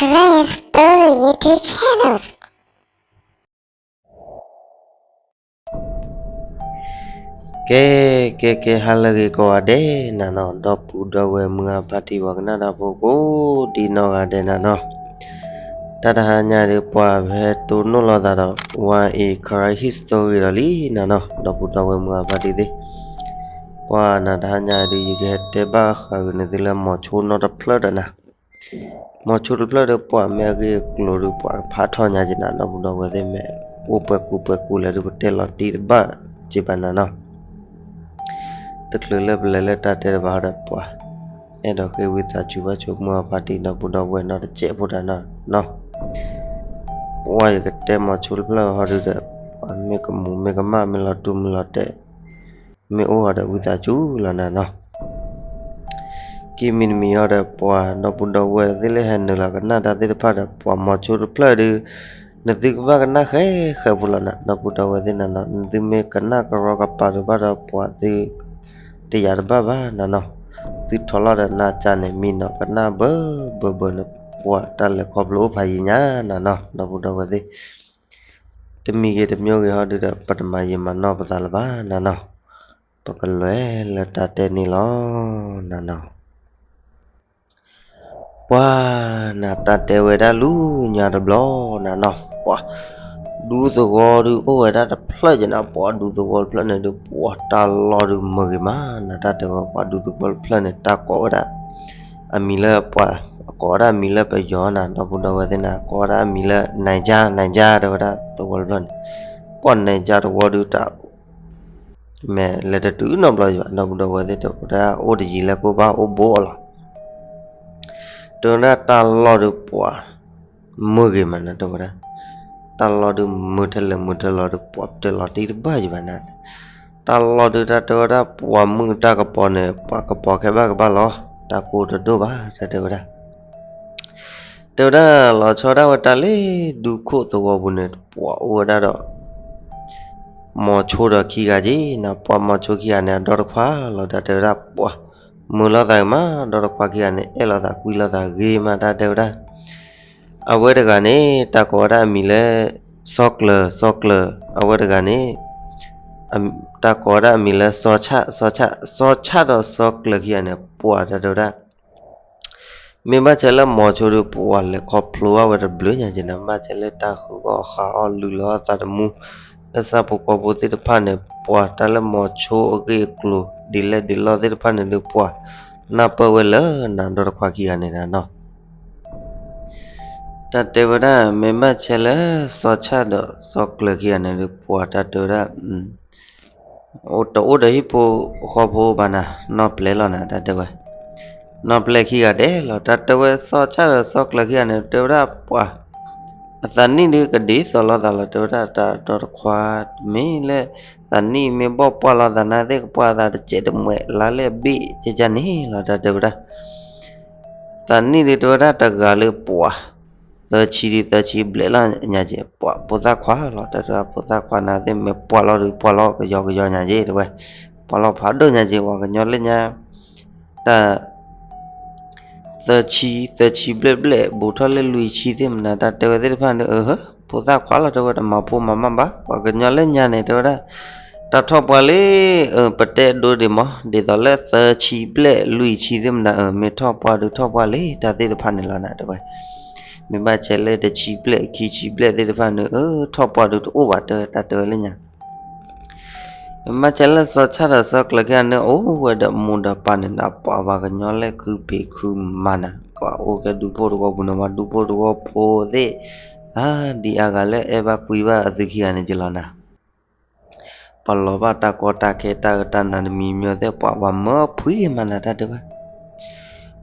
Karen Story YouTube channels. ကဲ ကဲ ကဲ ဟါလၢအဂ့ၤကိးဂၤဒဲးနၤနီၤ, ဒီပုၢ်ဒီဝဲၢ်မုၢ်အဖါတံၢ် ပှၤကနၣ်တၢ်ဖိကိးဒံနီၢ်ဂၤဒဲးနၤနီၤ, တၢ်တဟါညါဒီး ပှၤဟဲတိၢ်နီၣ်လိာ်သးဒီး ဝါအံၤ Karen History ဒီးလံနၤနီၤ, ဒီပုၢ်ဒီဝဲၢ်မုၢ်အဖါတံၢ်သ့ၣ်, ပှၤနၤတဟါညါဒီး ယကဟဲတဲဘၣ်ဃးဂ့ၤန့ၢ်သုလၢ မိၤဆိနီတဖျၢၣ်ဒီးနၤ မိၤဆိတဖျၢၣ်ဒီး ပှၤမ့ၢ်အဂ့ၢ်အကျိၤဒီး ပှၤကဖးထီၣ်ညါက့ၤနၤ ဒီပုၢ်ဒီဝဲၢ်သ့ၣ်, မ့ၢ်အိၣ်ပှဲၤကူပှဲၤကူလဲၣ်ဒီး ပတဲလီၤတံၢ်တဘၣ်က့ၤဘၣ်နၤနီၤ, တချုးလၢပလဲၤလၢတၢ်တဲတဘၣ်ဒီး ပှၤအဲၣ်ဒိးဃ့ဝံသးစူၤဘၣ်ဆိမိၢ်အဖါတံၢ် ဒီပုၢ်ဒီဝဲၢ်နီတစဲးဖိတၢ်နီၤနီၤ, ပှၤယကတဲမိၤဆိတဖျၢၣ်ဟီဒီး ပှၤမ့ၢ်ကမူၤမ့ၢ်ကမၣ် မ့ၢ်လီၤတူၢ်မ့ၢ်လီၤတဲာ် မ့ၢ်အိၣ်ဟီဒီး ဝံသးစူၤလီၤနၤနီၤ, က့ၤမံၤတမံၤဟီဒီး ပှၤဒီပုၢ်ဒီဝဲၢ်သ့ၣ်လၢဟဲနုာ်လီၤကနၣ်တၢ်သ့ၣ်တဖၣ်ဒီး ပှၤမိၤဆိတဖျၢၣ်ဒီး နသုကဘၣ်ကနၣ်ဃဲဃဲဖိလီၤနၤ ဒီပုၢ်ဒီဝဲၢ်သ့ၣ်နၤနီၤ, နသုမ့ၢ်ကနၣ်ကရီကပါဒိးဘၣ်ဒီး ပှၤသုတယာ်တဘၣ်ဘၣ်နၤနီၤ, သုထီၣ်လီၤဒီးနၤကၢ်န့ၣ် မံနီၤကနၣ်ဘၢဘၢဘၢန့ၣ် ပှၤတၢ်လဲၤခီဖျိအိၣ်ဖးယံာ်ညါနၤနီၤ ဒီပုၢ်ဒီဝဲၢ်သ့ၣ် တမံၤဂ့ၤတမံၤဂ့ၤဟီဒုဒီး ပတမၤယံာ်မၤနီၢ်ပသးလၢၤဘၣ်နၤနီၤ, ပကလဲၤလၢတၢ်တဲန့ၣ်လီၤနၤနီၤ, ပှၤနၤတၢ်တဲဝဲဒၣ်လူညါတဘျီနၤနီၤ, ပှၤဒူသဝီဒုအိၣ်ဝဲဒၣ်တဖျၢၣ်က့ၤနၤ, ပှၤဒူသဝီတဖျၢၣ်န့ၣ်ဒုး ပှၤတၢ်လီၢ်ဒုးမုာ်ဂ့ၤမးနၤ, တၢ်တဲဝဲပှၤဒူသဝီတဖျၢၣ်န့ၣ် တၢ်ကိးဝဲဒၣ် အမံၤလၢပှၤ ကိးဝဲဒၣ်အမံၤလၢပယီၤနၤ ဒီပုၢ်ဒီဝဲၢ်သ့ၣ်နၤ ကိးဝဲဒၣ်အမံၤလၢ နၤယါ နၤယါ တဲဝဲဒၣ်သဝီတဖျၢၣ်န့ၣ်, ပှၤနၤယါသဝီဒုးတၢ် မ့ၢ်လဲၤတတုၤနီတဘျီယဘၣ် ဒီပုၢ်ဒီဝဲၢ်သ့ၣ် တဲဝဲဒၣ်အိၣ်တယံၤလၢကိၣ်ဘၣ်အိၣ်ဘိအီၤလီၤ, တဲဝဲဒၣ်တၢ်လီၢ်ဒုးပှၤ မုာ်ဂ့ၤမးနၤ တဲဝဲဒၣ်, တၢ်လီၢ်ဒုးမုာ်ထဲလဲၣ်မုာ်ထဲလီၤဒုး ပှၤတဲလီၤတံၢ်တဘၣ်ယဘၣ်နၤ, တၢ်လီၢ်ဒုးတၢ်တဲဝဲဒၣ် ပှၤမုာ်တၢ်ကပီၤန့ၣ် ပှၤကပီၤခဲဘၣ်ကဘၣ်လီၤ, တၢ်ကိၢ်တဒိၣ်ဘၣ် တၢ်တဲဝဲဒၣ် တဲဝဲဒၣ် လီၤဆီဒၣ်ဝဲတၢ်လၢဒူခိၣ်သဝီပူၤန့ၣ် ပှၤအိၣ်ဝဲဒၣ်ဒီး မိၤဆိဒီးခံဂၤက့ၤနၤ, ပှၤမိၤဆိခံဂၤန့ၣ် အဒီတခွါလီၤ တၢ်တဲဝဲဒၣ် ပှၤမုာ်လိာ်သးဂ့ၤမး ဒီတခွါခံဂၤန့ၣ် အဲၣ်လိာ်သးကွံလိာ်သးဂ့ၤမး တၢ်တဲဝဲဒၣ် အဝဲတဂၤန့ၣ် တၢ်ကိးဝဲဒၣ်အမံၤလၢ စီၤကျၢၤ စီၤကျၢၤ အဝဲတဂၤန့ၣ် တၢ်ကိးဝဲဒၣ်အမံၤလၢ စီၤဆၣ် စီၤဆၣ် စီၤဆၣ်ဒီးစီၤကျၢၤခံဂၤန့ၣ် ပှၤတၢ်တဲဝဲဒၣ် မ့ၢ်ဘၣ်ဆၣ်လၢမိၤဆိဒီး ပှၤလဲၤခီဖျိဘၣ်ဝဲတဘျုးညါက့ၤနၤ, ဘၣ်ဆၣ်လၢတၢ်ဃုအီၣ်ဃုအီၣ်လုၢ်လီၤအသးတမူ လၢဆၣ်ဖိကီၢ်ဖိသ့ၣ်တဖၣ်န့ၣ် ပှၤတၢ်လၢမိၤဆိအဂ့ၢ်အကျိၤ ဒ်လဲၣ်ဒ်လဲၣ်သ့ၣ်တဖၣ်န့ၣ်ဒီး ပှၤနၢ်ပၢၢ်ဝဲလၢနၤ ဒီတခွါခံဂၤန့ၣ်နၤနီၤ တၢ်တဲဝဲဒၣ် မ့ၢ်ဘၣ်ဆၣ်လၢ စီၤဆၣ်ဒီးစီၤကျၢၤခံဂၤန့ၣ်ဒီး ပှၤတၢ်တဲဝဲဒၣ် တအိၣ်ဒီးဟံၣ်ဖိဃီဖိဘၣ်နၤ နီၢ်ပျဲၢ်လီၤနၤ တၢ်တဲဝဲ နီၢ်ပျဲၢ်ခံဂၤဒဲးလီၤ တၢ်တဲဝဲ စီၤဆၣ်ဒီးစီၤကျၢၤခံဂၤန့ၣ် တဲဝဲဒၣ်ပှၤ အသးနံၣ်ဒုးကဒ်သိးလိာ်သးလီၤ တဲဝဲဒၣ် တၢ်ဒီတခွါ မ့ၢ်လၢ သးနံၣ်မ့ၢ်ဘီၣ်ပှၢ်လီၤသးနၤသ့ၣ် ကပှၢ်သးတစဲးတမှဲးလါလဲၣ်ဘ့ၣ်ကကန့ၣ်လီၤ တၢ်တဲဝဲဒၣ် သးနံၣ်ဒုးတဲဝဲဒၣ် တဂၤလၢပှၤ သၢဆံဒုးသၢဆံဘျဲၣ်လီၤညါက့ၤ ပှၤဖိသၣ်ခွါလီၤ တၢ်တဲဝဲဒၣ် ဖိသၣ်ခွါနၤသ့ၣ် မ့ၢ်ပှၢ်လီၤဒုး ပှၢ်လီၤကယီကယီညါက့ၤ တဲဝဲ ပှၢ်လီၤဖးဒိၣ်ညါက့ၤ ပှၤကညီလၢညါ တၢ် သၢဆံ သၢဆံဘျဲၣ်ဘျဲၣ် ဘူးထီၣ်လၢလွံၢ်ဆံသ့ၣ်မနၤ တၢ်တဲဝဲသ့ၣ်တဖၣ်န့ၣ် အၢ ဖိသၣ်ခွါလီၤ တဲဝဲ တမၤဖိမၤမါဘၣ် ပှၤကညီလၢညါန့ၣ် တဲဝဲဒၣ် တၢ်ထီၣ်ပှၢ်လံ အၢ ပတဲဒိဒံးမး ဒ်သိးလၢသၢဆံဘျဲၣ်လွံၢ်ဆံသ့ၣ်မနၤ အၢ မ့ၢ်ထီၣ်ပှၢ်ဒုးထီၣ်ပှၢ်လံ တၢ်သ့ၣ်တဖၣ်န့ၣ်လီၤနၤ တဲဝဲ မ့ၢ်ဘၣ်ဆၣ်လၢတဆံဘျဲၣ်ခံဆံဘျဲၣ်သ့ၣ်တဖၣ်န့ၣ် အၢ ထီၣ်ပှၢ်ဒုးတအိၣ်ဘၣ် တဲဝဲ တၢ်တဲဝဲလၢညါ မ့ၢ်ဘၣ်ဆၣ်လၢစီၤဆၣ်ဒီးစီၤကျၢၤခံဂၤန့ၣ် အိၣ်ဝဲဒီးမိၢ်ဒီးပၢ်န့ၣ်နၤ ပှၤပှၤကညီလၢခုဖံးခုမၤနၤ ပှၤအိၣ်ကဲဒူဖိတဝီပူၤန့ၣ် ပှၤဒူဖိတဝီဖိသ့ၣ် အါ ဒ်အါဂၤလၢအဲၣ်ဘၣ်ကွံဘၣ်အသုခံဂၤန့ၣ်က့ၤလီၤနၤ ပှၤလီၤဘၣ်တၢ်ကီတၢ်ခဲတၢ်အၢတၢ်နးတမံၤမံၤသ့ၣ် ပှၤပှၤမၢဖှံမးနၤ တၢ်တဲဝဲ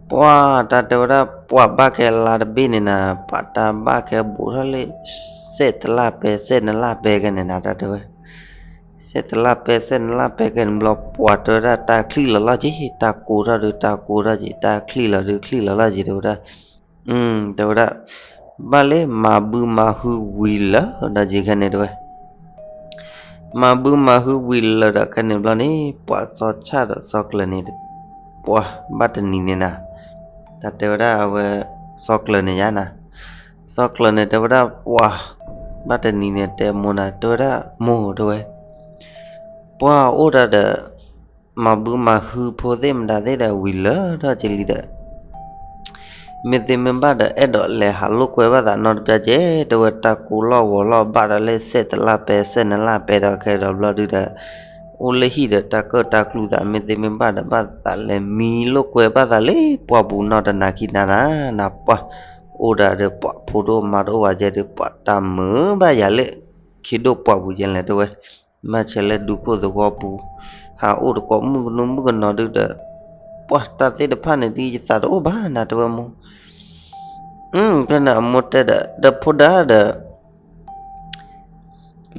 ပှၤတၢ်တဲဝဲဒၣ် ပှၤဘၣ်ခဲလါတဘ့ၣ်န့ၣ်နၤ ပှၤတၢ်ဘၣ်ခဲဘူးထီၣ်လၢ စဲးတလါပဲ စဲးနလါပဲခဲန့ၣ်နၤ တၢ်တဲဝဲ စဲးတလါပဲ စဲးနလါပဲခဲန့ၣ်ဘျီ ပှၤတဲဝဲဒၣ် တၢ်ချံၣ်လီၤလီၤက့ၤ တၢ်ကိးထီၣ်ဒုး တၢ်ကိးထီၣ်က့ၤ တၢ်ချံၣ်လီၤဒုး ချံၣ်လီၤလီၤက့ၤ တဲဝဲဒၣ် တဲဝဲဒၣ် ဘၣ်လၢမၤဘုမၤဟုဝံၤလၢာ်ဒီးက့ၤခဲန့ၣ် တဲဝဲ မၤဘုမၤဟုဝံၤလၢာ်ဒီးခဲန့ၣ်ဘျီန့ၣ် ပှၤစီၤဆၣ်ဒီးစီၤကျၢၤန့ၣ် ပှၤဘၣ်တနံၤန့ၣ်နၤ တၢ်တဲဝဲဒၣ်အဝဲ စီၤကျၢၤန့ၣ်ယါနၤ စီၤကျၢၤန့ၣ်တဲဝဲဒၣ်ပှၤ, ဘၣ်တနံၤန့ၣ်တဲမိၢ်နၤ တဲဝဲဒၣ်မိၢ်တဲဝဲ, ပှၤအိၣ်တၢ်ဒီး မၤဘုမၤဟုဖိသ့ၣ်မတၤသ့ၣ်ဒီးဝံၤလၢထီၣ်က့ၤလံဒီး မ့ၢ်သ့မ့ၢ်ဘၣ်ဒီး အဲၣ်ဒိးလဲၤဟးလိာ်ကွဲဘၣ်သးနီတပျၢ်ကဲ, တဲဝဲတၢ်ကိးလီၢ်ဂီၤလီၢ်ဘၣ်ဒီးလၢစဲးတလၢ်ပဲ စဲးနလၢ်ပဲဒီးခဲဒီးဘျီဒုဒီး အိၣ်လၢဟံၣ်ဒီးတၢ်ကၢၣ်တၢ်ကျူသး မ့ၢ်သ့မ့ၢ်ဘၣ်ဒီး ဘၣ်သးလဲၤမံလိာ်ကွဲဘၣ်သးလၢပှၢ်ပူၤနီတနၤခံနၤနၤ, နပှၢ် အိၣ်ဒၣ်ဒီးပှၤဖိဒိၣ်မါတအိၣ်ဘၣ်ကဲဒီး ပှၤတၢ်မုာ်ဘၣ်ယၤလၢ ခ့ဒိၣ်ပှၢ်ပူၤယဲလဲၣ်တဲဝဲ, မ့ၢ်ဆဲးလၢဒူခိၣ်သဝီပူၤ ဟးအိၣ်တကိးမုၣ်ကနူမုၣ်ကနီၤဒုဒီး ပှၤတၢ်သ့ၣ်တဖၣ်န့ၣ်ဒ်ယသးတအိၣ်ဘၣ်နၤတဲဝဲမိၢ်, ဖဲန့ၣ်အမိၢ်တဲဒီး ဒီးဖိဒါဒီး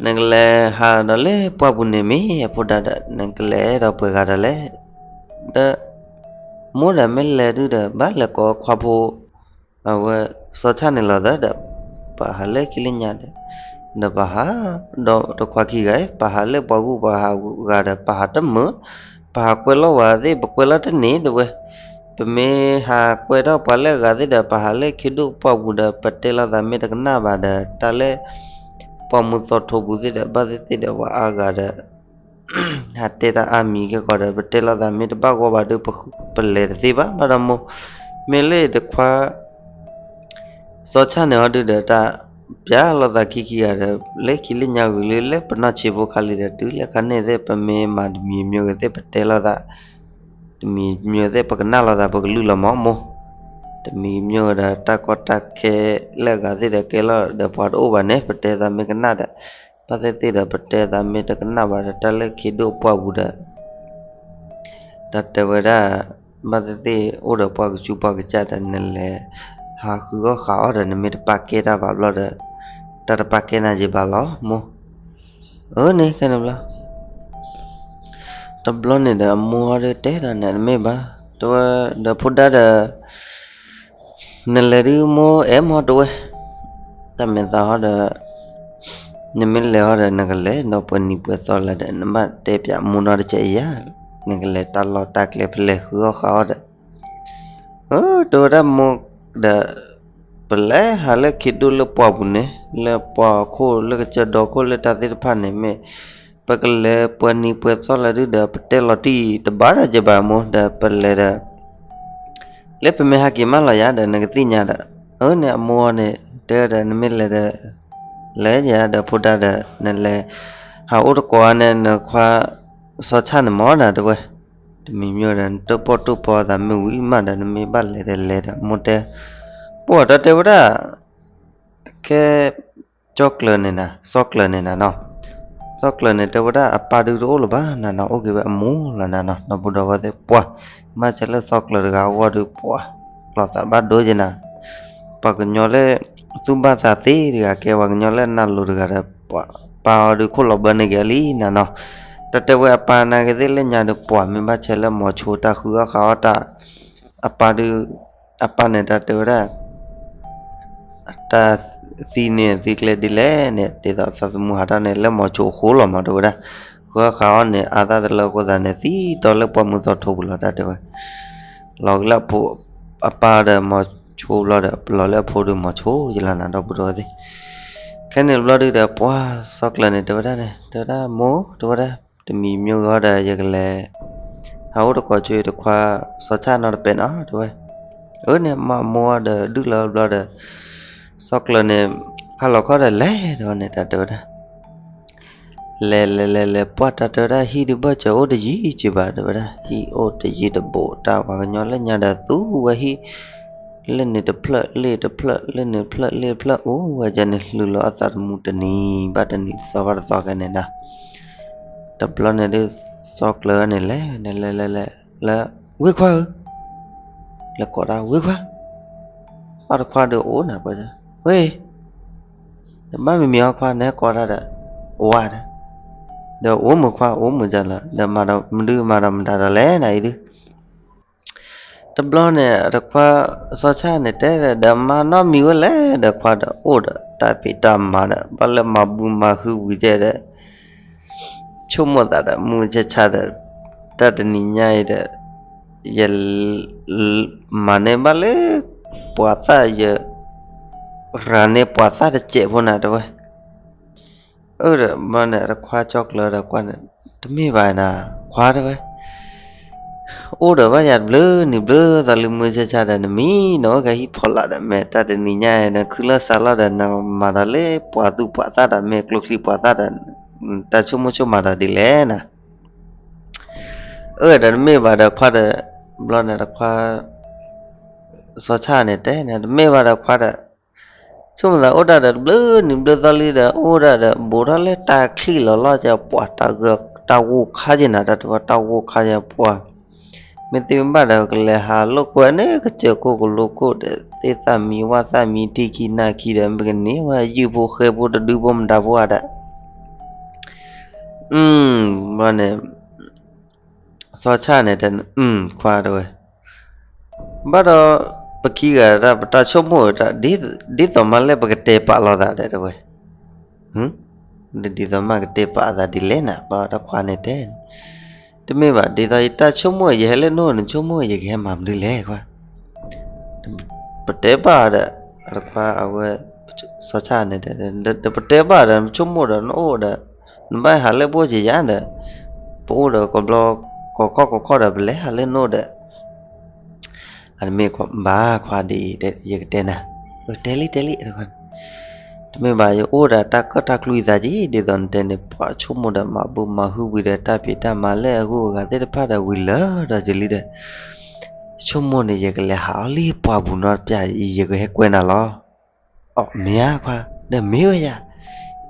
နကလဲၤဟးဒီးလၢပှၢ်ပူၤန့ၣ်မ့ၢ်အဖိဒါဒီး နကလဲၤဒီးပှဲၤဂၤဒီးလဲၣ်, ဒီး မိၢ်ဒီးမ့ၢ်လဲၤဒုဒီး ဘၣ်လဲၤကိးခွါဖိ အဝဲ စီၤဆၣ်န့ၣ်လီၤသၢဒီး ပဟးလၢခံလၢညါဒီး ဒီးပဟး ဒီးတခွါခံဂၤ ပဟးလၢပှၤဂုၢ်ပှၤဟးဂၤဒီး ပဟးတမုာ်, ပဟးကွဲလီၤဝဲသ့ၣ် ပကွဲလီၤတန့ၢ်တဲဝဲ, ပမ့ၢ်ဟးကွဲထီၣ်ပှၤလၢအဂၤသ့ၣ်ဒီး ပဟးလၢခ့ဒိၣ်ပှၢ်ပူၤဒီး ပတဲလိာ်သးမ့ၢ်တကနၣ်ဘၣ်ဒီး တၢ်လၢ ပှၢ်မုၢ်သီထိပူၤသ့ၣ်ဒီး ဘၣ်သ့ၣ်သ့ၣ်ဒီးပှၤအါဂၤဒီး ဟးတဲတၢ်အါမံၤကဲကီးဒီး ပတဲလိာ်သးမ့ၢ်တဘၣ်ဂီၢ်ဘၣ်ဒီး ပလဲၤတသ့ဘၣ် ဘၣ်ဒီးမိၢ်, မ့ၢ်လၢတခွါ စီၤဆၣ်န့ၣ်အီၤဒုဒီး တၢ်ပျၢ်လိာ်သးခံခံဂၤဒီး လၢခံလၢညါဂုာ်လံ လၢပနီၢ်ဆံးဖိခါလံဒီး တုၤလၢခါန့ၣ်သ့ၣ် ပမ့ၢ်မၤတမံၤမ့ၢ်ဂ့ၤသ့ၣ် ပတဲလိာ်သး တမံၤမ့ၢ်ဂ့ၤသ့ၣ် ပကနၣ်လိာ်သး ပကလုၢ်လီၤမးမိၢ်, တမံၤမ့ၢ်ဂ့ၤဒီး တၢ်ကီတၢ်ခဲလၢအဂၤသ့ၣ်ဒီး ကဲလီၤဒီးပှၤတအိၣ်ဘၣ်န့ၣ် ပတဲသးမ့ၢ်ကနၣ်ဒီး ဘၣ်သ့ၣ်သ့ၣ်ဒီး ပတဲသးမ့ၢ်တကနၣ်ဘၣ်ဒီး တၢ်လၢခ့ဒိၣ်ပှၢ်ပူၤဒီး တၢ်တဲဝဲဒၣ် ဘၣ်သ့ၣ်သ့ၣ်အိၣ်ဒီးပှၤကဆူးပှၤကစၢ်ဒီး နလဲၤဟးဃုအီၣ်ဃးအီၣ်ဒီး နမ့ၢ်တပာ်ကဲတၢ်ဘၣ်ဘျီဒီး တၢ်တပာ်ကဲနၤယံၤဘၣ်လီၤမိၢ်, အၢန့ၣ်ခဲန့ၣ်ဘျီ တဘျီန့ၣ်ဒီး အမိၢ်အီၤဒုတဲဒီး နမ့ၢ်ဘၣ် တဲဝဲဒီးဖိဒါဒီး နလဲၤဒုမိၢ်အဲၣ်မီၢ်တဲဝဲ, တၢ်မဲာ်သးဟီဒီး နမ့ၢ်လဲၤဟီဒီး နကလဲၤဒီးပှဲၤနံၤပှဲၤသီလၢၤဒီး နဘၣ်တဲပၠးမိၢ်နီတစဲးအံၤဧါ, နကလဲၤတၢ်လီၢ်တၢ်ကျဲ ပလဲၤဃုအီၣ်ဃးအီၣ်ဒီး အၢ တဲဝဲဒၣ်မိၢ်ဒီး ပလဲၤဟးလၢခ့ဒိၣ်လၢပှၢ်ပူၤန့ၣ် လၢပှၢ်ခိၣ်လၢကစၢၢ်ဒီခိၣ်လၢတၢ်သ့ၣ်တဖၣ်န့ၣ်မ့ၢ် ပကလဲၤပှဲၤနံၤပှဲၤသီလၢၤဒုဒီး ပတဲလီၤတံၢ်တဘၣ်ဒီးယဘၣ်မိၢ်ဒီး ပလဲၤဒီး လၢပမ့ၢ်ဟးက့ၤမးလီၤယၤဒီး နကသ့ၣ်ညါဒီး အၢန့ၣ်အမိၢ်န့ၣ် တဲဒီးနမ့ၢ်လဲၤဒီး လဲၤယၤဒီးဖိဒါဒီး နလဲၤ ဟးအိၣ်တကိးန့ၣ် နခွါ စီၤဆၣ်န့ၣ်မီၢ်နၤတဲဝဲ, တမံၤမ့ၢ်ဒီး နတၢၣ်ပီၣ်တၢၣ်ပီသးမ့ၢ်ဝံၤမးဒီး နမ့ၢ်ဘၣ်လဲၤဒီးလဲၤဒီး မိၢ်တဲ ပှၤတၢ်တဲဝဲဒၣ် ခဲ စီၤကျၢၤန့ၣ်နၤ စီၤကျၢၤန့ၣ်နၤနီၤ, စီၤကျၢၤန့ၣ်တဲဝဲဒၣ် အပၢ်ဒုတအိၣ်လၢၤဘၣ်နၤနီၤ အိၣ်က့ၤဝဲအမိၢ်လီၤနၤနီၤ ဒီပုၢ်ဒီဝဲၢ်သ့ၣ်ပှၢ်, မ့ၢ်ဆဲးလၢစီၤကျၢၤတဂၤအဂီၢ်ဒုပှၢ်, လီၤသးဘၣ်ဒိက့ၤနၤ, ပှၤကညီလၢ သူၣ်ဘၣ်သးသ့တဂၤကဲ ပှၤကညီလၢနၢ်လိၤတဂၤဒီး ပၢ်အီၤဒုခိၣ်လီၤဘၢန့ၢ်က့ၤအလံနၤနီၤ, တၢ်တဲဝဲအပၢ်နာ်က့ၤသ့ၣ်လၢညါဒုပှၢ် မ့ၢ်ဘၣ်ဆဲးလၢမိၤဆိတၢ်ဃုအီၣ်ဃးအီၣ်တၢ် အပၢ်ဒု အပၢ်န့ၣ်တၢ်တဲဝဲဒၣ် တၢ်သံန့ၣ်သံကျဲဒ်လဲၣ်န့ၣ် ဒ်သိးသးသမူဟးထီၣ်န့ၣ် လၢမိၤဆိအဃိလီၤမးတဲဝဲဒၣ်, ဃုအီၣ်ဃးအီၣ်န့ၣ် အါသၣ်တလၢအဃိသတးန့ၣ် သံတီလၢပှၢ်မုၢ်သီထိပူၤလီၤတၢ်တဲဝဲ, လီၤက့ၤလၢအပၢ်ဒီးမိၤဆိဘျီဒီး ပလီၤလၢအဖိဒုမိၤဆိယလီၤနၤ ဒီပုၢ်ဒီဝဲၢ်သ့ၣ်, ခဲန့ၣ်ဘျီဒုဒီး ပှၢ်စီၤကျၢၤန့ၣ်တဲဝဲဒၣ်န့ၣ် တဲဝဲဒၣ်မိၢ် တဲဝဲဒၣ် တမံၤမ့ၢ်ဂ့ၤဒီး ယကလဲၤ ဟးအိၣ်တကိးဆိယတခွါ စီၤဆၣ်နီတပဲနီၤ တဲဝဲ, အၢန့ၣ်မ့ၢ်မိၢ်ဒီး ဒုးလီၤဘျီဒီး စီၤကျၢၤန့ၣ် ခါလီၤခီဒီးလဲၤဒီးန့ၣ် တၢ်တဲဝဲဒၣ် လဲၤလဲၤလဲၤလဲၤ ပှၢ်တၢ်တဲဝဲဒၣ် ဟံၣ်ဒုးဘၢၣ်စၢၤအိၣ်တယံၤက့ၤဘၣ် တဲဝဲဒၣ် ဟံၣ်အိၣ်တယံၤတဘိး တၢ်ပှၤကညီလၢညါဒီးသူဝဲဟံၣ် လၢန့ၣ်တဖျၢၣ်လ့ၣ်တဖျၢၣ် လၢန့ၣ်တဖျၢၣ်လ့ၣ်တဖျၢၣ် အိၣ်ဝဲဒၣ်န့ၣ် လုၢ်လီၤအသးတမူတနံၤဘၣ်တနံၤ တသီဘၣ်တသီခဲန့ၣ်နီၤ, တဘျီန့ၣ်ဒုး စီၤကျၢၤန့ၣ်လဲၤ လဲၤလဲၤလဲၤလဲၤ လၢ ဝ့ၢ်ခွါဧၢ လဲၤကိးတၢ် ဝ့ၢ်ခွါ ဘၣ်တခွါဒီးအိၣ်နၤ ဝ့ၢ် တဘၣ်မံၤမံၤဟီခွါ နဟဲကိးတၢ်ဒီး ဝါဒီး ဒီးအိၣ်မုာ်ခွါ အိၣ်မုာ်ဒ်လဲၣ် ဒီးမၤဒီးမတၤဒီးလဲၣ်နၤအံၤဒုး တဘျီန့ၣ် တခွါ စီၤဆၣ်န့ၣ်တဲဒီး ဒီးမၤနီတမံၤဝဲလဲၣ် ဒီးခွါဒီးအိၣ်ဒီးတၢ်ဖံးတၢ်မၤဒီး ဘၣ်လၢမၤဘုမၤဟုဝံၤကဲဒီး ဆိကမိၣ်သးဒီး မုၢ်ဆါဆါဒီး တၢ်တနံၤညါအံၤဒီး ယ မၤန့ၢ်ဘၣ်လၢ ပှၤသၣ်ယ ရၤန့ၢ်ပှၤသၣ်တစဲးဖိနၤတဲဝဲ. အၢၣ်ဒီးဘျီန့ၣ် တခွါကၠီကျၢၤဒီးကွၢ်န့ၣ်, တမ့ၢ်ဘၣ်နၤ, ခွါတဲဝဲ, အိၣ်ဒီးဘၣ်ယၤတဘျုးနံၤဘျုးသီလံ မုၢ်ဆ့ၣ်ဆ့ၣ်ဒီး နမံနီၣ်အိၣ်ကဟံၣ်ဖီလာ်ဒီး မ့ၢ်တၢ်တနံၤညါအံၤ နခုလၢစးလီၢ်ဒီး နမၤဒီးလၢပှၤသူၣ်ပှၤသၣ်ဒီး မ့ၢ်ကျိချံပှၤသၣ်ဒီး တၢ်ဆိကမိၣ်ဆိကမးဒီးဒ်လဲၣ်နၤ. အၢၣ်ဒီးတမ့ၢ်ဘၣ်ဒီးခွါဒီး, ဘျီန့ၣ်တခွါ စီၤဆၣ်န့ၣ်တဲန့ၣ် တမ့ၢ်ဘၣ်ဒီးခွါဒီး, ဆိကမိၣ်သးအိၣ်ဒၣ်ဒီးတဘျုးနံၤဘျုးသီလံဒီး အိၣ်ဒၣ်ဒီး ဘူးထီၣ်လၢတၢ်ချံၣ်လီၤလီၢ်ကပှၤ, တၢ်ဂိၢ်တၢ်ဂိၢ်ခါက့ၤနၤ တၢ်တဝဲတၢ်ဂိၢ်ခါက့ၤပှၤ, မ့ၢ်သ့မ့ၢ်ဘၣ်ဒီး ကလဲၤဟးလိာ်ကွဲန့ၣ် ကစၢၢ်ခိၣ်ကလိခိၣ်ဒီး သ့ၣ်သၣ်မံဝၣ်သၣ်မံ ထံခံနၢ်ခံဒီး မ့ၢ်ကန့ၢ်ဝဲယုၢ်ဖိဃဲဖိတဒုဖိမတၤဖိဧါဒီး ဘျီန့ၣ် စီၤဆၣ်န့ၣ်တဲ ခွါတဲဝဲ, ဘၣ်ဒီး ပခံဂၤတၢ် ပတၢ်ဆိကမိၣ်တၢ် ဒ်သိးမးလၢပကတဲပာ်လိာ်သးဒီးတဲဝဲ, ဒ်သိးမးကတဲပာ်အသးဒ်လဲၣ်နၤ ဘၣ်ဒီးခွါန့ၣ်တဲ, တမ့ၢ်ဘၣ် ဒ်သိးယတၢ်ဆိကမိၣ် ယဟဲလၢနအိၣ် နဆိကမိၣ် ယကဟဲမၤမနုၤလဲၣ်ခွါ ပတဲဘၣ်ဒီး ခွါအဝဲ စီၤဆၣ်န့ၣ်တဲ ပတဲဘၣ်ဒီး နဆိကမိၣ်ဒီး နအိၣ်ဒီး နဘၣ်ဟးလၢပအိၣ်က့ၤယၤဒီး ပအိၣ်ဒီးကဘျီ ကီၢ်ခီၣ်ကီၢ်ခီၣ်ဒီး ပလဲၤဟးလၢနအိၣ်ဒီး အတမ့ၢ်ဘၣ်ခွါဒ်အံၤ ယကတဲနၤ, တဲလံတဲလံ တမ့ၢ်ဘၣ် ယအိၣ်ဒီးတၢ်ကၢၣ်တၢ်ကျူအသးက့ၤ ဒ်သိးနတဲန့ၣ် ပှၤဆိကမိၣ်ဒီး မၤဘူၣ်မၤဟုဝံၤဒီး တၢ်ဖံးတၢ်မၤလၢအဂုၤအဂၤသ့ၣ်တဖၣ်ဒီးဝံၤလၢာ်ဒီးယလံဒီး ဆိကမိၣ်န့ၣ် ယကလဲၤဟးအီၤလံပှၢ်ပူၤနီတပျၢ်အံၤ ယကဟဲကွဲနၤလီၤ. အိ မ့ၢ်ဧါခွါ, ဒီးမ့ၢ်ဝဲယၤ,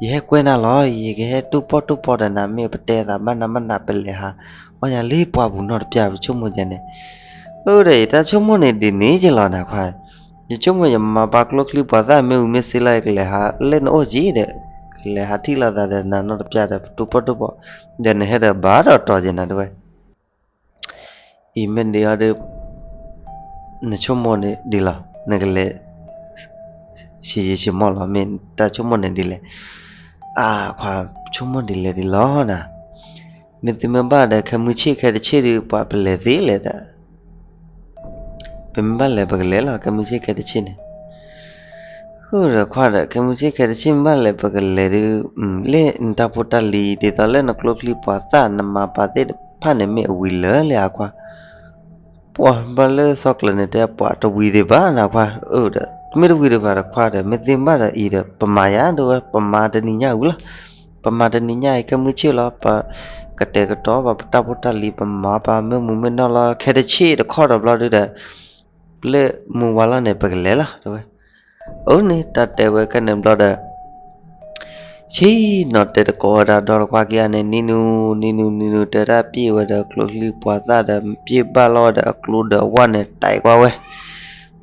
ယဟဲကွဲနၤလီၤ, ယကဟဲတူၢ်ပီၣ်တူၢ်ပီၣ်ဒီးနၤ မ့ၢ်ပတဲသးဘၣ်နၤဘၣ်နၤ ပလဲၤဟးအီၣ်ယၤလံပှၢ်ပူၤနီတပျၢ် ပဆိကမိၣ်ယဲန့ၣ်, အၢ ဒီးယတၢ်ဆိကမိၣ်န့ၣ်ဒ်န့ၣ်က့ၤလီၤနၤခွါ, ယဆိကမိၣ်ယမၤဘၣ်ကျိချံပှၤသၣ်မ့ၢ်ဝံၤမ့ၢ်စ့လီၤ ယကလဲၤဟးလၢနအိၣ်က့ၤဒီး ကလဲၤဟးထံၣ်လိာ်သးဒီးနၤနီတပျၢ်ဒီး ပတူၢ်ပီၣ်တူၢ်ပီၣ်, ဒီးနဟဲဒီးဘၣ်ဒီးတီၤက့ၤနၤတဲဝဲ အံၤမ့ၢ်ဒ်အံၤဒီး နဆိကမိၣ်န့ၣ်ဒ်လဲၣ်, နကလဲၤ ဆံးယံာ်ဆံးမီၢ်လီၤ, မ့ၢ်တၢ်ဆိကမိၣ်န့ၣ်ဒ်လဲၣ်, အၢ ခွါ ဆိကမိၣ်ဒ်လဲၣ်ဒ်လဲၣ်နၤ, မ့ၢ်သုမ့ၢ်ဘၣ်ဒီး ခဲမုၢ်ဆ့ၣ်ခဲတဆ့ၣ်ဒီး ပှၤပလဲၤသ့လဲၣ်ဒီး ပမ့ၢ်ဘၣ်လဲၤပကလဲၤလီၤ ခဲမုၢ်ဆ့ၣ်ခဲတဆ့ၣ်န့ၣ်, အၢ ဒီးခွါဒီး ခဲမုၢ်ဆ့ၣ်ခဲတဆ့ၣ်မ့ၢ်ဘၣ်လဲၤပကလဲၤဒီး လၢနတၢ်ဖိတၢ်လံၤ ဒ်သိးလၢနကျိချံပှၤသၣ် နမၤပာ်သ့ၣ်တဖၣ်န့ၣ် မ့ၢ်အဝံၤလၢာ်လံဧါခွါ, ပှၤဘၣ်လၢစီၤကျၢၤန့ၣ်တဲ ပှၤတဝံၤသ့ၣ်ဘၣ်နၤခွါ, အၢ ဒီး မ့ၢ်တဝံၤသ့ၣ်ဘၣ်ဒီးခွါဒီး မ့ၢ်သ့ၣ်ဘၣ်ဒီးအံၤဒီး ပမၤယၤတဲဝဲ ပမၤတနံၤညါဝံၤလီၤ, ပမၤတနံၤညါအံၤ ခဲမုၢ်ဆ့ၣ်လီၤ ပကတဲာ်ကတီၤဘၣ်ပတၢ်ဖိတၢ်လံၤ ပမၤပာ်မ့ၢ်မူမ့ၢ်နီၢ်လီၤ ခဲတဆ့ၣ်တခီဒီးဘျီဒုဒီး ပလၢမုၢ်ဝါလီၤန့ၣ် ပကလဲၤလီၤ တဲဝဲ, အၢ န့ၣ် တၢ်တဲဝဲခဲန့ၣ်ဘျီဒီး ဆ့ၣ်နီၤတဲတကိးဝဲဒၣ်ဒီတခွါခံဂၤန့ၣ် နံၤနုၤ နံၤနုၤ နံၤနုၤ တဲဒၣ်ပျ့ၢ်ဝဲဒီးကျိချံပှၤသၣ်ဒီး ပျ့ၢ်ဘၣ်လီၤဝဲဒီးအကျိဒီးအဝၣ်န့ၣ် တဲာ်ကွၢ်ဝဲ,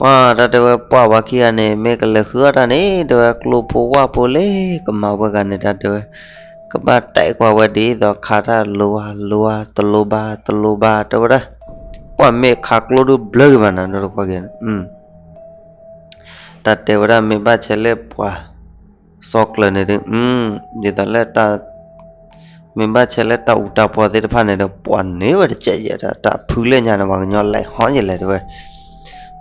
ပှၤတၢ်တဲဝဲ ပှၤဝဲခံဂၤန့ၣ် မ့ၢ်ကလဲၤဃုအီၣ်တၢ်န့ၣ် တဲဝဲ ကျိဖိဝၣ်ဖိလၢကမၤဝဲဂၤန့ၣ် တၢ်တဲဝဲ ကဘၣ်တဲာ်ကွၢ်ဝဲဒ်သိးခးတၢ်လိၤဝါလိၤဝါ တလိၤဘၣ်တလိၤဘၣ် တဲဝဲဒၣ်, ပှၤမ့ၢ်ခးကျိဒုဘျၢက့ၤမးနၤ ဒီတခွါခံဂၤန့ၣ် တၢ်တဲဝဲဒၣ်မ့ၢ်ဘၣ်ဆဲးလၢပှၤ စီၤကျၢၤန့ၣ်ဒုး ဒ်သိးလၢတၢ် မ့ၢ်ဘၣ်ဆဲးလၢတၢ်အူတၢ်ပီသ့ၣ်တဖၣ်န့ၣ်ဒီး ပှၤန့ၢ်ဝဲတကဲးယဲၢ် တၢ်ဖုလၢညါန့ၣ် ပှၤကညီလဲၤဟီယဲၢ်လဲၣ်တဲဝဲ,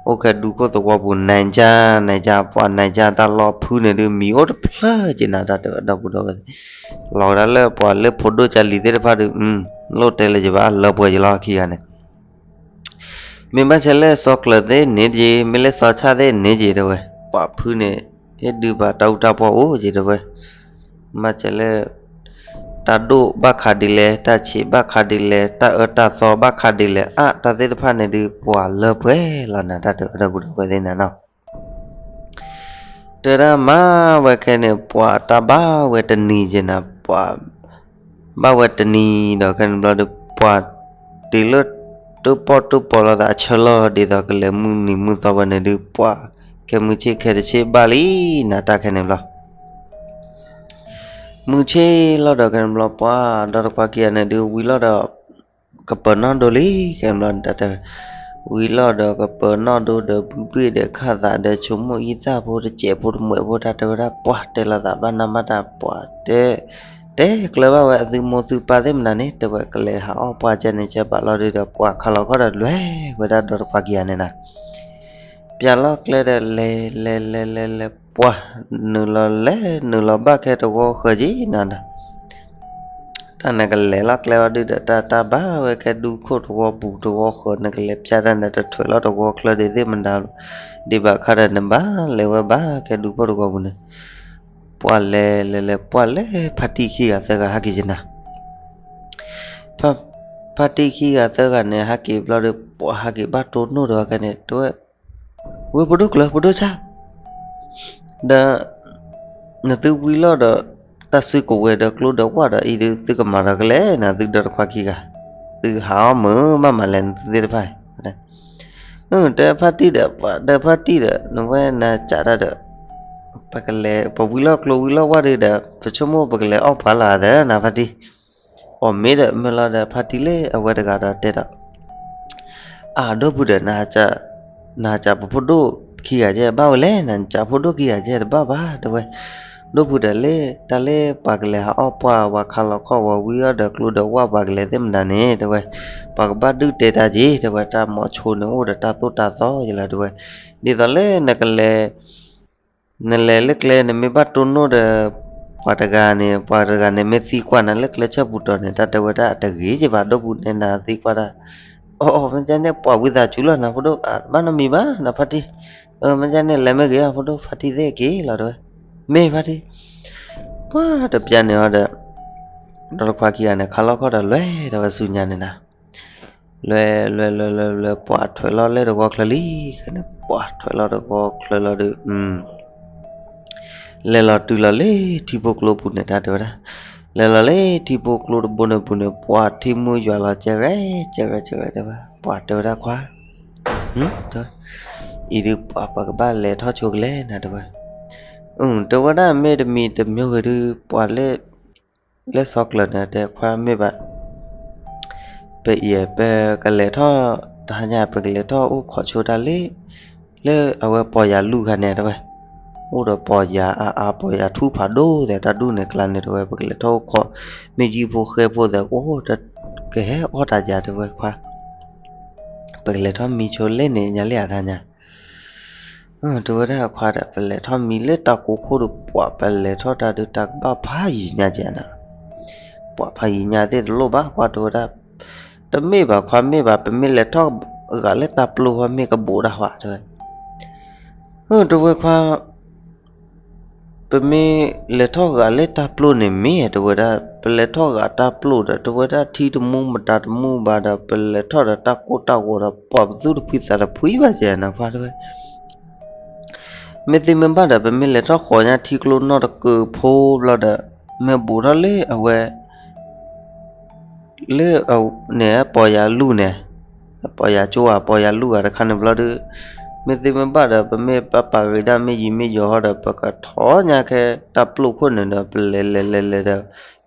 အိၣ်ခဲဒူခိၣ်သဝီပူၤ နံၤကၠါ နံၤကၠါ ပှၤနံၤကၠါတၢ်လီၢ်ဖုန့ၣ်ဒုး မံၤအိၣ်တဖျၢၣ်က့ၤနၤ တၢ်တဲဝဲ ဒီပုၢ်ဒီဝဲၢ်သ့ၣ်, လီၤကဒါလၢပှၤလၢဖိဒိၣ်ကၢလံၤသ့ၣ်တဖၣ်ဒုး လိၣ်တဲလၢၤယဘၣ် လၢပှဲၤယလီၤခံဂၤန့ၣ် မ့ၢ်ဘၣ်ဆဲးလၢစီၤကျၢၤသ့ၣ်န့ၣ်တယံၤ မ့ၢ်လၢစီၤဆၣ်သ့ၣ်န့ၣ်တယံၤတဲဝဲ, ပှၤဖုန့ၣ် ဟ့ၣ်ဒုးဘၣ်တၢ်အူတၢ်ပီအိၣ်က့ၤတဲဝဲ, မ့ၢ်ဘၣ်ဆဲးလၢ တၢ်ဒိၣ်ဘၣ်ခးဒ်လဲၣ် တၢ်ဆံးဘၣ်ခးဒ်လဲၣ် တၢ်အၢတၢ်သီဘၣ်ခးဒ်လဲၣ် အါ တၢ်သ့ၣ်တဖၣ်န့ၣ်ဒုး ပှၤလၢပှဲၤလီၤနၤ တၢ်တဲဝဲ ဒီပုၢ်ဒီဝဲၢ်သ့ၣ်နၤနီၤ တဲဒၣ်မၤဝဲခဲန့ၣ် ပှၤတၢ်ဘၣ်ဝဲတနံၤက့ၤနၤ ပှၤ ဘၣ်ဝဲတနံၤဒီးခဲန့ၣ်ဘျီဒီး ပှၤတုၤလၢ တၢ်ပီၣ်တၢ်ပီလိာ်သးအဆၢလီၤ ဒ်သိးကလဲၤမုၢ်နံၤမုၢ်သီဝဲန့ၣ်ဒုး ပှၤ ခဲမုၢ်ဆ့ၣ်ခဲတဆ့ၣ်ဘၣ်လံနၤ တၢ်ခဲန့ၣ်ဘျီ မုၢ်ဆ့ၣ်လီၤဒီးခဲန့ၣ်ဘျီ ပှၤဒီတခွါခံဂၤန့ၣ်ဒုး ဝံၤလီၤဒီး ကပၢၤနီၣ်ဒိလံ ခဲန့ၣ်ဘျီ တၢ်တဲ ဝံၤလီၤဒီးကပၢၤနီၣ်ဒိဒီး ဘုဘ့ၣ်ဒီးခၣ်သးဒီး ဆိကမိၣ်အံသၣ်ဖိတစဲးဖိတမှဲးဖိ တၢ်တဲဝဲဒၣ် ပှၤတဲလိာ်သးဘၣ်နၢ်ဘၣ်တၢ် ပှၤတဲ တဲကျၢၤဘၣ်ဝဲအသုမိၢ်သုပၢ်သ့ၣ်မနုၤန့ၣ် တဲဝဲကလဲၤဟးအီၣ်ပှၤကဲန့ၣ် ကဲဘၣ်လီၤဒုးဒီး ပှၤခးလီၤခီၣ်ဒီးလွဲၢ်ဝဲဒၣ်ဒီတခွါခံဂၤန့ၣ်နၤ ပၠးလီၤကျဲဒီးလဲၤ လဲၤ လဲၤ လဲၤ လဲၤ ပှၤနုာ်လီၤလဲၤနုာ်လီၤဘၣ်ခဲတဝီဃၢၤက့ၤနၤဒီး တၢ်နကလဲၤလီၤကျဲအီၤဒုဒီး တၢ်တၢ်ဘၣ်ဝဲခဲဒူခိၣ်တဝီပူၤတဝီဃၢၤ နကလဲၤပျၢ်တၢ်န့ၣ် တထွဲးလီၤတဝီချၢဒ်သ့ၣ်မတၤ ဒ်ဘၣ်ခါဒီး နဘၣ်လဲၤဝဲဘၣ်ခဲဒူခိၣ်တဝီပူၤန့ၣ် ပှၤလဲၤလဲၤလဲၤ ပှၤလဲၤဖါတံၢ်ခံဂၤသၢဂၤဟးက့ၤက့ၤနၤ ဖါတံၢ်ခံဂၤသၢဂၤန့ၣ် ဟးက့ၤဘျီဒီး ပှၤဟးက့ၤဘၣ်တိၢ်နီၣ်ဒီး ဟဲက့ၤန့ၣ် တဝဲ ဝဲဖိဒိၣ်ကျၢၤ ဖိဒိၣ်ဆၣ် ဒီး နသုဝံလီၤဒီး တၢ်စုကဝဲၤဒီးကျိဒီးဝၣ်ဒီး အံၤဒုးသုကမၤဒီးကလဲၣ်နၤ သုဒီတခွါခံဂၤ သုဟးအီၣ်မုာ်မးမးလဲၣ် နသုသ့ၣ်တဖၣ် တဲဖါတံၢ်ဒီး ပှၤတဲဖါတံၢ်ဒီး နဝဲနၤစးတၢ်ဒီး ပကလဲၤ ပဝံလီၤကျိဝံလီၤဝၣ်ဒုဒီး ပဆိကမိၣ်ပကလဲၤအီၣ်ပှၤလၢ်ဒီး နၤဖါတံၢ် အီၣ်မ့ၢ်ဒီးမ့ၢ်လီၤဒီး ဖါတံၢ်လၢအဝဲတဂၤဒီးတဲဒီး အၢ ဒီပုၢ်ဒီး နစးပဖိဒိၣ်ခံဂၤယဲၢ် ဘၣ်ဝဲလဲၣ် နစးဖိဒိၣ်ခံဂၤယဲၢ် တဘၣ်ဘၣ် တဲဝဲ ဒီပုၢ်ဒီး လၢတၢ်လၢပှၤကလဲၤဟးအီၣ်ပှၤ ပှၤခးလီၤခီၣ် ပှၤဝံအီၣ်ဒီးကျိဒီးဝၣ် ပှၤကလဲၤသ့ၣ်မတၤန့ၣ် တဲဝဲ ပှၤကဘၣ်ဒုးတဲတၢ်က့ၤ တဲဝဲ တၢ်မိၤဆိန့ၣ်အိၣ်ဒီးတၢ်သိၣ်တၢ်သီယလၢ တဲဝဲ ဒ်သိးလၢနကလဲၤ နလဲၤလၢကျဲ နမ့ၢ်ဘၣ်တိၢ်နီၣ်ဒီး ပှၤတဂၤန့ၣ် ပှၤတဂၤန့ၣ် မ့ၢ်သံကွၢ်နၤလၢကျဲဆၢပူၤတီၤန့ၣ် တၢ်တဲဝဲဒၣ်အတဂ့ၤက့ၤဘၣ် ဒီပုၢ်န့ၣ် နသံကွၢ်တၢ် အီၣ် အီၣ် မ့ၢ်ကဲန့ၣ် ပှၤဝံသးစူၤလီၤ နၤဖိဒိၣ် ဘၣ်နီတမံၤဘၣ် နဖါတံၢ် မ့ၢ်ကဲန့ၣ် လဲၤမ့ၢ်ဂ့ၤ အဖိဒိၣ် ဖါတံၢ်သ့ၣ်က့ၤလီၤ တဲဝဲ မ့ၢ်ဖါတံၢ် ပှၤတပျၢ်န့ၣ်အီၤဒီး ဒီတခွါခံဂၤန့ၣ် ခးလီၤခီၣ်ဒီးလဲၤဒီးဝဲဆူညါန့ၣ်နၤ လဲၤလဲၤလဲၤလဲၤလဲၤ ပှၤထွဲးလီၤလၢတဝီချၢလံ ခဲန့ၣ် ပှၤထွဲးလီၤတဝီချၢလီၤဒီး လဲၤလီၤတုၤလီၤလၢထံဖိကျိပူၤန့ၣ် တၢ်တဲဝဲဒၣ် လဲၤလီၤလၢထံဖိကျိတဘိန့ၣ်ပူၤန့ၣ် ပှၤထံမူယွၤလီၤ ကဲဂဲၤ ကဲဂဲၤ ကဲဂဲၤ တဲဝဲ ပှၤတဲဝဲဒၣ်ခွါ အံၤဒုးပှၤ ပှၤကဘၣ်လဲၤထီၣ်ဆိကလဲၣ်နၤ တဲဝဲ အၢ တဲဝဲဒၣ် မ့ၢ်တမံၤတမံၤဂ့ၤဒုး ပှၤလၢ လၢစီၤကျၢၤန့ၣ် တဲခွါမ့ၢ်ဘၣ် ပအံၤ ပကလဲၤထီၣ် တဟါညါ ပကလဲၤထီၣ်အိၣ်ခိးဆိတၢ်လၢ လၢအဝဲပီၢ်ယၤလူၢ်ခါန့ၣ် တဲဝဲ အိၣ်ဒီးပီၢ်ယၤအါအါ ပီၢ်ယၤထူၣ်ဖးဒိၣ်သဲး တၢ်ဒူၣ်န့ၣ်ကျါန့ၣ် တဲဝဲ ပကလဲၤထီၣ်အိၣ်ခိး မ့ၢ်ယံၣ်ဖိဃဲဖိသဲး အိၣ် ကဟဲအီၣ်တၢ်ယၤ တဲဝဲခွါ ပကလဲၤထီၣ်မံဆိလၢန့ၣ် ညါလၢအတဟါညါ တဲဝဲဒၣ်ခွါဒီး ပလဲၤထီၣ်မံလၢတၢ်ကိးခိၣ်ဒီး ပှၤပလဲၤထီၣ်တၢ်ဒုး တၢ်ကဘၣ်ဖးယံၤညါကဲနၤ ပှၤဖးယံၤညါသ့ၣ်တလိၣ်ဘၣ် ကွၢ်တဲဝဲဒၣ် တမ့ၢ်ဘၣ်ခွါ မ့ၢ်ဘၣ် ပမ့ၢ်လဲၤထီၣ်ဂာ်လၢတၢ်ပျိၢ် မ့ၢ်ကဘူးဒၣ်ဝဲ တဲဝဲ တဲဝဲခွါ ပမ့ၢ်လဲၤထီၣ်ဂာ်လၢတၢ်ပျိၢ်န့ၣ်မ့ၢ် တဲဝဲဒၣ် ပလဲၤထီၣ်ဂာ်တၢ်ပျိၢ်ဒီး တဲဝဲဒၣ် ထံတမူမတၤတမူဘၣ်ဒီး ပလဲၤထီၣ်ဒီးတၢ်ကိၢ်တၢ်ဂီၤဒီး ပှၤပသူၣ်တဖှံသးတဖှံဘၣ်ကဲနၤခွါ တဲဝဲ မ့ၢ်သ့မ့ၢ်ဘၣ်ဒီး ပမ့ၢ်လဲၤထီၣ်ဃီၤညါထံကျိနီၢ်တကုးဖိဘျီဒီး မ့ၢ်ဘူးထီၣ်လၢအဝဲ လၢန့ၣ် ပီၢ်ယၤလူၢ်န့ၣ် ပီၢ်ယၤကၠိဧါ ပီၢ်ယၤလူၢ်ဧါတခါန့ၣ်ဘျီဒီး မ့ၢ်သ့မ့ၢ်ဘၣ်ဒီး ပမ့ၢ်ပပာ်ဂ့ၤဒၣ်မ့ၢ်ယံၤမ့ၢ်ယီၤဟီဒီး ပကထီၣ်ညါခဲတၢ်ပျိၢ်ခိၣ်န့ၣ်ဒီး ပလဲၤလဲၤလဲၤလဲၤဒီး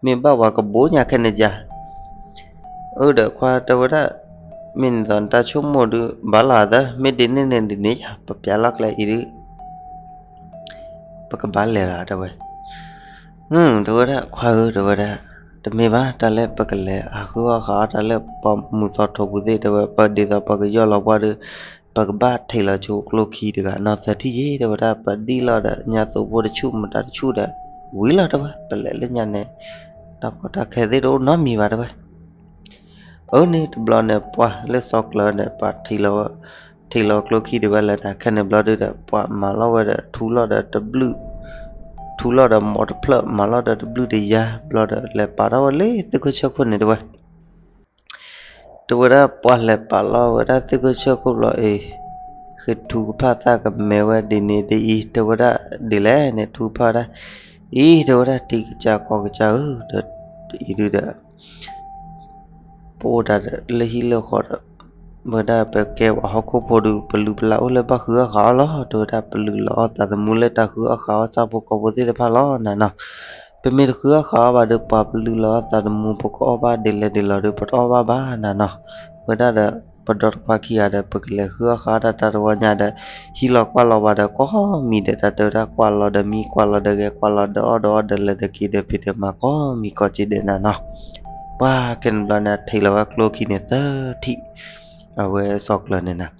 မ့ၢ်ဘၣ်ဝဲကဘိညါခဲန့ၣ်ယါ အၢ ဒီးခွါတဲဝဲဒၣ် မ့ၢ်န့ၣ်သိးနတၢ်ဆိကမိၣ်ဒုး ဘၣ်လီၤသၢ မ့ၢ်ဒ်န့ၣ်န့ၣ်ဒ်န့ၣ်ယါ ပပျးလီၤကျဲအံၤဒုး ပကဘၣ်လဲၤလီၤ တဲဝဲ တဲဝဲဒၣ် ခွါဧၢ တဲဝဲဒၣ် တမ့ၢ်ဘၣ် တၢ်လၢပကလဲၤအဃုအီၣ်ဃာ်အီၣ်တၢ်လၢပှၤမုၢ်သီထိးပူၤသ့ၣ် တဲဝဲ ပဒ်သိးပကယီၢ်လီၤပှၤဒီး ပကဘၣ်ထံးလီၤဆိကျိခံတဂၤနီၢ်သၢထံၣ်ယဲ တဲဝဲဒၣ် ပဒံၣ်လီၤဒီးညါသိဖိတဆူၣ်မတၤတဆူၣ်ဒီး ဝံၤလီၤ တဲဝဲ ပလဲၤလၢညါန့ၣ် တၢ်ကီတၢ်ခဲသ့ၣ်တအိၣ်နီတမံၤဘၣ် တဲဝဲ အၢ န့ၣ်တဘျီန့ၣ် ပှၤလၢစီၤကျၢၤန့ၣ် ပှၤထံၣ်လီၤ ထံၣ်လီၤကျိခံဒံးဝဲလၢတၢ်ခဲန့ၣ်ဘျီဒုးဒီး ပှၤမၤလီၤဝဲဒီး ထူလီၤဒီးတဘျုး ထူလီၤဒီးမိၢ်တဖျၢၣ် မၤလီၤဒီးတဘျုးတယါဘျီဒီး လဲၤပာ်ထီၣ်ဝဲလၢသုးခိၣ်ဆၢခိၣ်န့ၣ် တဲဝဲ တဲဝဲဒၣ် ပှၤလဲၤပာ်လီၤဝဲဒၣ်သုးခိၣ်ဆၢခိၣ်ဘျီအံၤ ဃ့ထူကဖၣ်သၣ်ကမဲဝဲဒ်န့ၣ်ဒ်အံၤ တဲဝဲဒၣ် ဒ်လဲၣ်န့ၣ် ထူကဖၣ်ဝဲဒၣ် အံၤ တဲဝဲဒၣ် တံၤကစၢ်ကီၢ်ကစၢ်ဧၢ ဒီးအံၤဒုးဒီး ပအိၣ်တၢ်ဒီးလၢဟံၣ်လၢဃီဒီး ဝဲဒၣ်ပကဲပှၤဟီၣ်ခိၣ်ဖိဒီး ပလုၢ်ပလၢ်အိၣ်လၢဘၣ်ဃုအီၣ်ဃာ်အီၣ်လီၤ တဲဝဲဒၣ် ပလုၢ်လီၤအီၣ်သးသမူလၢတၢ်ဃုအီၣ်ဃာ်အီၣ်ဆၣ်ဖိကီၢ်ဖိသ့ၣ်တဖၣ်လီၤ နၤနီၤ ပမ့ၢ်တဃုအီၣ်ဃာ်အီၣ်ဘၣ်ဒီး ပှၤပလုၢ်လီၤအီၣ်သးသမူ ပကအီၣ်ဘၣ်ဒ်လဲၣ်ဒ်လဲၣ်ဒီး ပတအီၣ်ဘၣ်ဘၣ် နၤနီၤ ဝဲဒၣ်ဒီး ပဒီတခွါခံဂၤဒီး ပကလဲၤဃုအီၣ်ဃာ်အီၣ်တၢ်တၢ်တဝီညါဒီး ဟံးလီၤကွၢ်လီၤဝဲဒီး ကိးမံၤဒဲး တၢ်တဲဝဲဒၣ် ကွၢ်လီၤဒီးမံ ကွၢ်လီၤဒီးဂဲၤ ကွၢ်လီၤဒီးအီၣ်ဒီးအီဒီးလဲၤဒီးက့ၤဒီးဖံးဒီးမၤ ကိးမံၤကိးက့ၤဒဲး နၤနီၤ ပှၤခဲန့ၣ်ဘျီန့ၣ် အထံၣ်လီၤဝဲကျိခံန့ၣ်သၢထံၣ် အဝဲစီၤကျၢၤန့ၣ်နၤ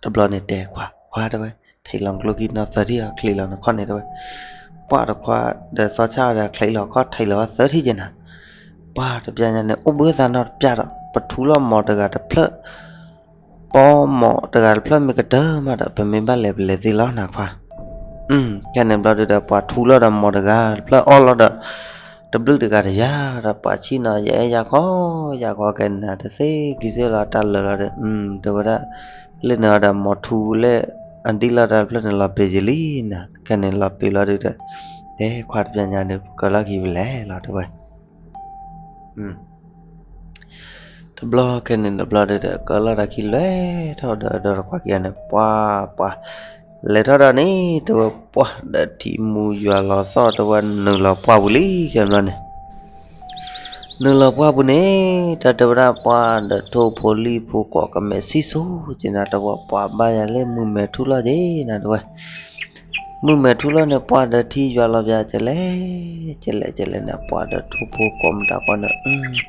တဘျီန့ၣ်တဲခွါ ခွါတဲဝဲ ထံၣ်လီၤကျိခံနီၤသၢထံၣ်အီၤ ချံးလီၤနခီၣ်န့ၣ်တဲဝဲ, ပှၢ်တခွါဒီးစီၤဆၣ်ဒီးချံးလီၤခီၣ် ထံၣ်လီၤဝဲသၢထံၣ်က့ၤနၤ, ပှၢ်တပျၢ်ညါန့ၣ် အိၣ်ဘှံးသးနီတပျၢ်ဒီး ပထူလီၤမီၤတဂၤတဖျၢၣ် ပီမီၤတဂၤတဖျၢၣ်မ့ၢ်ကတၢၢ်မးဒီး ပမ့ၢ်ဘၣ်လဲၤပလဲၤသ့လီၤနၤခွါ. ခဲန့ၣ်ဘျီဒုဒီး ပှၤထူလီၤဒီးမီၤတဂၤတဖျၢၣ်အီၣ်လီၤဒီး တဘျုးတဂၤတယၤဒီး ပှၤဆံၣ်နီၤ ယအဲၣ်ယၤခီ ယၤခီ ခဲန့ၣ်နၤ တသ့ကံၢ်စ့လီၤတၢ်လၢာ်လီၤဒီး တဲဝဲဒၣ် လၢန့ၣ်အီၤဒီးမီၤထူလၢ အဒံၣ်လီၤတၢ်တဖျၢၣ်န့ၣ် လီၤပ့ၤယလံနၤ ခဲန့ၣ်လီၤပ့ၤလီၤဒုဒီး တဲခွါတပျၢ်ညါဒီး ပကၢလီၤခံပလဲၤလီၤတဲဝဲ တဘျီခဲန့ၣ်တဘျီဒီး ကၢလီၤတၢ်ခံလွဲၢ်ထီၣ်ဒီး ဒီးတခွါခံဂၤန့ၣ် ပှၢ်ပှၢ် လဲၤထီၣ်ဒီးန့ၣ် တဲဝဲပှၢ်ဒီးထံမူယွၤလီၤသီၣ် တဲဝဲနုာ်လီၤပှၢ်ပူၤလံခဲဘျီန့ၣ် နုာ်လီၤပှၢ်ပူၤန့ၣ် တၢ်တဲဝဲဒၣ်ပှၢ်ဒီးထိၣ်ဖိလံၣ်ဖိကိးကမဲာ်ဆံၣ်စိၤက့ၤနၤ တဲဝဲပှၢ်ဘၣ်ယၤလၢမုၢ်မဲာ်ထူၣ်လီၤက့ၤနၤတဲဝဲ မုၢ်မဲာ်ထူၣ်လီၤန့ၣ် ပှၢ်ဒီးထံယွၤလီၤပၠးကလဲၣ် ကလဲၣ်ကလဲၣ်န့ၣ် ပှၢ်ဒီးထိၣ်ဖိကိးမတၤကိးန့ၣ်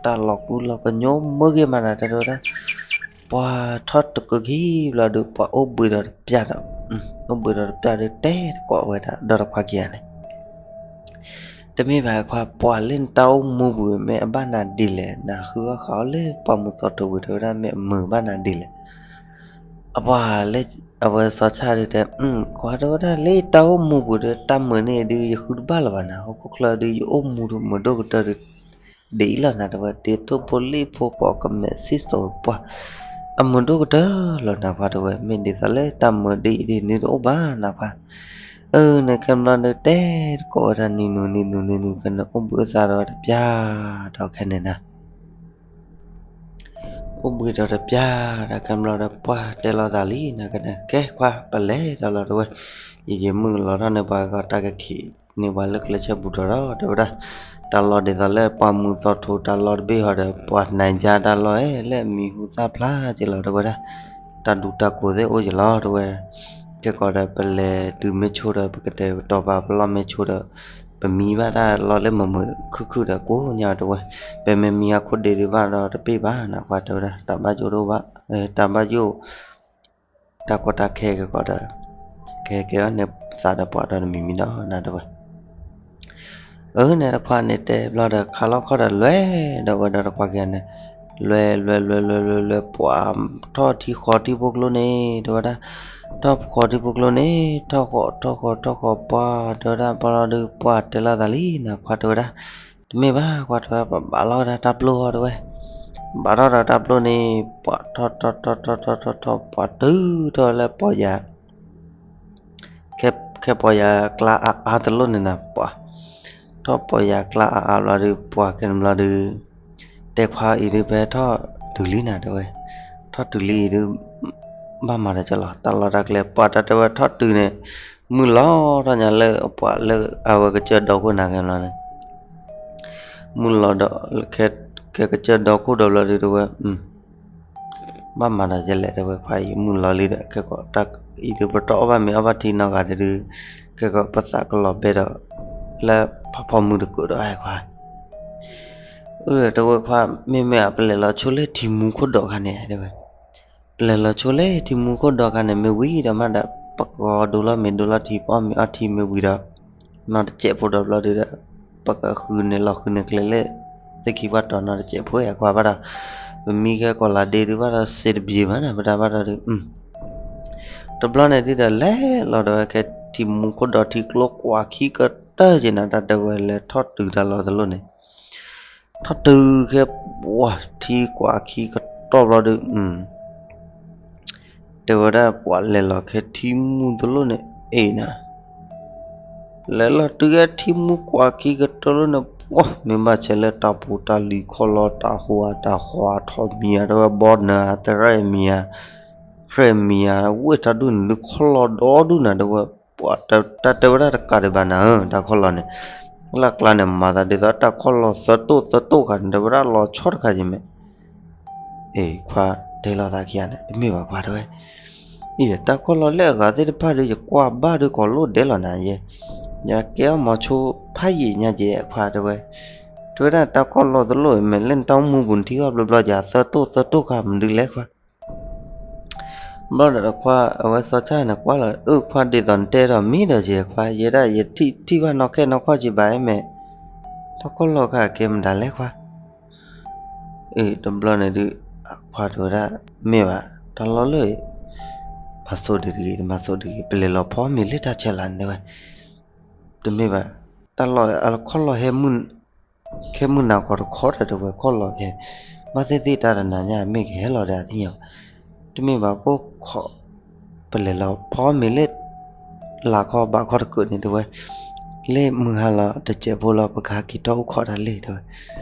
တၢ်လီၤကူလီၤကညိမၢက့ၤမးနၤ တၢ်တဲဝဲဒၣ် ပှၢ်ထီၣ်တကၢခံဘျီဒီး ပှၢ်အိၣ်ဘှံးဒီးတပျၢ်ဒီး အိၣ်ဘှံးဒီးတပျၢ်ဒီး တဲတကိးဝဲဒၣ်ဒီးတခွါခံဂၤန့ၣ် တမ့ၢ်ဘၣ်ခွါ ပှၢ်လၢနတၢ်အိၣ်မူပူၤ မ့ၢ်အဘၣ်နၤဒ်လဲၣ် နဃုအီၣ်ဃုအီလၢပှၢ်မုၢ်သီထိပူၤ တဲဝဲဒၣ်မ့ၢ်အမုာ်ဘၣ်နၤဒ်လဲၣ် အပှၢ်လၢ အဝဲစီၤဆၣ်ဒုတဲ ခွါတဲဝဲဒၣ်လၢတၢ်အိၣ်မူပူၤဒီး တၢ်မုာ်န့ၣ်ဒုး ယဃုတဘၣ်လၢၤဘၣ်နၤ ဟီၣ်ခိၣ်ချၢဒုး ယအိၣ်မူဒုးမုာ်ဒိၣ်ကတၢၢ်ဒုး ဒ်အံၤလီၤနၤ တဲဝဲ ဒ်ထိၣ်ဖိလံၣ်ဖိကိးကမဲာ်ဆံၣ်စိၤပှၢ် အမုာ်ဒိၣ်ကတၢၢ်လီၤနၤခွါ တဲဝဲ မ့ၢ်ဒ်သိးလၢတၢ်မုာ်ဒ်အံၤဒ်န့ၣ်တအိၣ်ဘၣ်နၤခွါ အၢ နခဲဘျီဒုး တဲတကိးဝဲဒၣ်နံၤနုၤနံၤနုၤနံၤနုၤ ခဲန့ၣ်အိၣ်ဘှံးအသးဒီးတပျၢ်ဒီးခဲန့ၣ်နၤ အိၣ်ဘှံးဒီးတပျၢ်ဒီး ခဲဘျီဒီးပှၢ်တဲလီၤသးလံနၤ ကဲခွါ ပလဲၤဒီးလီၤတဲဝဲ ယယမုၢ်လီၤထီၣ်န့ၢ်ပှၤဂီၤတၢ်ကခံးန့ၢ်ပှၤလၢကျဲဆၢပူၤဒီးဒီး တဲဝဲဒၣ် တၢ်လီၢ်ဒ်သိးလၢပှၢ်မုၢ်သီထိတၢ်လီၢ်တဘ့ၣ်ဟီဒီး ပှၢ်နံၤကၠါတၢ်လီၢ် လၢအမံၤဟူသၣ်ဖျါက့ၤလီၤတဲဝဲဒၣ် တၢ်ဒူတၢ်ကိးသ့ၣ်အိၣ်က့ၤလီၤတဲဝဲ ကဲကီးဒီးပလဲၤတုၤမ့ၢ်ဆိဒီး ပကတဲာ်ကတီၤပာ်ပလီၢ်မ့ၢ်ဆိဒီး ပမံဘၣ်တၢ်လီၢ်လၢမုာ်မုာ်ခုၣ်ခုၣ်ဒီးကိးညါတဲဝဲ ပမ့ၢ်မံအခိၣ်ဒ့ဒုးဘၣ်ဒီးတပ့ၢ်ဘၣ်နၤခွါတဲဝဲဒၣ် တၢ်ဘၣ်ယိၣ်တအိၣ်ဘၣ် တၢ်ဘၣ်ယိၣ် တၢ်ကီတၢ်ခဲကကီးဒီး ကဟဲကဲအီၤန့ၣ်သးဒီးပှၤဒီးတမံၤမံၤဒီးနၤတဲဝဲ အၢ န့ၣ်တခွါန့ၣ်တဲဘျီဒီး ခးလီၤခီၣ်ဒီးလဲၤဒီးဝဲဒီးတခွါခံဂၤန့ၣ် လဲၤလဲၤလဲၤလဲၤလဲၤလဲၤ ပှၢ်ထီၣ်ထံဃီၤထံဖိကျိန့ၣ် တဲဝဲဒၣ် ထီၣ်ဃီၤထံဖိကျိန့ၣ် ထီၣ်ဃီၤထီၣ်ဃီၤထီၣ်ဃီၤ ပှၢ်တဲဝဲဒၣ် ပှၢ်လီၤဒုး ပှၢ်တဲလီၤသးလံနၤခွါတဲဝဲဒၣ် တမ့ၢ်ဘၣ်ခွါတဲဝဲ ပဘၣ်လီၤဝဲဒၣ်တၢ်ပျိၢ်အီၤတဲဝဲ ဘၣ်ထီၣ်ဒီးတၢ်ပျိၢ်န့ၣ် ပှၢ်ထီၣ်ထီၣ်ထီၣ်ထီၣ်ထီၣ်ထီၣ်ထီၣ်ထီၣ် ပှၢ်တုၤထီၣ်လၢပီၢ်ယၤ ခဲပီၢ်ယၤကျါအါအါတလိၣ်န့ၣ်နၤ ပှၢ်ထီၣ်ပီၢ်ယၤကျါအါအါဘျီဒုး ပှၢ်ကဲန့ၣ်ဘျီဒုး တဲခွါအံၤဒုးဖဲထီၣ်တုၤလံနၤတဲဝဲ ထီၣ်တုၤလံအံၤဒုး ဘၣ်မၤဒီးကလီၤ တၢ်လီၢ်တၢ်ကျဲ ပှၢ်တၢ်တဲဝဲထီၣ်တုၤန့ၣ် မုၢ်လီၤထီၣ်ညါလၢပှၢ်လၢအဝဲကစၢၢ်ဒီခိၣ်နၤကဲန့ၣ်ဘျီန့ၣ် မုၢ်လီၤဒီး ခဲကစၢၢ်ဒီခိၣ်ဒီးဘျီဒုးတဲဝဲ ဘၣ်မၤဒီးယလဲၣ်တဲဝဲခွါအံၤ မုၢ်လီၤလံဒီး ခဲကီးတၢ်အံၤဒုး ပတအီၣ်ဘၣ်မ့ၤအီၣ်ဘၣ်ထံနီတဂၤဒီး ခဲကီးပသးကလီၤဘဲဒီး လၢဖးဖီမုၢ်တကိးဒီးဟဲခွါ အၢ တဲဝဲခွါ မ့မ့ၢ်အပလဲၤလီၤဆိလၢထံမူခိၣ်ဒီးခါန့ၣ်တဲဝဲ ပလဲၤလီၤဆိလၢထံမူခိၣ်ဒီးခါန့ၣ် မ့ၢ်ဝံၤဒီးမးဒီး ပကဒိလီၤမ့ၤဒိလီၤထံ ပအီၣ်မ့ၤအီထံမ့ၢ်ဝံၤဒီး နီတစဲးဖိဒီးဘျီဒုးဒီး ပကဃုန့ၢ်လီၤဃုန့ၢ်ကျဲလၢ သ့ၣ်ခံဘၣ်တီၤနီတစဲးဖိယကွၢ်ဘၣ်ဒီး ပမံခဲကီးလၢဒ့ဒုးဘၣ်ဒီး စ့တဘျ့မးနၤ ပတၢ်ဘၣ်ဒီးဒုး တဘျီန့ၣ်ဒုးဒီးလဲၤလီၤဒီးဝဲခဲထံမူခိၣ်ဒီးထံကျိကွၢ်ခံကတၢၢ်က့ၤနၤ တၢ်တဲဝဲလဲၤထီၣ်တုၤတၢ်လီၢ်တလိၣ်န့ၣ် ထီၣ်တုၤခဲပှၢ်ထံကွၢ်ခံကတီၢ်ဘျီဒုး တဲဝဲဒၣ်ပှၢ်လဲၤလီၤခဲထံမူတလိၣ်န့ၣ် အ့ၣ်နၤ လဲၤလီၤတုၤခဲထံမူကွၢ်ခံကတီၢ်လၢန့ၣ် ပှၢ်မ့ၢ်ဘၣ်ဆဲးလၢတၢ်ပူၤတၢ်လံၤခီလီၤတၢ်ဟူးတၢ်ဃီၤထီၣ်မံၤဧါ တဲဝဲဘီနၢၤ တရဲၣ်မံၤဧါ ရဲၣ်မံၤဧါ ဝဲတၢ်ဒူၣ်န့ၣ်ဒုးခီလီၤဒီဒူၣ်နၤ တဲဝဲ ပှၢ်တၢ်တဲဝဲဒၣ်တကးဒံးဘၣ်နၤဧၢ တၢ်ခီလီၤန့ၣ် လၢကျါန့ၣ် မၤသးဒ်သိးတၢ်ခီလီၤသၢတိၣ်သၢတိၣ်ခါန့ၣ် တဲဝဲဒၣ်လီၤဆီတခါယံၤမ့ၢ် အ့ၣ်ခွါတဲလီၤသးခံဂၤန့ၣ် တမ့ၢ်ဘၣ်ခွါတဲဝဲ အံၤတၢ်ခီလီၤလၢအဂၤသ့ၣ်တဖၣ်ဒီး ယကွၢ်ဘၣ်ဒီးကီးလိၣ်ဒဲးလီၤနၤယဲ ယကဲအီၣ်မီၤဆိဖးယံာ်ညါယဲခွါတဲဝဲ တဲဝဲဒၣ်တၢ်ခီလီၤတလိၣ်မ့ၢ်လၢနတၢ်အိၣ်မူပူၤနထံၣ်အီၣ်ဘျီဘျီယၤသၢတိၣ်သၢတိၣ်ခါမနုၤလဲၣ်ခွါ ဘျီဒီးတခွါ အဝဲစီၤဆၣ်န့ၣ်ကွၢ်လီၤ အၢခွါ ဒ်သိးနတဲထီၣ်မ့ၢ်ဒီးယဲခွါ ယဲဒၣ်ယထံၣ်ထံၣ်ဘၣ်နီၢ်ခဲနီၢ်ခီၣ်က့ဘၣ်အမဲာ် တၢ်ခီၣ်လီၢ်ခါကဲမတၤလဲၣ်ခွါ အ့ တဘျီန့ၣ်ဒုး အခွါတဲဝဲဒၣ် မ့ၢ်ဘၣ် တၢ်လီၢ်လၢ မၤစိးဒံးတဂ့ၤ မၤစိးဒံးတဂ့ၤ ပလဲၤလီၤဖီမ့ၤလၢတၢ်ဆဲးလၤန့ၣ်တဲဝဲ တမ့ၢ်ဘၣ် တၢ်လီၢ်အခီၣ်လီၢ်ဟဲ ခဲမုၢ်နၤခီတခီဒီးတဲဝဲခီၣ်လီၢ်ဟဲ ဘၣ်သ့ၣ်သ့ၣ်တၢ်တနၤညါမ့ၢ်ကဟဲလီၤဒီးအသ့ၣ်ညါဘၣ် တမ့ၢ်ဘၣ်ကိၣ်ခီၣ် ပလဲၤလီၤဖီမ့ၤလၢ လၤခီဘးခီတကၢၢ်န့ၣ်တဲဝဲ လၢမုၢ်ဟါလီၤတစဲးဖိလီၤ ပကဟဲက့ၤထီၣ်အိၣ်ခိးတၢ်လံတဲဝဲ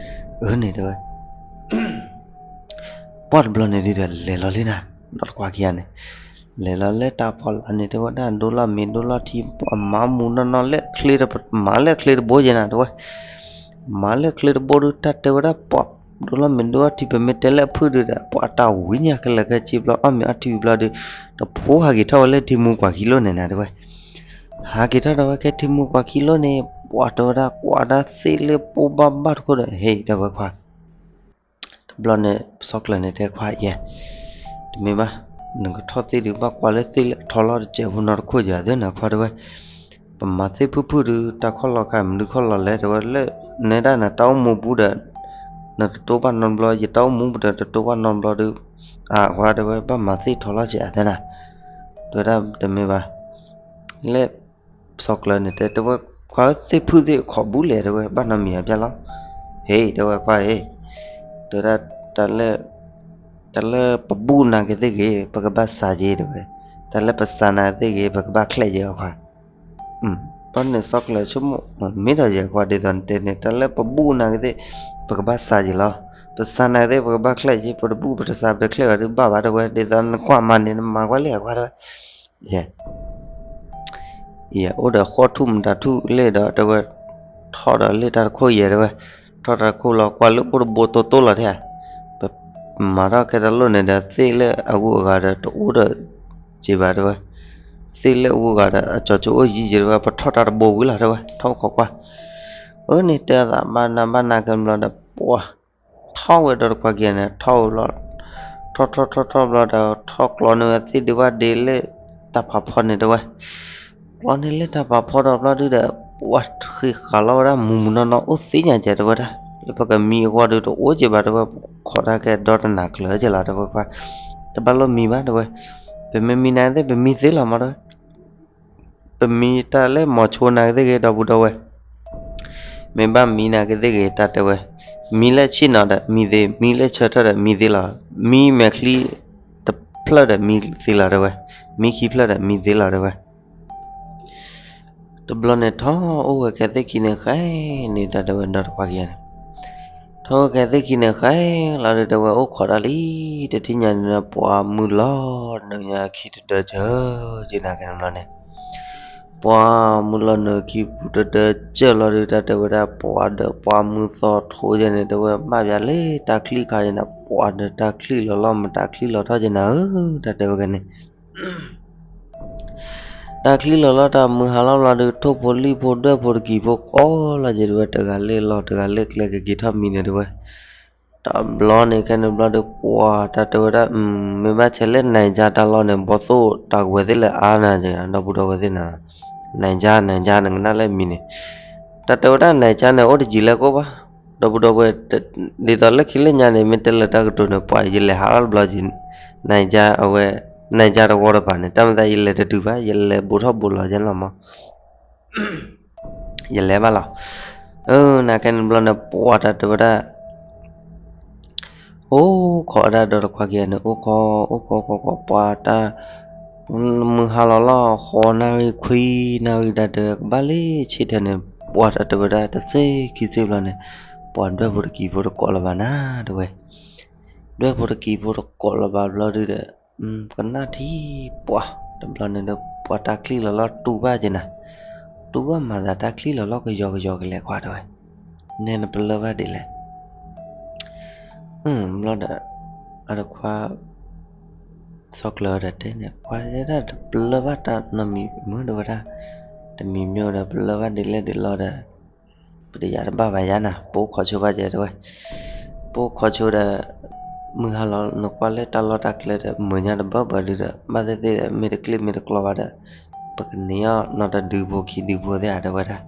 အၢန့ၣ်တဲဝဲ ပှၢ်တဘျီန့ၣ်ဒုးဒီးလဲၤလီၤလံနၤ ဒီးတခွါခံဂၤန့ၣ် လဲၤလီၤလၢတၢ်ဖီလာ်န့ၣ် တဲဝဲဒၣ်ဒိလီၤမ့ၤဒိလီၤထံ ပှၢ်မၤမူးနီၢ်နီၢ်လၢချ့ မၤလၢချ့တဘိယဲနၤတဲဝဲ မၤလၢချ့တဘိဒုး တၢ်တဲဝဲဒၣ်ပှၢ်ဒိလီၤမ့ၤဒိလီၤထံ ပမ့ၢ်တဲလၢအဖုၣ်ဒုးဒီး ပှၢ်တၢ်ဝံၤညါခဲလၢာ်ခဲဆ့ဘျီ အီၣ်မ့ၤအီထံဝံၤဘျီဒုး တဖိဟးက့ၤထီၣ်ဝဲလၢထံမူပှၢ်ခံလိၣ်န့ၣ်နၤတဲဝဲ ဟးက့ၤထီၣ်ဒီးဝဲခဲထံမူပှၢ်ခံလိၣ်န့ၣ် ပှၢ်တဲဝဲဒၣ်ကွၢ်ဒၣ်သ့ၣ်လၢပိဘၣ်ဘၣ်တခိၣ်ဒီး ဟ့ၣ်တဲဝဲခွါ တဘျီန့ၣ် စီၤကျၢၤန့ၣ်တဲခွါအံၤ တမ့ၢ်ဘၣ် နကထီၣ်သ့ၣ်ဒုး ဘၣ်ကွၢ်လၢသ့ၣ်လၢထီလီၤတစဲးဖိနီတခိၣ်ယၤသ့ၣ်နၤခွါတဲဝဲ ပမၤသ့ၣ်ဖုၣ်ဖုၣ်ဒုး တၢ်ခီၣ်လီၢ်ခါမနုၤခီၣ်လီၢ်လဲၣ်တဲဝဲလၢ နဲဒၣ်နတၢ်အိၣ်မူပူၤဒီး နတတိဘၣ်နီတဘျီ ယတၢ်အိၣ်မူပူၤဒီးတတိဘၣ်နီတဘျီဒုး အခွါတဲဝဲ ဘၣ်မၤသ့ၣ်ထီလီၤစဲးအသဲနၤ တဲဝဲဒၣ်တမ့ၢ်ဘၣ် လၢ စီၤကျၢၤန့ၣ်တဲ တဲဝဲခွါသ့ၣ်ဖုၣ်သ့ၣ်ခီၣ်ဘူးလဲၣ်တဲဝဲ ဘၣ်နီတမံၤအဘျါလီၤ ဟ့ၣ် တဲဝဲခွါအံၤ တဲဝဲဒၣ် တၢ်လၢပဘူၣ်နၤက့ၤသ့ၣ်ဂ့ၤ ပကဘၣ်စးက့ၤတဲဝဲ တၢ်လၢပစးနၤသ့ၣ်ဂ့ၤ ပကဘၣ်ချဲးက့ၤအခွါ ဘျီန့ၣ်စီၤကျၢၤဆိကမိၣ် မ့ၢ်ဒီးယဲခွါဒ်သိးနတဲန့ၣ် တၢ်လၢပဘူၣ်နၤက့ၤသ့ၣ် ပကဘၣ်စးက့ၤလီၤ ပစးနၤသ့ၣ် ပကဘၣ်ချဲးက့ၤ ပတဘူၣ်ပတစးပတချဲးဘၣ်ဒုးဘၣ်ဘၣ်တဲဝဲ ဒ်သိးနကွၢ်မၤန့ၣ် နမၤကွၢ်လံအခွါတဲဝဲ ယဲ ယဲ အိၣ်ဒီးဃီထူၣ်မတၤထူၣ်လဲၣ်ဒီးတဲဝဲ ထီၣ်ဒီးလၢတၢ်တခိၣ်ယဲတဲဝဲ ထီၣ်တၢ်တခိၣ်လီၤ ကွၢ်လၢအိၣ်တဘိတိတိလီၤထဲဧါ ပမၤထီၣ်ကဲတၢ်လိၣ်န့ၣ်ဒီး သ့ၣ်လၢအဂုၤအဂၤဒီးတအိၣ်ဒီးက့ၤဘၣ်တဲဝဲ သ့ၣ်လၢအဂုၤအဂၤဒီး အကၠီၤကၠိအိၣ်ယံၤယဲတဲဝဲ ပထီၣ်တၢ်တဘိဝံၤလီၤတဲဝဲ ထီၣ်ခိးကွၢ် အၢန့ၣ်တဲအသးဘၣ်နၤဘၣ်နၤကဲဘျီဒီး ပှၤ ထီၣ်ဝဲဒီးတခွါခံဂၤန့ၣ် ထီၣ်ဝဲဘျီ ထီၣ်ထီၣ်ထီၣ်ထီၣ်ဘျီဒီး ထီၣ်ကျီန့ၢ်ဝဲသ့ၣ်ဒုးဘၣ်ဒ့လၢတၢ်ဖးဖီန့ၣ်တဲဝဲ ကျီန့ၢ်လၢတၢ်ဖးဖီဒီးဘျီဒုးဒီး ပှၤဃ့ဃာ်လီၤဝဲဒၣ်မူးမူးနီၢ်နီၢ်အိၣ်သ့ၣ်ညါကဲတဲဝဲဒၣ် လၢပကမံအဂီၢ်ဒုးတအိၣ်က့ၤဘၣ်တဲဝဲ ခိးတၢ်ကဲဒီတနၤကျၢၤကဲလီၤတဲဝဲခွါ တဘၣ်လိၣ်မံဘၣ်တဲဝဲ ပမ့ၢ်မံနၤသ့ၣ် ပမံသ့လီၤမးတဲဝဲ ပမံတၢ်လၢမီၤဆိနၤက့ၤသ့ၣ်ဂ့ၤ ဒီပုၢ်ဒီဝဲၢ် မ့ၢ်ဘၣ်မံနၤက့ၤသ့ၣ်ဂ့ၤ တၢ်တဲဝဲ မံလၢဆ့ၣ်နီၤဒီးမံသ့ မံလၢဆၢထၢၣ်ဒီးမံသ့လီၤ မံမဲာ်ချံတဖျၢၣ်ဒီးမံသ့လီၤတဲဝဲ မံခံဖျၢၣ်ဒီးမံသ့လီၤတဲဝဲ တဘျီန့ၣ်ထီၣ်အိၣ်ဝဲကဲသ့ၣ်ခံန့ၣ်ဃဲန့ၣ် တၢ်တဲဝဲဒီတခွါခံဂၤန့ၣ် ထီၣ်အိၣ်ကဲသ့ၣ်ခံန့ၣ်ဃဲလီၤဒီးတဲဝဲအိၣ်ခိးတၢ်လံ တထံၣ်ညါန့ၣ်ဒီး ပှၤမုၢ်လီၤနုာ်ညါခံတဒၢကၢက့ၤနၤကဲန့ၣ်ဘျီန့ၣ် ပှၤမုၢ်လီၤနုာ်ခံပူၤတဒၢကၢလီၤဒီး တၢ်တဲဝဲဒၣ် ပှၤဒီးပှၤမုၢ်သီထိယဲန့ၣ် တဲဝဲဘၣ်ယၤလၢတၢ်ချံခါယဲနၤ ပှၤဒီးတၢ်ချံလီၤလီၤ မတၢ်ချံလီၤထီၣ်ယဲနၤဧၢ တၢ်တဲဝဲကဲန့ၣ် တၢ်ချံလီၤလီၤ တၢ်မုၢ်ဟါလီၤဘျီဒီး ထိၣ်ဖိလံၣ်ဖိဒွဲၣ်ဖိတကံၤဖိကိးလီၤကဲတဲဝဲ တဂၤလၢလီၢ် တဂၤလၢကျဲကက့ၤထီၣ်မံန့ၣ်တဲဝဲ တဘျီန့ၣ်ခဲန့ၣ်ဘျီဒီး ပှၤတၢ်တဲဝဲဒၣ် မ့ၢ်ဘၣ်ဆဲးလၢနံၤကၠါတၢ်လီၢ်န့ၣ် ဘီသိၣ်တၢ်ကဝဲၤသ့ၣ်လၢအါနၤ ဒီပုၢ်ဒီဝဲၢ်သ့ၣ်နၤ နံၤကၠါ နံၤကၠါ နကနၣ်လၢမံၤန့ၣ် တၢ်တဲဝဲဒၣ်နံၤကၠါန့ၣ် အိၣ်တယံၤလၢကိၣ်ဘၣ် ဒီပုၢ်ဒီဝဲၢ် ဒ်သိးလၢခံလၢညါန့ၣ် မ့ၢ်တဲလၢတၢ်ကတိၤန့ၣ် ပှၤယလဲၤဟးလီၤတဘျီက့ၤ နံၤကၠါအဝဲ နံၤကၠါတဝီတပၤန့ၣ် တၢ်မၤသးယလဲၤတတုၤဘၣ် ယလဲၤဘူးထီၣ်ဘူးလီၤယဲလီၤမး ယလဲၤဘၣ်လီၤ. အၢ နာ်ကဲန့ၣ်ဘျီန့ၣ် ပှၤတၢ်တဲဝဲဒၣ် အိၣ်ခိးဝဲဒၣ်ဒီးတခွါခံဂၤန့ၣ် အိၣ်ခိး အိၣ်ခိးခိးခိး ပှၤတၢ် မုၢ်ဟါလီၤလီၤ ဃိးနၣ်ရံၣ်ခွံနၣ်ရံၣ် တၢ်တဲဝဲကဘၣ်လၢဆ့ၣ်ထၢၣ်န့ၣ် ပှၤတၢ်တဲဝဲဒၣ်တစ့ခံစ့ဘျီန့ၣ် ပှၤဒွဲၣ်ဖိတကံၤဖိတကိးလၢၤဘၣ်နၤ တဲဝဲ ဒွဲၣ်ဖိတကံၤဖိတကိးလၢၤဘၣ်ဘျီဒုဒီး ကနၣ်ထံပှၤ တဘျီန့ၣ်ဒီး ပှၤတၢ်ချံလီၤလီၤတူၢ်ဘၣ်က့ၤနၤ, တူၢ်ဘၣ်မၤသးတၢ်ချံလီၤလီၤကယီကယီကလဲာ်ခွါတဲဝဲ, နဲနပလၢၢ်ဘၣ်ဒ်လဲၣ်. ဘျီဒီး အတခွါ စီၤကျၢၤဒီးတဲန့ၣ် ပှၤဒၣ်တပလၢၢ်ဘၣ်တၢ်နီတမံၤမ့ၢ်ဒီးဝဲဒၣ်, တမံၤမ့ၢ်ဒီးပလၢၢ်ဘၣ်ဒ်လဲၣ်ဒ်လဲၣ်ဒီး ပတယၤတဘၣ်ဘၣ်ယါနၤ, ပအိၣ်ခိးဆိဘၣ်ကဲတဲဝဲ, ပအိၣ်ခိးဆိဒီး မုၢ်ဟါလီၤ နကွၢ်လၢတၢ်လီၢ်တၢ်ကျဲဒီး မုာ်ညါတဘၢဘၢဒုဒီး ဘၣ်သ့ၣ်သ့ၣ်ဒီး မ့ၢ်တကျ့ၢ်မ့ၢ်တကျီဘၣ်ဒီး ပကန့ၢ်အီၤနီတဒုဖိခံဒုဖိသ့ၣ်ဧါ တဲဝဲဒၣ်.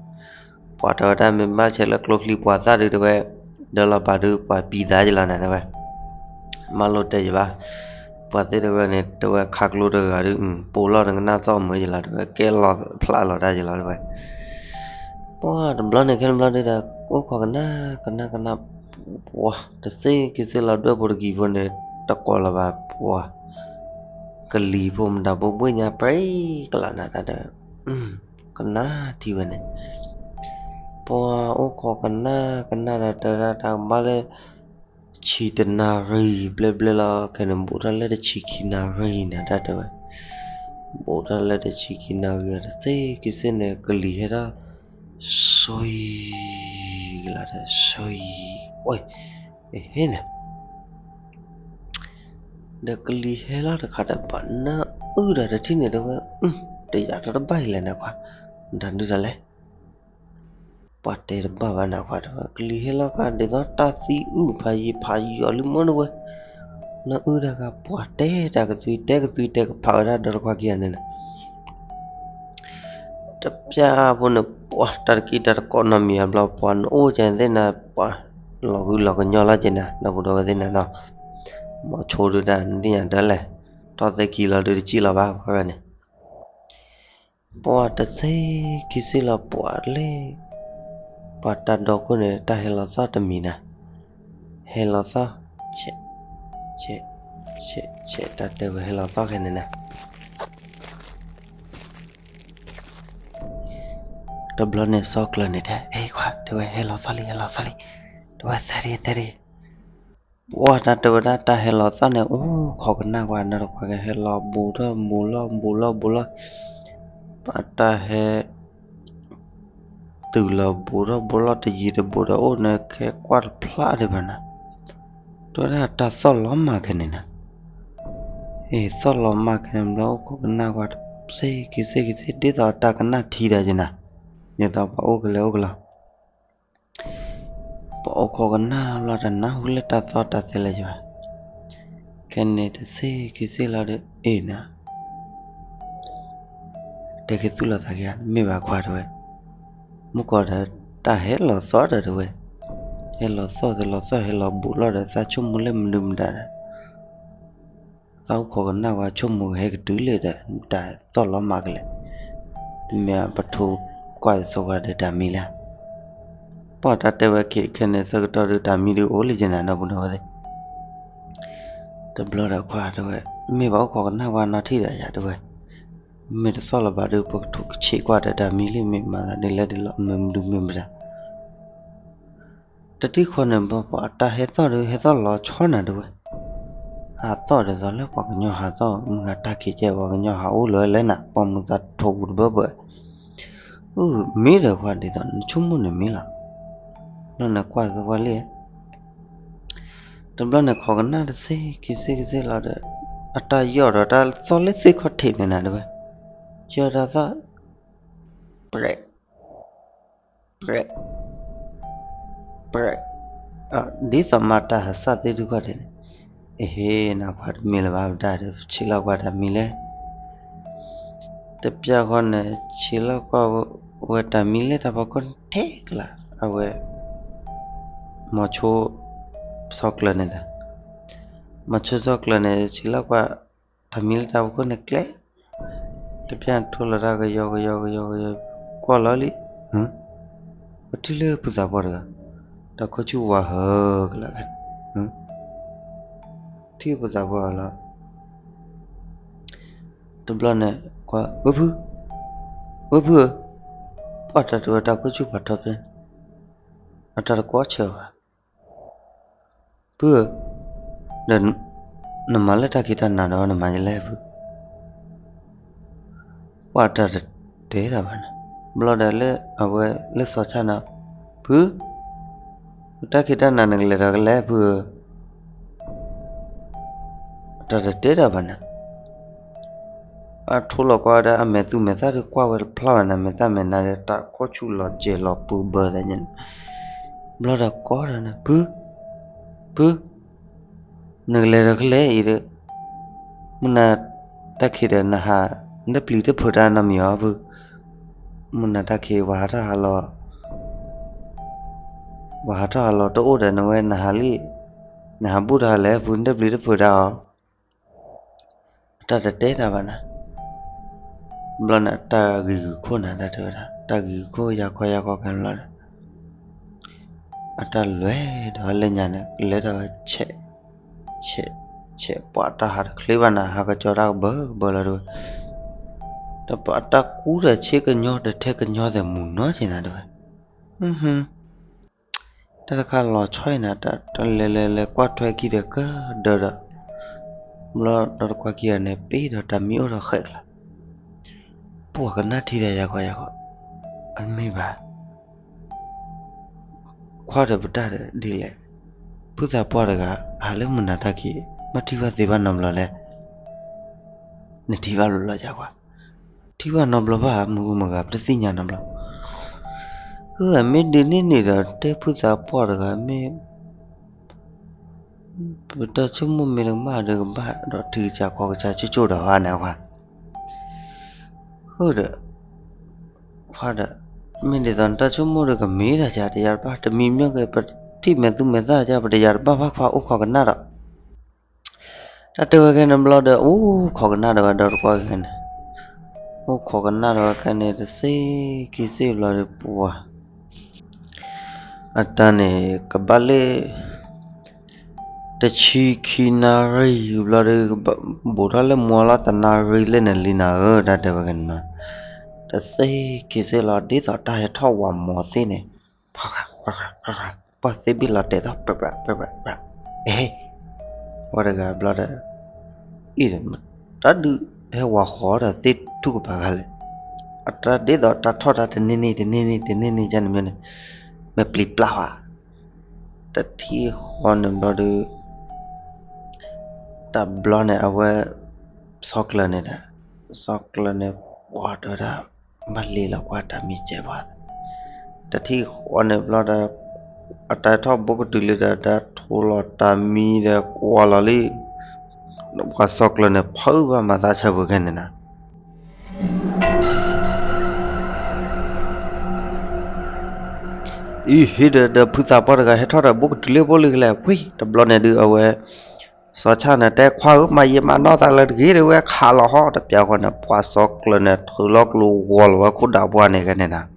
ပှၤတဲဝဲဒၣ် မ့ၢ်ဘၣ်ဆဲးလၢကျိချံပှၤသၣ်ဒု တဲဝဲ, ဒၢလီၤဘၣ်ဒု ပှၤပံသးယလီၤနၤ တဲဝဲ. မၢလိာ်တဲယဘၣ်, ပှၤသ့ၣ်တဲဝဲန့ၣ် တဲဝဲခးကျိတဂၤဒု ပိာ်လီၤနကနၣ်သီၣ်မုာ်ယလီၤ တဲဝဲ, ကဲလီၤဖျးလီၤတၢ်ယလီၤ တဲဝဲ. ပှၤတဘျီန့ၣ် ခဲန့ၣ်ဘျီဒုဒီး အိၣ်ခိးကနၣ်ကနၣ်ကနၣ်, ပှၤတသ့က့ၤသ့လီၤ ဒွဲၣ်ဖိတကံၤဖိန့ၣ် တကိးလီၤဘၣ် ပှၤကလံၤဖိမတၤဘိဘှ့ၣ်ညါ ပြံကလးနၤ တၢ်တဲဝဲ, ကနၣ်ထံဝဲန့ၣ် ပှၤအိၣ်ခိးကနၣ်ကနၣ်ဒီး တဲဝဲဒၣ်တၢ်ကဘၣ်လၢ တဆံတနၣ်ရံၣ်ဘျဲၣ်ဘျဲၣ်လီၤ ခဲန့ၣ် ဘူးထီၣ်လၢတဆံခံနၣ်ရံၣ်နၤ တၢ်တဲဝဲ, ဘူးထီၣ်လၢတဆံခံနၣ်ရံၣ် တသ့က့ၤသ့န့ၣ် ကလံၤဟဲထီၣ် ဆွံကလးဒီး ဆွံ, အဟ့န့ၣ် ဒီးကလံၤဟဲလီၤတခါဒီး ပှၤနၢအုၣ်ဒီးတထံၣ်န့ၣ် တဲဝဲ, တယာ်ထီၣ်တဘၣ်အံၤလဲၣ်နခွါ, မတၤဒုတၢ်လဲၣ် ပှၤတဲတဘၣ်ဘၣ်နခွါ တဲဝဲ, ကလံၤဟဲလီၤခါ ဒ်သိးတၢ်သံအုၣ်ဖးယံၤဖးယီၤလံမ့ၢ် တဲဝဲ, နၢအုၣ်တၢ်ခါ ပှၤတဲတၢ်ကသွံ တဲကသွံတဲကဖးဝဲဒၣ်ဒီးတခွါခံဂၤန့ၣ်နၤ တပျၢ်ဖိန့ၣ် ပှၤတၢ်တက့ၢ်တၢ်တကိးနီတမံၤအဘျီ ပှၤနအိၣ်ကဲသ့ၣ်နၤ ပှၤလီၤဂုာ်လီၤကညီလီၤက့ၤနၤ ဒီပုၢ်ဒီဝဲၢ်သ့ၣ်နၤနီၤ, မီၤဆိဒုတၢ်နသ့ၣ်ညါဒၢလဲၣ်, ထီၣ်သဲခံလီၤဒုတစံၣ်လီၤဘၣ် ပှၤန့ၣ် ပှၤတသ့ခံသ့လီၤ ပှၤလၢ ပှၤတၢ်ဒီခိၣ်န့ၣ် တၢ်ဟဲလီၤသီၣ်တမံၤနၤ, ဟဲလီၤသီၣ်, ဆဲး, ဆဲး, ဆဲး, ဆဲး တၢ်တဲဝဲဟဲလီၤသီၣ်ခဲန့ၣ်နၤ, တဘျီန့ၣ် စီၤကျၢၤန့ၣ်တဲ အဲ ခွါ တဲဝဲ ဟဲလီၤသီၣ်လံ ဟဲလီၤသီၣ်လံ, တဲဝဲ သဲဒ့ သဲဒ့ ပှၤတၢ်တဲဝဲဒၣ် တၢ်ဟဲလီၤသီၣ်န့ၣ် အိၣ်ခိးကနၣ်ကွၢ် နတခွါကဟဲလီၤဘူးထီၣ်ဘူးလီၢ် ဘူးလီၢ် ဘူးလီၢ်, ပှၤတၢ်ဟဲ တုၤလီၤဘူးထီၣ်ဘူးလီၢ်တယံၤတဘူးဒီး အိၣ်န့ၣ်ခဲကွၢ်တဖျးဒံးဘၣ်နၤ, တဲဝဲဒၣ်တၢ်သီၣ်လီၤမၢ်ခဲန့ၣ်နၤ, အ့ သီၣ်လီၤမၢ်ခဲန့ၣ်ဘျီ အိၣ်ခိးကနၣ်ကွၢ် သ့ခံသ့ခံသ့ ဒ်သိးတၢ်ကနၣ်ထံဒီးယနၤ, ဒ်သိးပှၤအိၣ်ကလဲၤအိၣ်ကလီၤ ပှၤအိၣ်ခိးကနၣ်လီၤတၢ်နၢ်ဟူလၢတၢ်သီၣ်တၢ်သဲလၢၤယၤ, ခဲန့ၣ်တသ့ခံသ့လီၤဒီး အ့ၣ်နၤ, တဲက့ၤသူၣ်လီၤသးက့ၤ မ့ၢ်ဘၣ်ခွါတဲဝဲ, မုၢ်ကီၢ်ဒီး တၢ်ဟဲလီၤသီၣ်ဒီးတဲဝဲ, ဟဲလီၤသီၣ်သလီၤသီၣ် ဟဲလီၤဘူးလီၢ်ဒီး သးဆိကမိၣ်လၢမနုၤမတၤဒီး သးအိၣ်ခိးကနၣ်ဝဲဆိကမိၣ်ကဟဲကတုၤလံဒီး တၢ်သီၣ်လီၤမၢ်ကလဲၣ်, တမ့ၢ်ပထိကွၢ်သကိးဒီးတၢ်မံလၢ ပှၤတၢ်တဲဝဲခဲခဲန့ၣ် ဆၢကတီၢ်ဒုးတၢ်မံဒုးအိၣ်လံယနၤ ဒီပုၢ်ဒီဝဲၢ်သ့ၣ်, တဘျီဒီးခွါတဲဝဲ, မ့ၢ်ဘၣ်အိၣ်ခိးကနၣ်ဝဲနီၢ်ထံၣ်ဒီးယၤတဲဝဲ, မ့ၢ်တသီၣ်လီၤဘၣ်ဒုး ပကထူၣ်ကဆံးကွၢ်ဒီးတၢ်မံလံ မ့ၢ်မၤသးဒ်လဲၣ်ဒ်လဲၣ် မ့ၢ်မနုၤမ့ၢ်မတၤ တထံၣ်ဃီန့ၣ် ပှၤတၢ်ဟဲသီၣ်ဒုး ဟဲသီၣ်လီၤဆီနၤတဲဝဲ, ဟးသီၣ်ဒ်သိးလၢပှၤကညီဟးသီၣ် မုၢ်ဂၤတၢ်ခံးကဲ ပှၤကညီဟးအိၣ်လၢၤဝဲလဲၣ်နၤ ပိာ်မုၣ်သးထိးပူၤတဘၢဘၢ, အၢ မ့ၢ်ဒီးခွါဒ်သိး နဆိကမိၣ်န့ၣ်မ့ၢ်လီၤ, ဘျီန့ၣ်ကွၢ်သဝဲလံ တဘျီန့ၣ်ခိးကနၣ်တသ့ခံသ့ခံသ့လီၤဒီး အတၢ်ယီၢ်ဒီးတၢ်သီၣ်လၢသ့ၣ်ခီၣ်ထံးန့ၣ်နၤတဲဝဲ, ယီၢ်တၢ်သီၣ်, ပြဲး, ပြဲး, ပြဲး, ဒ်သိးမၤတၢ်ဟးစၢ်သ့ၣ်ဒုးခီၣ်ထံးန့ၣ်, အဟ့ၣ်နခွါတမံၤလၢၤဘၣ် ပတၢ်ဒီး ဆံးလီၤကွၢ်တၢ်မံလဲၣ် တပျၢ်ဃီန့ၣ် ဆံးလီၤကွၢ်ဝဲတၢ်မံလၢတၢ်ဖီခိၣ်န့ၣ်ထဲကလး အဝဲ မီၤဆိ စီၤကျၢၤန့ၣ်ဒီး မီၤဆိစီၤကျၢၤန့ၣ် ဆံးလီၤကွၢ် တၢ်မံလၢတၢ်ဖီခိၣ်န့ၣ်ကျဲ တပျၢ်ထိၣ်လီၤတၢ်ကယီကယီကယီကယီ ကွၢ်လီၤလံ, ပထံၣ်လၢဖုသးပှၢ်တဂၤ တၢ်ခိၣ်ဆူၣ်ဝါဟၢကလး ထံၣ်ပသးပှၢ်လီၤ တဘျီန့ၣ် ကွၢ် ဝဲဖု, ဝဲဖုဧၢ, ပှၤတၢ်တဝဲတၢ်ခိၣ်ဆူၣ်ဖးထီဖဲ အတၢ်တကွီၢ်ဆၢဘၣ်, ဖုဧၢ, ဒီးနမၤလၢတၢ်ခံးတၢ်နၤဒီးနမၤယလဲၣ်ဖု ပှၤတၢ်တတဲတၢ်ဘၣ်န့ၣ်, ဘျီဒီးလၢအဝဲလၢစီၤဆၣ်န့ၣ်, ဖု, တၢ်ခံးတၢ်နၤနကလဲၤဒီးကလဲၤဖုဧၢ, တၢ်တတဲတၢ်ဘၣ်န့ၣ်, အထိလီၤကွၢ်ဝဲဒၣ်အမဲာ်သူမဲာ်သၣ်ဒုးကွၢ်ဝဲတဖျါဘၣ်န့ၣ် မဲာ်သၣ်မဲာ်နါဒီးတၢ်ခိၣ်ဆူၣ်လီၤစဲၤလီၤပူၤဘၢသးန့ၣ်, ဘျီဒီးကိးဒီးန့ၣ် ဖု, ဖု နကလဲၤဒီးကလဲၤအံၤဒီး, မုၢ်နၤတၢ်ခံးဒီးနဟး, နတပျံၤတဖုးတၢ်နီတမံၤအီၤဖု, မုၢ်နၤတၢ်ခံး ပှၤဟးထီၣ်ဟးလီၤ, ပှၤဟးထီၣ်ဟးလီၤတအိၣ်ဒီးနဝဲ နဟးလံ, နဟးဘူၣ်တဟးလဲၣ်ဖု နတပျံၤတဖုးတၢ်အီၤ အတၢ်တတဲတၢ်ဘၣ်နၤ, ဘျီန့ၣ် အတၢ်ဂံၤဂုာ်ခိၣ်နၤ တၢ်တဲဝဲဒၣ် တၢ်ဂံၤဂုာ်ခိၣ်ယၤခီယၤခီကဲဘျီဒီး, အတၢ်လဲၤဒီးလၢညါန့ၣ် လဲၤဒီးဆဲး, ဆဲး, ဆဲး ပှၤတၢ်ဟးတချ့ဘၣ်နၤ ဟးကစီၤတၢ်ကဘၢကဘၢလီၤတဲဝဲ, ဒီးပှၤတၢ်ကူဒီးဆ့ကညီဒီးထဲကညီသဲးမုၢ်နီၤက့နၤတဲဝဲ တၢ်တခါလီၤဆီနၤ တၢ်လဲၤလဲၤလဲၤကွၢ်ထွဲခံဒီးကဒၢဒီး, ဘျီဒီးတကွၢ်ခံဂၤန့ၣ် ပ့ၤဒီးတၢ်မံအိၣ်ဒီးဃဲးကျါ, ပှၤကနၣ်ထံဒီးယၤခီယၤခီ, အမ့ၢ်ဘၣ်, ခွါဒီးပတၢ်ဒီးဒ်လဲၣ်, ဖုသးပှၢ်တဂၤ ဟးလၢမုၢ်နၤတၢ်ခံး ဘၣ်ထံၣ်ဘၣ်သ့ဘၣ်နီတဘျီလဲၣ်, နထံၣ်ဘၣ်လီၤလီၤယၤကွၢ် ထံၣ်ဘၣ်နီတဘျီဘၣ် မုၢ်ဂီၢ်မုၢ်ဂၤ ပတသ့ၣ်ညါနီတဘျီ, မ့ၢ်ဒုးန့ၢ်န့ၣ်ဒီး တဲဖုသးပှၢ်တဂၤမ့ၢ်, ပတၢ်ဆိကမိၣ်မ့ၢ်တကမၣ်ဒီးကဘၣ်ဒီးထံကစၢ်ကီၢ်ကစၢ်ကၠိကၠိဒီးဧါန့ၣ်ကွၢ်, ဒီး ခွါဒီး, မ့ၢ်ဒ်သိးနတၢ်ဆိကမိၣ်ဒီးကမ့ၢ်တၢ်ကတယၤတဘၣ် တမံၤမ့ၢ်က့ၤ ပထံၣ်မဲာ်သူမဲာ်သၣ်က ပတယၤတဘၣ်ဘၣ်ခွါအိၣ်ခိးကနၣ်ဒီး တၢ်တဲဝဲခဲန့ၣ်ဘျီဒီး အိၣ်ခိးကနၣ်ဒီးဝဲဒီးတကွၢ်ခဲန့ၣ်, အိၣ်ခိးကနၣ်ဒီးဝဲခဲန့ၣ် တစ့ခံစ့ဘျီဒီးပှၤ အတၢ်န့ၣ် ကဘၣ်လၢ တဆံခံနၣ်ရံၣ်ဘျီဒီး ဘူးထီၣ်လၢမွၤလီၤတနၣ်ရံၣ်လၢန့ၣ်လံနၤဧၢ တၢ်တဲဝဲခဲန့ၣ်နီၤ, တစ့ခံစ့လီၤ ဒ်သိးတၢ်ဟဲထီၣ်ဝးမီၤသ့ၣ်န့ၣ်, ပှၤသ့ၣ်ဘ့ၣ်လီၤတဲာ်သီၣ် ပြးပြးပြးပြးပြး, အဲ ဝဲတဂၤဘျီဒီး အံၤဒီး တၢ်ဒုးဟဲဝးဃီၤဒီးသ့ၣ်ထူၣ်ကပၤဂၤလဲၣ်, အတၢ်ဒ်သိးတၢ်ထီၣ်တၢ်တန့ၢ်န့ၢ်တန့ၢ်န့ၢ်တန့ၢ်န့ၢ်ကန့ၣ်မ့ၢ်န့ၣ်, မ့ၢ်ပျံၤပျၢ်ဝဲ, တထံၣ်ဃီန့ၣ်ဘျီဒီး တဘျီန့ၣ် အဝဲ စီၤကျၢၤန့ၣ်ဒီး စီၤကျၢၤန့ၣ် ပှၤတဲဝဲဒၣ် ဘၣ်လ့လီၤကွၢ်တၢ်မံစဲးပှၤ, တထံၣ်ဃီန့ၣ်ဘျီဒီး အတၢ်ထီၣ်ဘူးကတုၤလံဒီး တၢ်ထိလီၤတၢ်မံဒီးကွၢ်လီၤလံ, ပှၤစီၤကျၢၤန့ၣ် ဖုးဘၣ်မၤသးဆၢပူၤခဲန့ၣ်နၤ အံၤဟ့ၣ်ဒီး ဒီးဖုသးပှၢ်တဂၤဟဲထီၣ်ဒီးဘူးကတုၤလၢဘိလံကလဲၣ်, ဝံၤ တဘျီန့ၣ်ဒုးအဝဲ စီၤဆၣ်န့ၣ် တဲခွါဧၢ မၤယံာ်မၤနီၢ်သးလၢတဂ့ၤ တဲဝဲခးလီၤဟီၣ် တပျးဃီန့ၣ် ပှၤစီၤကျၢၤန့ၣ် ထုးလီၤကျိဝီၤလီၤဝဲခိၣ်ဒးပှၢ်န့ၣ်ဂ့ၤန့ၣ်နၤ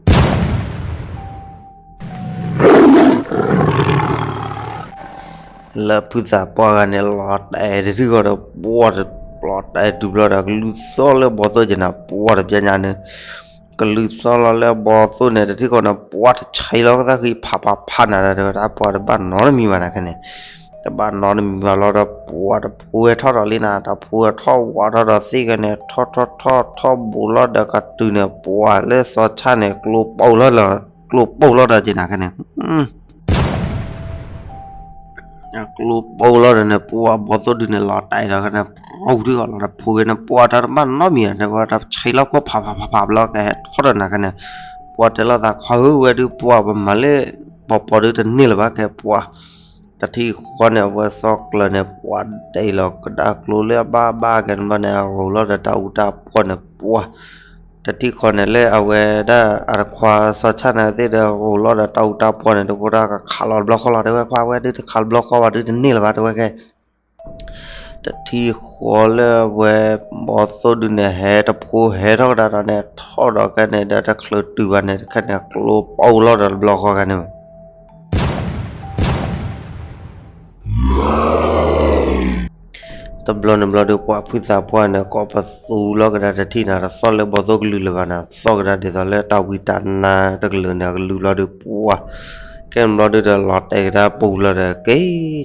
လၢဖုသးပှၢ်ဂၤန့ၣ် လီၤတဲာ်တထံၣ်ဃီဒီး ပှၤတလီၤတဲာ်တုၤဘျီဒီး ကလုၢ်သီၣ်လၢဘီသိၣ်က့ၤနၤ ပှၤတပျးညါန့ၣ် ကလုၢ်သီၣ်လီၤလၢဘီသိၣ်န့ၣ် တထံၣ်ဃီန့ၣ် ပှၤတဆဲးလီၤကသၣ်ဃံဖးဖးဖးနၤဒီး တဲဝဲဒၣ်ပှၤတဘၣ်နီတမံၤဘၣ်နၤခဲန့ၣ် တဘၣ်နီတမံၤဘၣ်လီၤဒီး ပှၤတဖိဟဲထီၣ်ဒီးလံနၤ တဖိဟဲထီၣ်ဝးထီၣ်ဒီးသ့ၣ်ဂၤန့ၣ် ထီၣ်ထီၣ်ထီၣ်ထီၣ်ဘူးလီၤဒီးကတုၤန့ၣ် ပှၤလၢစီၤဆၣ်န့ၣ် ကျိပိၢ်လီၤဒီး ကျိပိၢ်လီၤဒီးက့ၤနၤခဲန့ၣ် ကျိပိၢ်လီၤဒီးန့ၣ် ပှၤဘီသိၣ်ဒုန့ၣ် လီၤတဲာ်ဒီးခဲန့ၣ် ပူၤဒုဂီၤလီၤဒီး ဖိဂ့ၤန့ၣ် ပှၤတၢ်တဘၣ်နီတမံၤ တဲဝဲတၢ်ဆဲးလီၤခိၣ်ဖးဖးဖးဖးဘျီ ကဟဲထီၣ်ဒီးနၤခဲန့ၣ် ပှၤတဲလိာ်သး ခွါဧၢ ဝဲဒုး ပှၤပမၤလၢ ပီၤပီၤဒုတန့ၢ်လၢၤဘၣ် ကဲပှၤ တထံၣ်ဃီန့ၣ် အဝဲစီၤကျၢၤန့ၣ် ပှၤဒဲးလီၤကဒါကျိလၢအဘၣ်ဘၣ် ကဲန့ၣ်ဘျီန့ၣ် အဂီၤလီၤဒီးတၢ်အူတၢ်ပှီၢ်န့ၣ် ပှၤ တထံၣ်ဃီန့ၣ် လၢအဝဲဒၣ်အတခွါစီၤဆၣ်န့ၣ်သ့ၣ်ဒီး ဂီၤလီၤဒီးတၢ်အူတၢ်ပှီၢ်န့ၣ် တဖိဒၣ်ကခးလီၤတဘျီဃီလီၤ တဲဝဲခွါ ဝဲဒုးတခးတဘျီဃီဘၣ်ဒုးတန့ၢ်လၢၤဘၣ် တဲဝဲခဲ တထံၣ်ဃီလၢအဝဲ ဘီသိၣ်ဒုန့ၣ် ဟဲတဖိဟဲထီၣ်ကဒါဒီးန့ၣ် ထီၣ်ဒီးခဲန့ၣ်ဒီး တချုးတုၤဘၣ်န့ၣ် တခါန့ၣ် ကျိပိၢ်လီၤဒီးတဘျီဃီခဲန့ၣ် တဘျီန့ၣ်ဘျီဒီး ပှၤဖုသးပှၢ်န့ၣ် ကိးပသူလီၤကဒါတထံၣ်နၤ တသီၣ်လၢဘီသိၣ်ကလုၢ်လၢၤဘၣ်နၤ သီၣ်ကဒါဒ်သိးလၢတၢ်ဝံတၢ်နါတကလုာ်န့ၣ် အကလုာ်ဘျီဒီး ပှၤ ကဲန့ၣ်ဘျီဒီး လီၤတဲာ်ကဒါပူၤလီၤ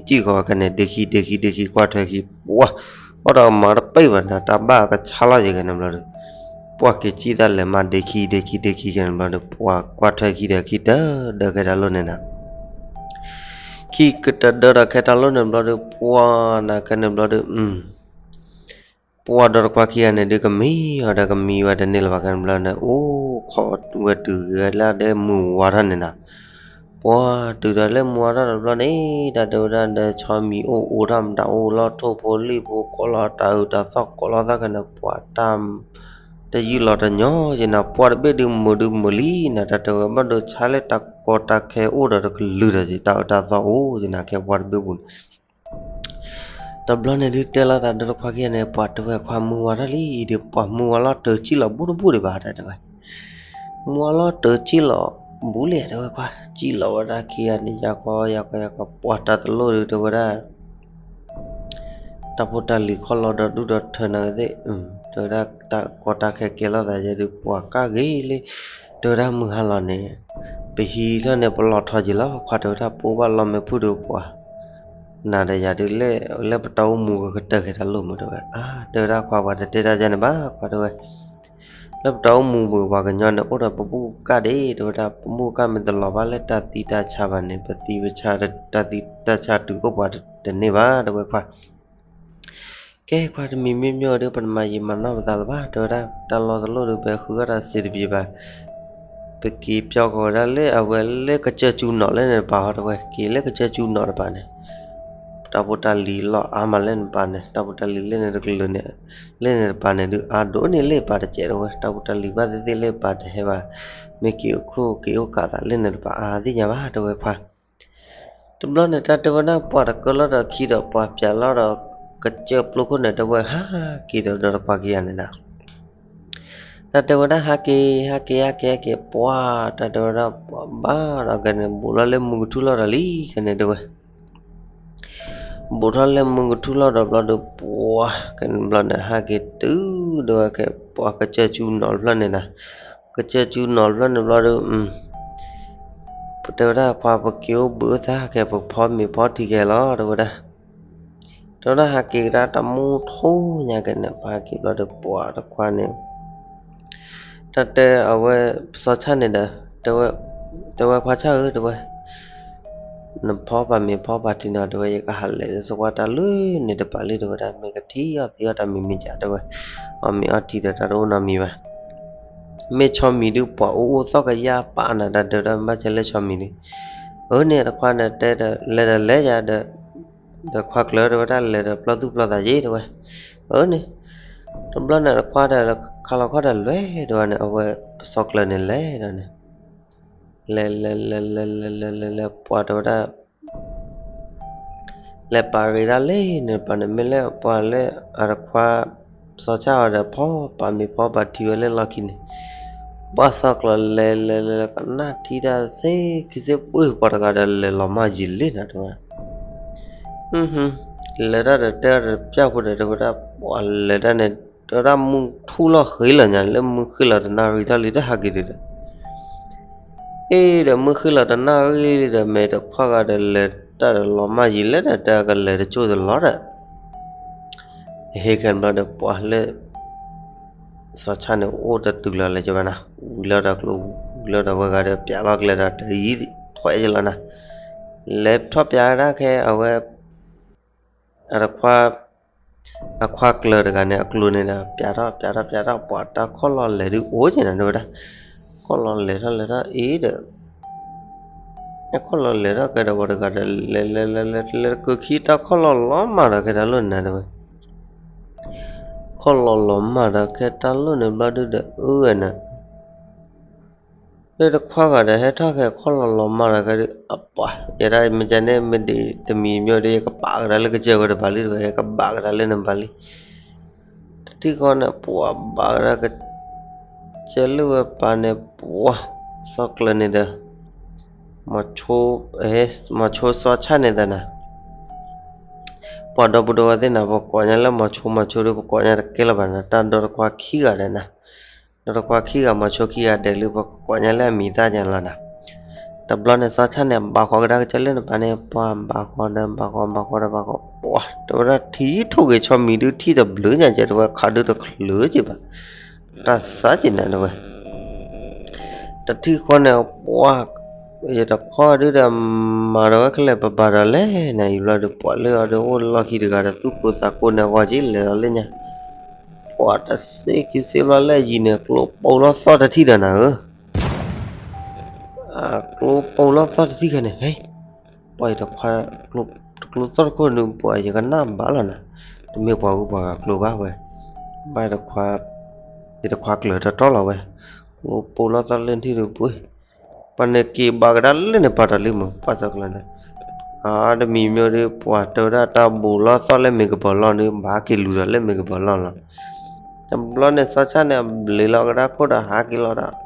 ဒီး က့ၤကံၣ်ဃီခဲန့ၣ် ဒ့ခံဒ့ခံဒ့ခံ ကွၢ်ထွဲခံ ပှၤ အိၣ်ဒီးမၤတပ့ၢ်ဘၣ်နၤ တၢ်ဘၣ်ကဆါလီၤယံၤခဲန့ၣ်ဘျီဒီး ပှၤက့ၤကံၣ်သးလဲၤမၤဒ့ခံဒ့ခံဒ့ခံခဲန့ၣ်ဘျီဒီး ပှၤကွၢ်ထွဲခံဒီးခံတၢ် ဒၢးခဲတၢ်လိၣ်န့ၣ်နၤ ခံကတၢၢ်ဒၢးဒီးခဲတၢ်လိၣ်န့ၣ်ဘျီဒီး ပှၤနၤခဲန့ၣ်ဘျီဒီး ပှၤဒီးတခွါခံဂၤန့ၣ်ဒုး ကမံအီၤဒီးကမံဝဲတန့ၢ်လၢၤဘၣ်ခဲန့ၣ်ဘျီန့ၣ် အိၣ်ခိးဝဲတုၤဂ့ၤလၢဒဲမုၢ်ဝါထီၣ်န့ၣ်နၤ, ပ ပှၤတုၤဒီးလၢမူအီၣ်ထီၣ်တဘျီန့ၣ် တၢ်တဲဝဲဒၣ်ဒီး ဆီမံၤအိၣ်အိၣ်ထီၣ်မတၤအိၣ်လီၢ်ထိၣ်ဖိလံၣ်ဖိ ကိးလီၤတၢ်အုးတၢ်သီၣ် ကိးလီၤသီၣ်ခဲန့ၣ် ပှၤတၢ် တယုၢ်လီၤတညီက့နၤ ပှၤတဘ့ၣ်ဒုးမုာ်ဒုးမုာ်လံနၤ တၢ်တဲဝဲဘၣ်ဒီးဆါလၢတၢ်ကီတၢ်ခဲအိၣ်ဒီးတကလုာ်ဒီး တၢ်အုးတၢ်သီၣ်အိၣ်က့နၤ ခဲပှၤတဘ့ၣ်ပူၤန့ၣ် တဘျီန့ၣ်ဒုးတဲလိာ်သးဒီးတခွါခံဂၤန့ၣ် ပှၤတဲဝဲခွါမုၢ်ဝါထီၣ်လံ အံၤဒီးပှၤမုၢ်ဝါလီၤတၢ်စံၣ်လီၤဘူးတဘူးဒံးဘၣ် တၢ်တဲဝဲ မုၢ်ဝါလီၤတၢ်စံၣ်လီၤဘူးလံ တဲဝဲခွါ စံၣ်လီၤဝဲဒၣ်ခံဂၤန့ၣ် ယၤကီယၤကီယၤကီ ပှၤတၢ်တလိၣ်ဒုးတဲဝဲဒၣ် တၢ်ဖိတၢ်လံၤခီၣ်လီၤဒီးဒူၣ်ဒီးထၢနၤသ့ၣ် တဲဝဲဒၣ်တၢ်ကီတၢ်ခဲကဲလိာ်သးယဲဒုး ပှၤကၢ်ဂ့ၤလံ တဲဝဲဒၣ်မုၢ်ဟါလီၤန့ၣ် ပဟံးထီၣ်န့ၣ် ပလီၤထီက့ၤလီၤ ခွါတဲဝဲဒၣ် ပအိၣ်ဘၣ်လီမ့ၢ်ဖုၣ်ဒီးပှၤ နၤဒီးယၤဒုး လၢပတၢ်အိၣ်မူကကတၢၢ်က့ၤတၢ်လိၣ်မုာ်တဲဝဲ အါ တဲဝဲဒၣ်ခွါပှၤတတဲတၢ်ယါန့ၣ်ဘၣ် ခွါတဲဝဲ လၢပတၢ်အိၣ်မူပှၤကညီန့ၣ် အိၣ်ဒီးပဘူၣ်ကၢ်ဒံး တဲဝဲဒၣ် ပဘူၣ်ကၢ်မ့ၢ်တလီၤဘၣ်လၢတၢ်သံတၢ်ဆါဘၣ်န့ၣ် ပသံပဆါတၢ်သံတၢ်ဆါတုၤအိၣ်ပှၤတန့ၢ်ဘၣ် တဲဝဲခွါ ကဲခွါတမံၤမ့ၢ်မ့ၢ်ဒီး ပတမၤယံာ်မၤနီၢ်ပသးလၢၤဘၣ် တဲဝဲဒၣ် တၢ်လီၢ်တလိၣ်ဒီး ပဃုအီၣ်တၢ်စ့တပံၤဘၣ် ပက့ၤပၠီကီးဝဲဒၣ်လၢအဝဲလၢကစၢၢ်ကၠူနီၣ်လၢန့ၣ်တပၤဟီ တဲဝဲ က့ၤလၢကစၢၢ်ကၠူနီၣ်တပၤန့ၣ် တၢ်ဖိတၢ်လံၤလီၤအါမးလၢန့ၣ်တပၤန့ၣ် တၢ်ဖိတၢ်လံၤလၢန့ၣ်တကလုာ်န့ၣ် လၢန့ၣ်တပၤန့ၣ်ဒုး အါဒိၣ်န့ၢ်လၢပၤတစဲးတဲဝဲ တၢ်ဖိတၢ်လံၤဘၣ်သ့ၣ်သ့ၣ်လၢပၤတဟဲဘၣ် မ့ၢ်က့ၤအိၣ်ခိၣ်က့ၤအိၣ်ကးသးလၢန့ၣ်တပၤ အါသ့ၣ်ညါဘၣ် တဲဝဲခွါ တဘျီန့ၣ် တၢ်တဲဝဲဒၣ်ပှၤတကၢလီၤဒီးခံဒီးပှၤပၠးလီၤဒီး ကစၢၢ်ပျိခိၣ်န့ၣ် တဲဝဲဟးက့ၤဒီးဒီးတခွါခံဂၤန့ၣ်ဒီး တၢ်တဲဝဲဒၣ်ဟးက့ၤ ဟးက့ၤ ဟးက့ၤ ဟဲက့ၤ ပှၤ တၢ်တဲဝဲဒၣ်ပှၤဘၣ်ဒီးကဲန့ၣ် ဘူးလီၤလၢမုၢ်ကထူၣ်လီၤဒီးလံ ခဲန့ၣ်တဲဝဲ ဘူးထီၣ်လၢမုၢ်ကထူၣ်လီၤဒီးဘျီဒီး ပှၤ ကဲန့ၣ်ဘျီန့ၣ် ဟးက့ၤတုၤဒီးဝဲကဲ ပှၤကစၢၢ်ကၠူနီၣ်တဖျၢၣ်န့ၣ်ဒီး ကစၢၢ်ကၠူနီၣ်တဖျၢၣ်န့ၣ်ဘျီဒီး တဲဝဲဒၣ်ခွါ ပက့ၤအိၣ်ဘှံးအိၣ်သါကဲ ပဖီမ့ၤဖီထံကဲလီၤ တဲဝဲဒၣ် တဲဝဲဒၣ်ဟးက့ၤကဒါတၢ်မူထူညါကဲန့ၣ် ပဟးက့ၤဘျီဒီးပှၤတခွါန့ၣ် တၢ်တဲအဝဲ စီၤဆၣ်န့ၣ်ဒီး တဲဝဲခွါဆၣ်ဧၢ တဲဝဲ နဖီပာ်မ့ၤဖီပာ်ထံနီၤ တဲဝဲ ယကဟးလဲၤလၢသကွၢ်တၢ်လၢန့ၣ်တပၤလံ တဲဝဲဒၣ် မ့ၢ်ကထံၣ်အီၣ်သံအီၣ်တၢ်မံၤမံၤကၠး တဲဝဲ အီၣ်မ့ၤအီထံဒီးတၢ်တအိၣ်နီတမံၤဘၣ် မ့ၢ်ဆီမံၤဒုးပှၤအိၣ်အိၣ်သီၣ်ကယၢ်ပာ်နၤ တၢ်တဲဝဲဒၣ်ဘၣ်ကဲလၢဆီမံၤဒုး အၢန့ၣ်တခွါန့ၣ်တဲဒီး လဲၤဒီးလဲၤယၤဒီး ဒီးခွါကျၢၤတဲဝဲဒၣ်လဲၤဒီးပျီသူၣ်ပျီသးယ့ၣ်တဲဝဲ အၢန့ၣ် တဘျီန့ၣ်တခွါဒီး ခါလီၤခီၣ်ဒီးလဲၤတဲဝဲန့ၣ် အဝဲပစီၤကျၢၤန့ၣ်လဲၤဒီးန့ၣ် လဲၤလဲၤလဲၤလဲၤလဲၤလဲၤလဲၤလဲၤပှၤတဲဝဲဒၣ် လဲၤပာ်ဂ့ၤဒၣ်လဲၣ်န့ၣ် ပှၤန့ၣ်မ့ၢ်လၢပှၤလၢအတခွါ စီၤဆၣ်အီၤဒီးဖီပာ်မ့ၤဖီပာ်ထံဝဲလၢလီၢ်ခံန့ၣ် ပှၤစီၤကျၢၤလဲၤလဲၤလဲၤလဲၤ ကနၣ်ထံတၢ်သ့ခံစ့ၢ်ပှၢ်တဂၤဒီးလဲၤလီၤမၢ်ယံာ်လံနၤတဲဝဲ လဲၤတၢ်ဒီးတဲအီၤဒီးပျၢ်ဖိဒီးတဲဝဲဒၣ် ပှၤလဲၤတၢ်န့ၣ် တဲဝဲဒၣ်မုၢ်ထူၣ်လီၤဃ့လီၤညါ လၢမုၢ်ဃ့လီၤတနၣ်ရံၣ်ထီၣ်လံတဟးက့ၤဒံးဒီး အ့ဒီးမုၢ်ဃ့လီၤတနၣ်ရံၣ်ဒီး မ့ၢ်တခွါဂၤဒီးလဲၤတၢ်ဒီးလီၤမၢ်ယံာ်လဲၣ်ဒီး တဲကလဲၤတကၠိၢ်တလီၤဒီး ဟ့ၣ်ခဲန့ၣ်ဘျီဒီးပှၤလၢ စီၤဆၣ်န့ၣ်အိၣ်တတုၤလီၤလၢၤကဘၣ်နၤ ဝံၤလီၤဒီးကျိ ဝံၤလီၤဒီးဝဲဂၤဒီးပျးလီၤကျဲဒီးတယံၤ ထွဲကလီၤနၤ လဲၤထီၣ်ပျးဝဲဒၣ်ခဲအဝဲ အတခွါ အခွါကျၢၤတဂၤန့ၣ် အကျိၤန့ၣ်ဒီး ပျးထီၣ်ပျးထီၣ်ပျးထီၣ် ပှၤတၢ်ခီၣ်လီၤလဲၤဒုးအိၣ်က့ၤနၤတဲဝဲဒၣ် ခီၣ်လီၤလဲၤထီၣ်လဲၤထီၣ်အံၤဒီး ခီၣ်လီၤလဲၤထီၣ်ကဲဒီးဝဲတဂၤဒီး လဲၤလဲၤလဲၤလဲၤလဲၤတကၢခံ တၢ်ခီၣ်လီၤလီၤမၢ်ဒီးကဲတၢ်လိၣ်နၤတဲဝဲ ခီၣ်လီၤလီၤမၢ်ဒီးကဲတၢ်လိၣ်န့ၣ်ဘျီဒုဒီး အၢဝဲနၤ လၢတခွါဂၤဒီး ဟဲထီၣ်ခဲခီၣ်လီၤလီၤမၢ်ဒီးကဲဒုး အပှၤ ယဲဒၣ်မ့ၢ်ကဲန့ၣ် မ့ၢ်ဒ်တမံၤမ့ၢ်ဒီး ယကဘၣ်ကဒါလၢကစၢၢ်ဝဲတပၤလံတဲဝဲ ယကဘၣ်ကဒါလၢနပၤလံ တထံၣ်ဃီန့ၣ် ပှၤဘၣ်ကဒါကစၢၢ်လၢဝဲပၤန့ၣ် ပှၤ စီၤကျၢၤန့ၣ်ဒီး မီၤဆိ မီၤဆိစီၤဆၣ်န့ၣ်သနၤ ပှၤဒီပုၢ်ဒီဝဲၢ်သ့ၣ်နၤ ပကိးညါလၢမီၤဆိ မီၤဆိဒီး ပကိးညါတကဲလၢၤဘၣ်နၤ တၢ်ဒီတခွါခံဂၤဒီးနၤ ဒီတခွါခံဂၤ မီၤဆိခံဂၤဒဲးလၢပကိးညါလၢအမံၤသၣ်ညါလီၤနၤ တဘျီန့ၣ် စီၤဆၣ်န့ၣ် ဘၣ်ဃီကဒါကစၢၢ်လၢနပၤန့ၣ် ပှၤဘၣ်ဃီဒီး ဘၣ်ဃီ ဘၣ်ဃီဒီး ဘၣ်ဃီ ပှၤ တဲဝဲဒၣ်ထံထိၣ်ဂ့ၤ ဆီမံၤဒုးထံၣ်တဘျုးညါကဲ တဲဝဲခးဒုးတချုးက့ဘၣ် တၢ်စၢ်က့နၤတဲဝဲ တထံၣ်ဃီန့ၣ် ပှၤ ယတခွါဒုဒီး မၤဒီးဝဲခဲလၢာ်ပဘၣ်ဒီးလဲၣ်န့ၣ် အံၤဘျီဒီး ပှၤလၢအီၤဒီးအိၣ်လီၢ်ခံတဂၤဒီး သူၣ်ကိၢ်သးကိၢ်န့ၣ် အဂီၢ်က့လဲၤလီၤလၢညါ ပှၤတစ့ခံစ့ဘျီလၢအယံၤန့ၣ် ကျိပိလီၤသီၣ်တထံၣ်ဒီးနၤဧၢ ကျိပိၢ်လီၤသီၣ်တထံၣ်ခဲန့ၣ်, ဟဲ, ပှၤအံၤတခွါ, တကျိသီၣ်တခိၣ်န့ၣ် ပှၤယကနၣ်ဘၣ်လီၤနၤ, တမ့ၢ်ပှၤဂုၤပှၤဂၤကျိဘၣ်ဝဲ, ဘၣ်တခွါ, ယတခွါကျၢၤတီတီလီၤဝဲ, ကျိပိၢ်လီၤသီၣ်လၢထံၣ်ဒုးပှ့ၤ, ပှၤန့ၣ်က့ၤဘၣ်ကဒါလၢန့ၣ်ပာ်တၢ်လံမး ပှၤစီၤကျၢၤန့ၣ်, အတမံၤမ့ၢ်ဒုး ပှၤတဲဝဲဒၣ်တၢ်ဘူးလီၤသီၣ်လၢမ့ၢ်ကပီၤလီၢ်န့ၣ် ဘၣ်က့ၤလူၤဒီးလၢမ့ၢ်ကပီၤလီၢ်လီၤ. တဘျီန့ၣ် စီၤဆၣ်န့ၣ် အဘျ့လီၤကဒါခိၣ်ဒီးဟးက့ၤလီၤဒီး,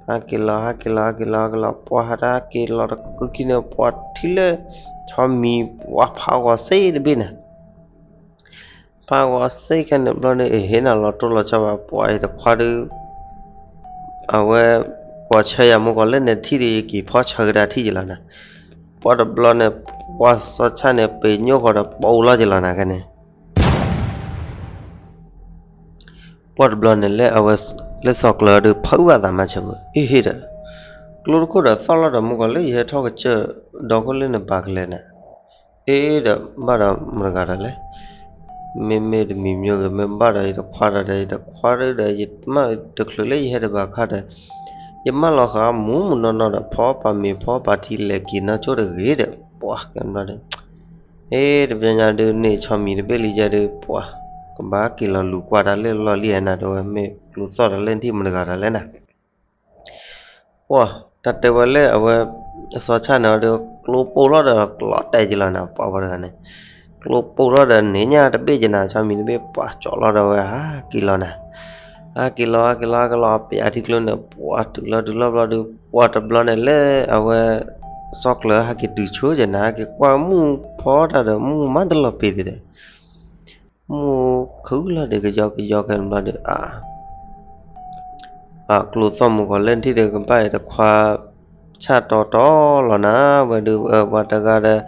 ဟးက့ၤလီၤ ဟးက့ၤလီၤ ဟးက့ၤလီၤ ဟးက့ၤလီၤ ပှၤဟးတၢ်ဟးက့ၤလီၤတကၠံၣ်န့ၣ် ပှၤထံၣ်လၢ ဆီမံၤပှၤဖးဂီၤစ့တဘ့ၣ်န့ၣ် ဖးဂီၤစ့ခဲန့ၣ်ဘျီန့ၣ် အဟ့ၣ်နၤလီၤတိၢ်လီၤဆီဘၣ် ပှၤအံၤတခွါဒုး, အဝဲ, ကွၢ်ဆၢယၤမူကီၢ်လၢန့ၣ်ထံၣ်ဒီး ယက့ၤဖီဆၢကဒါထံၣ်ယလီၤနၤ, ပှၤတဘျီန့ၣ်, ပှၤစီၤဆၣ်န့ၣ် ပ့ၤညိၣ်ဃီဒီးပိၢ်လီၤယလီၤနၤခဲန့ၣ် ပှၤတဘျီန့ၣ်လၢအဝဲ, လၢစီၤကျၢၤဒုးဖုးဘၣ်သးမၤဆၢဖိ, အ့ဟ့ၣ်ဒီး, ကျိတခိၣ်ဒီးသီၣ်လီၤဒီးမူကီၢ်လၢယဟဲထီၣ်ကစၢၢ်ဒီခိၣ်လၢနဘၣ်ကလဲၤနၤ, အ့ဒီးဘၣ်ဒီးမတၤတဂၤဒီးလဲၣ်, မ့မ့ၢ်တမံၤမ့ၢ်ဂ့ၤ မ့ၢ်ဘၣ်ဒီးယတခွါဒီး ယတခွါဒီး ယမ့ၢ်တချုးလၢယဟဲတဘၣ်ခါဒီး, ယမၢလီၤဃာ်မူးမူးနီၢ်နီၢ်ဒီး ဖီပာ်မ့ၤဖီပာ်ထံလဲၤက့ၤနီၢ်ကၠိတဂ့ၤဒီး, ပှၤကဘျီဒီး အ့ တဘျီညါဒုးန့ၣ် ဆီမံၤတဘ့ၣ်လံယဲဒုး ပှၤ, ကဘၣ်က့ၤလီၤလူၤကွၢ်တၢ်လၢလီၢ်လံဧါနၤ တဲဝဲ မ့ၢ်ကျိသီၣ်တၢ်လၢနထံၣ်မတၤတဂၤတၢ်လဲၣ်နၤ, ပှၤ, တၢ်တဲဝဲလၢအဝဲ, အစီၤဆၣ်န့ၣ်ဒီး ကျိပိၢ်လီၤဒီးကျီတဲာ်က့ၤလီၤနၤ ပှၤဝဲတဂၤန့ၣ်, ကျိပိၢ်လီၤဒီးန့ၣ်ညါတဘ့ၣ်က့ၤနၤ ဆီမံၤတဘ့ၣ် ပှၤကၠီလီၤဒီးဝဲ ဟးက့ၤလီၤနၤ ဟးက့ၤလီၤ ဟးက့ၤလီၤ ဟးက့ၤလီၤ ပယးထံကျိန့ၣ် ပှၤတုၤလီၤတုၤလီၤဘျီဒုး ပှၤတဘျီန့ၣ်လၢအဝဲ, စီၤကျၢၤဟဲက့ၤတုၤဆိက့ၤနၤ ဟဲက့ၤကွၢ်မူၣ်ဖီတၢ်ဒီး မူၣ်မးတလီၤပ့ၤသ့ဒီး, မူၣ်ခုလီၤဒီးကယီကယီကဲဘျီဒီး အ အကျိသီၣ်မူကီၢ်လၢနထံၣ်ဒီး ကဘၣ်အံၤတခွါ, ဆၣ်တီတီလီၤနၤ ဝဲဒုး ပှၤတဂၤဒီး,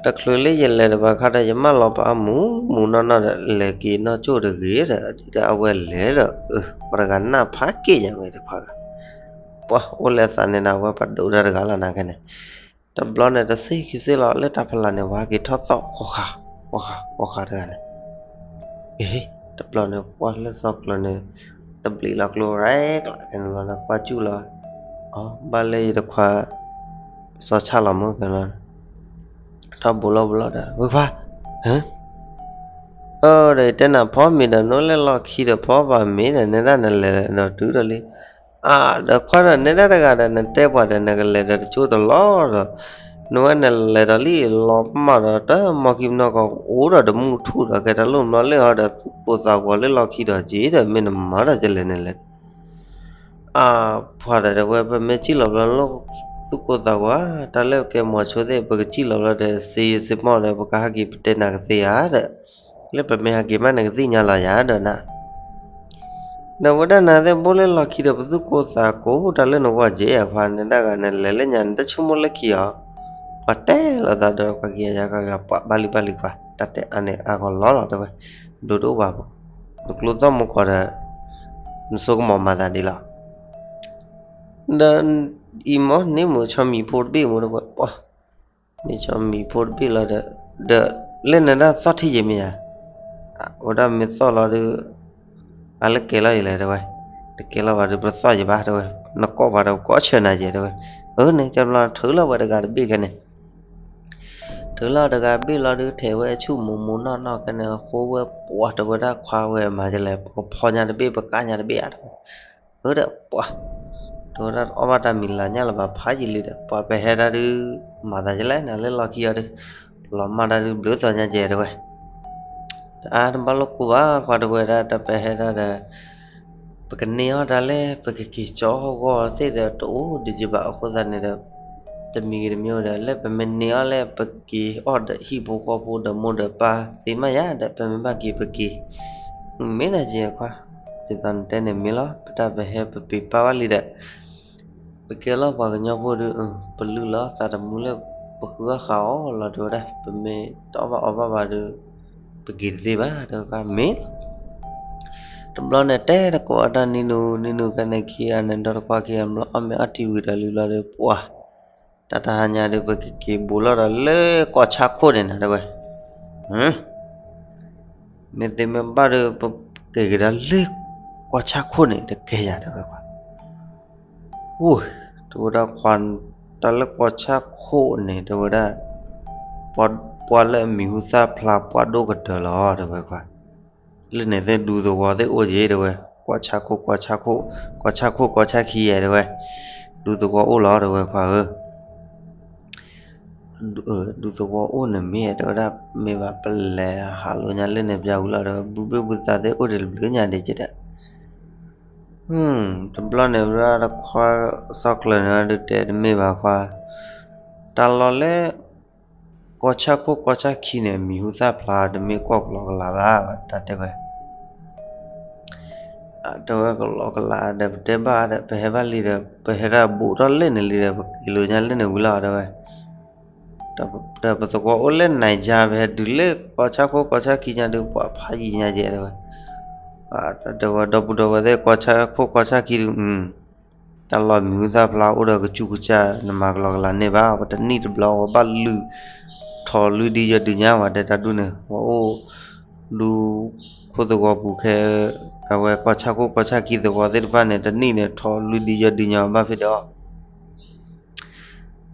တချုးလၢယလဲၤတဘၣ်ခါဒီး ယမၢလီၤပာ်မူးမူးနီၢ်နီၢ်ဒီး လဲၤက့ၤနီၢ်ကၠိတဂ့ၤဒီး ဒ်ဒီးအဝဲလဲၤဒီး ပှၤတဂၤနၢ်ဖးက့ၢ်ညါဝဲတခွါဂၤ, ပှၤအိၣ်လၢသးန့ၣ်နၤ အဝဲပှၤဒိးတၢ်တဂၤလီၤနၤခဲန့ၣ်, တဘျီန့ၣ် တဆံခံဆံလီၤ လၢတၢ်ဖးလၢ်န့ၣ် ပှၤဟဲက့ၤထီၣ်သီၣ်ဃီဃာ်, ဃီဃာ် ဃီဃာ်တဂၤန့ၣ် အ့ တဘျီန့ၣ် ပှၤလၢစီၤကျၢၤန့ၣ်, တဘျံးလီၤကျိရဲၣ်ကျါကဲန့ၣ်လီၤ ကွၢ်စူၣ်လီၤ, အ ဘၣ်လၢယတခွါ, စီၤဆၣ်လီၤမ့ၢ်ကဲလီၤ, ထီၣ်ဘူးလီၤဘူးလီၤဒီး ဝဲခွါ, အၢ ဒီးယတဲနၤဖီမ့ၤဒီး နအိၣ်လၢလီၢ်ခံဒီး ဖီပာ်မ့ၤဒီး နဲဒၣ်နလဲၤဒီးတုၤဒီးလံ အါ ဒီးခွါဒီး နဲဒၣ်တဂၤဒီး နတဲပှၤဒီး နကလဲၤဒီးတကၠိတလီၤဒီး, နဝဲနလဲၤဒီးလံ လီၤမၢ်ဒီး တမီခံပနီၢ်ကီၢ်အိၣ်ဒီးတမူထူၣ်ဒီး ကဲတၢ်လိၣ်မီလၢအီၤဒီး သူၣ်ကိၢ်သးဂီၤလၢလီၢ်ခံဒီးက့ၤဒီး မ့ၢ်နမၤဒီးကလဲၤနလဲၤ, အါ ပှၤဒီး တဲဝဲ ပမ့ၢ်စံၣ်လီၤဘျီလၢ သူၣ်ကိၢ်သးဂီၤဧါ တၢ်လၢကဲမီၤဆိသ့ၣ် ပကစံၣ်လီၤဘျီဒီး စ့ယစ့မီၢ်ဒီး ပကဟးက့ၤပတဲနၤကသ့ဧါဒီး လၢပမ့ၢ်ဟဲက့ၤမး နကသ့ၣ်ညါလီၤယၤဒီးနၤ ဒီးဝဲဒၣ်နၤသ့ၣ်ဘိလၢလီၢ်ခံဒီး ပသူၣ်ကိၢ်သးကိၢ်တၢ်လၢနဂီၢ်က့ၤဧါ ခွါ နတဂၤနလဲၤလၢညါ နတဆိကမိၣ်လၢခံအီၤ, ပှၤတဲလိာ်သးဒီး ပှၤက့ၤယၤကဂၤ ပှၤဘၣ်လံဘၣ်လံခွါ တၢ်တဲအါန့ၣ်အါဂီၢ်လီၤလီၤ တဲဝဲ, ဘျုးတအိၣ်ဘၣ်ဘၣ်, နကျိသီၣ်မူကီၢ်ဒီး နဆိကမိၣ်မၤသးဒ်လီၤ ဒီး အံၤမ့ၢ်န့ၣ်မ့ၢ်ဆီမံၤဖိတဘ့ၣ်မ့ၢ်တဝဲ ပှၤ န့ၣ်ဆီမံၤဖိတဘ့ၣ်လီၤဒီး, ဒီးလၢနဒၣ်သီၣ်ထံယဲၢ်မ့ၢ်ဧါ, ဝဲဒၣ်မ့ၢ်သီၣ်လီၤဒီး, အလၢကဲလီၤယလဲၣ်တဲဝဲ, တကဲလီၤဘၣ်ဒီး ပသီၣ်ယဘၣ်တဲဝဲ, နကိးဘၣ်ဒီး ကိးဆၢနၤယဲၢ်တဲဝဲ, အၢ န့ၣ်ကဲဘျီထုးလီၤဝဲတဂၤတဘ့ၣ်ခဲန့ၣ် ထုးလီၤတဂၤဘ့ၣ်လီၤဒီး ထဲးဝဲဆူၣ်မူးမူးနီၢ်နီၢ်ခဲန့ၣ် အဃိဝဲပှၤတဲဝဲဒၣ်ခွါဝဲမၤဒ်လဲၣ် ပကဖီညါတဘ့ၣ် ပကးညါတဘ့ၣ်ဧါတဲဝဲ, အၢဒီးပှၤ, တဲဝဲဒၣ်အီၣ်ဘၣ်တၢ်မံၤလၤညါလၢၤဘၣ်ဖးယံာ်လံဒီး ပှၤပဟဲဒၣ်ဒုး, မၤသးဒ်လဲၣ်နၤလၢလီၢ်ခံအီၤဒီး, လီၤမၢ်ဒၣ်ဒုးဘျုးသီညါယဲၢ်တဲဝဲ တအါတဘၣ်လိာ်ကိၢ်ဘၣ် ပှၤတဝဲဒၣ်တၢ်ပဟဲဒၣ်ဒီး, ပကန့ၢ်အီၣ်တၢ်လၢ ပကက့ၤကၠီဂီၢ်သ့ၣ်ဒီးတအိၣ်ဒံးဘၣ်အဃိသတးန့ၣ်ဒီး, တမံၤဂ့ၤတမံၤဒီး လၢပမ့ၢ်န့ၢ်အီၣ်လၢ ပက့ၤအီၣ်ဒီးဟံၣ်ဖိဃီဖိဒီးမိၢ်ဒီးပၢ်သ့မးယၤဒီး ပမ့ၢ်ဘၣ်က့ၤပက့ၤ, မ့ၢ်ဒၣ်ယဲၢ်ခွါ, ဒ်သိးနတဲန့ၣ်မ့ၢ်လီၤ ပတၢ်ပဟဲပပ့ၤပာ်ဝဲလံဒီး ပကဲလီၤပှၤကညီဖိဒီး, ပလုၢ်လီၤသးသမူလၢ ပဃုအီၣ်ဃာ်အီၤလီၤတဲဝဲဒၣ် ပမ့ၢ်တအီၣ်ဘၣ်အီဘၣ်ဘၣ်ဒီး, ပက့ၤတသ့ဘၣ်တဲဝဲမ့ၢ်လီၤ, တဘျီန့ၣ်တဲတကိးအတၢ်နံၤနုၤ နံၤနုၤကန့ၣ်ခံဂၤန့ၣ် ဒီတခွါခံဂၤဘျီ အီၣ်မ့ၤအီထံဝံၤဒီးလုၢ်လီၤဒီးပှၤ, တၢ်တဟါညါဒီး ပကက့ၤဘူးလီၤဒီးလၢကွၢ်ဆါခိၣ်န့ၣ်နၤတဲဝဲ, မ့ၢ်သ့မ့ၢ်ဘၣ်ဒီး ပက့ၤကဒါလၢကွၢ်ဆါခိၣ်န့ၣ် တကဲယၤတဲဝဲခွါ, အိၣ်, တဲဝဲဒၣ်ခွါ, တၢ်လၢကီၢ်ဆၣ်ခိၣ်န့ၣ် တဲဝဲဒၣ် ပှၤလၢအမံၤဟူသၣ်ဖျါပှၤဒိၣ်ကတၢၢ်လီၤ တဲဝဲခွါ. လၢန့ၣ်သ့ၣ်ဒူသဝီသ့ၣ်အိၣ်က့ၤ တဲဝဲ, ကီၢ်ဆၣ်ခိၣ်, ကီၢ်ဆၣ်ခိၣ်, ကီၢ်ဆၣ်ခိၣ်, ကီၢ်ဆၣ်ခံယဲ တဲဝဲ, ဒူသဝီအိၣ်လီၤ တဲဝဲခွါဧၢ. ဒူသဝီအိၣ်န့ၣ်မ့ၢ် တဲဝဲဒၣ် မ့ၢ်ဘၣ်ပလဲၤဟးလိာ်ညါလၢန့ၣ်ပျၢ်ဝံၤလီၤ တဲဝဲ, ဘုဘ့ၣ်ဘုသးသ့ၣ်အိၣ်ဒံးတဘျုးညါဒံးကဲဒၣ်. တဘျီန့ၣ်ဝဲဒၣ်တခွါစီၤကျၢၤန့ၣ်ဒုးတဲတမ့ၢ်ဘၣ်ခွါ, တၢ်လီၢ်လၢ ကီၢ်ဆၣ်ခိၣ်ကီၢ်ဆၣ်ခံန့ၣ် မံၤဟူသၣ်ဖျါတမ့ၢ်ကီၢ်ကလီကလးဘၣ် တၢ်တဲဝဲ တဲဝဲကလီကလးဒီး ပတဲဘၣ်ဒီး ပဟဲဘၣ်လံဒီး ပဟဲဒၣ်ဘူးထီၣ်လၢန့ၣ်လံဒီး ပက့ၤလိာ်ညါလၢန့ၣ်ဝံၤလီၤ တဲဝဲ. ဒီးပသဝီအိၣ်လၢနံၤယါ ပဟဲတုၤလၢကီၢ်ဆၣ်ခိၣ်ကီၢ်ဆၣ်ခံညါဒုး ပှၤဖးယံၤညါယဲ တဲဝဲ. တဲဝဲဒီပုၢ်ဒီဝဲၢ်သ့ၣ် ကီၢ်ဆၣ်ခိၣ်ကီၢ်ဆၣ်ခံဒုး တၢ်လီၢ်မံၤဟူသၣ်ဖျါအိၣ်ဒီးကစူၢ်ကစၢ် နမၤကလီကလးန့ၢ်ဘၣ် ပတနံၣ်တဘျီ ပဘၣ်လုၢ်ထီၣ်လုၢ်ဒံးယဲၢ်ဒုးညါ ပှၤတဲတၢ်ဒူၣ်န့ၣ် ပှၤအိၣ်ဒူခိၣ်သဝီပူၤခဲ အဝဲကီၢ်ဆၣ်ခိၣ်ကီၢ်ဆၣ်ခံသဝီသ့ၣ်တဖၣ်န့ၣ် တနံၣ်န့ၣ် ထီၣ်လုၢ်ဒံးယဲၢ်ဒုးညါဘၣ်ဖဲဒီး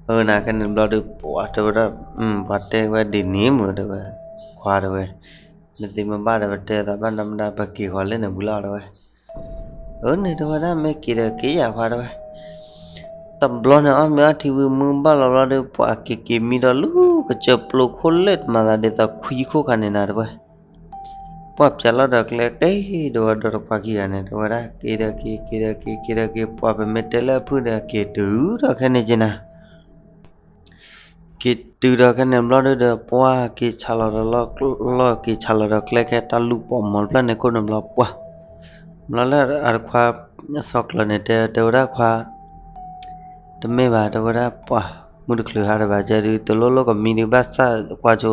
အၢ နၤခဲန့ၣ်တဘျီဒီး ပှၤတဲဝဲဒၣ် ပှၤတဲဝဲဒ်န့ၣ်မုာ် တဲဝဲ, ခွါတဲဝဲ, မ့ၢ်သ့မ့ၢ်ဘၣ်ဒီး ပတဲသးဘၣ်နမတၤ ပက့ၤဃီၤလၢန့ၣ်ဝံၤလီၤ တဲဝဲ. အၢ န့ၣ်တဲဝဲဒၣ် မ့ၢ်က့ၤဒီးက့ၤယၤခွါ တဲဝဲ. တဘျီန့ၣ် အီၣ်မ့ၤအီထံဝံၤ မုၢ်ဘၣ်လီၤဘျီဒီး ပှၤက့ၤက့ၤမံဒီး လူၤကစၢၢ်ပျိခိၣ်လၢတမၤသးဒ်သိးခွံခိၣ်ခါန့ၣ်နၤ တဲဝဲ. ပှၤပၠးလီၤဒီးကျဲက့ၤ တဲဝဲဒီးတခွါခံဂၤန့ၣ် တဲဝဲဒၣ် က့ၤဒီးက့ၤ က့ၤဒီးက့ၤ က့ၤဒီးက့ၤ ပှၤပမ့ၢ်တဲလၢအဖုၣ်ဒီး က့ၤတုၤဒီးခဲန့ၣ်က့ၤနၤ က့ၤတုၤဒီးခဲန့ၣ်ဘျီဒုဒီး ပှၤက့ၤဆးလီၤဒီးလီၢ် က့ၤဆးလီၤဒီးကျဲခဲ တၢ်လူၢ်ပိာ်မီၤတဖျၢၣ်န့ၣ်ခိၣ်န့ၣ်ဘျီ ပှၤ ဘျီလၢအတခွါ စီၤကျၢၤန့ၣ် တဲတဲဝဲဒၣ်ခွါ တမ့ၢ်ဘၣ် တဲဝဲဒၣ် ပှၤ မုၢ်တချုးဟါတဘၣ်ကဲဒု တလိၣ်လိၣ်ကမံဒုး ဘၣ်ဆၣ်ကွၢ်ဆိ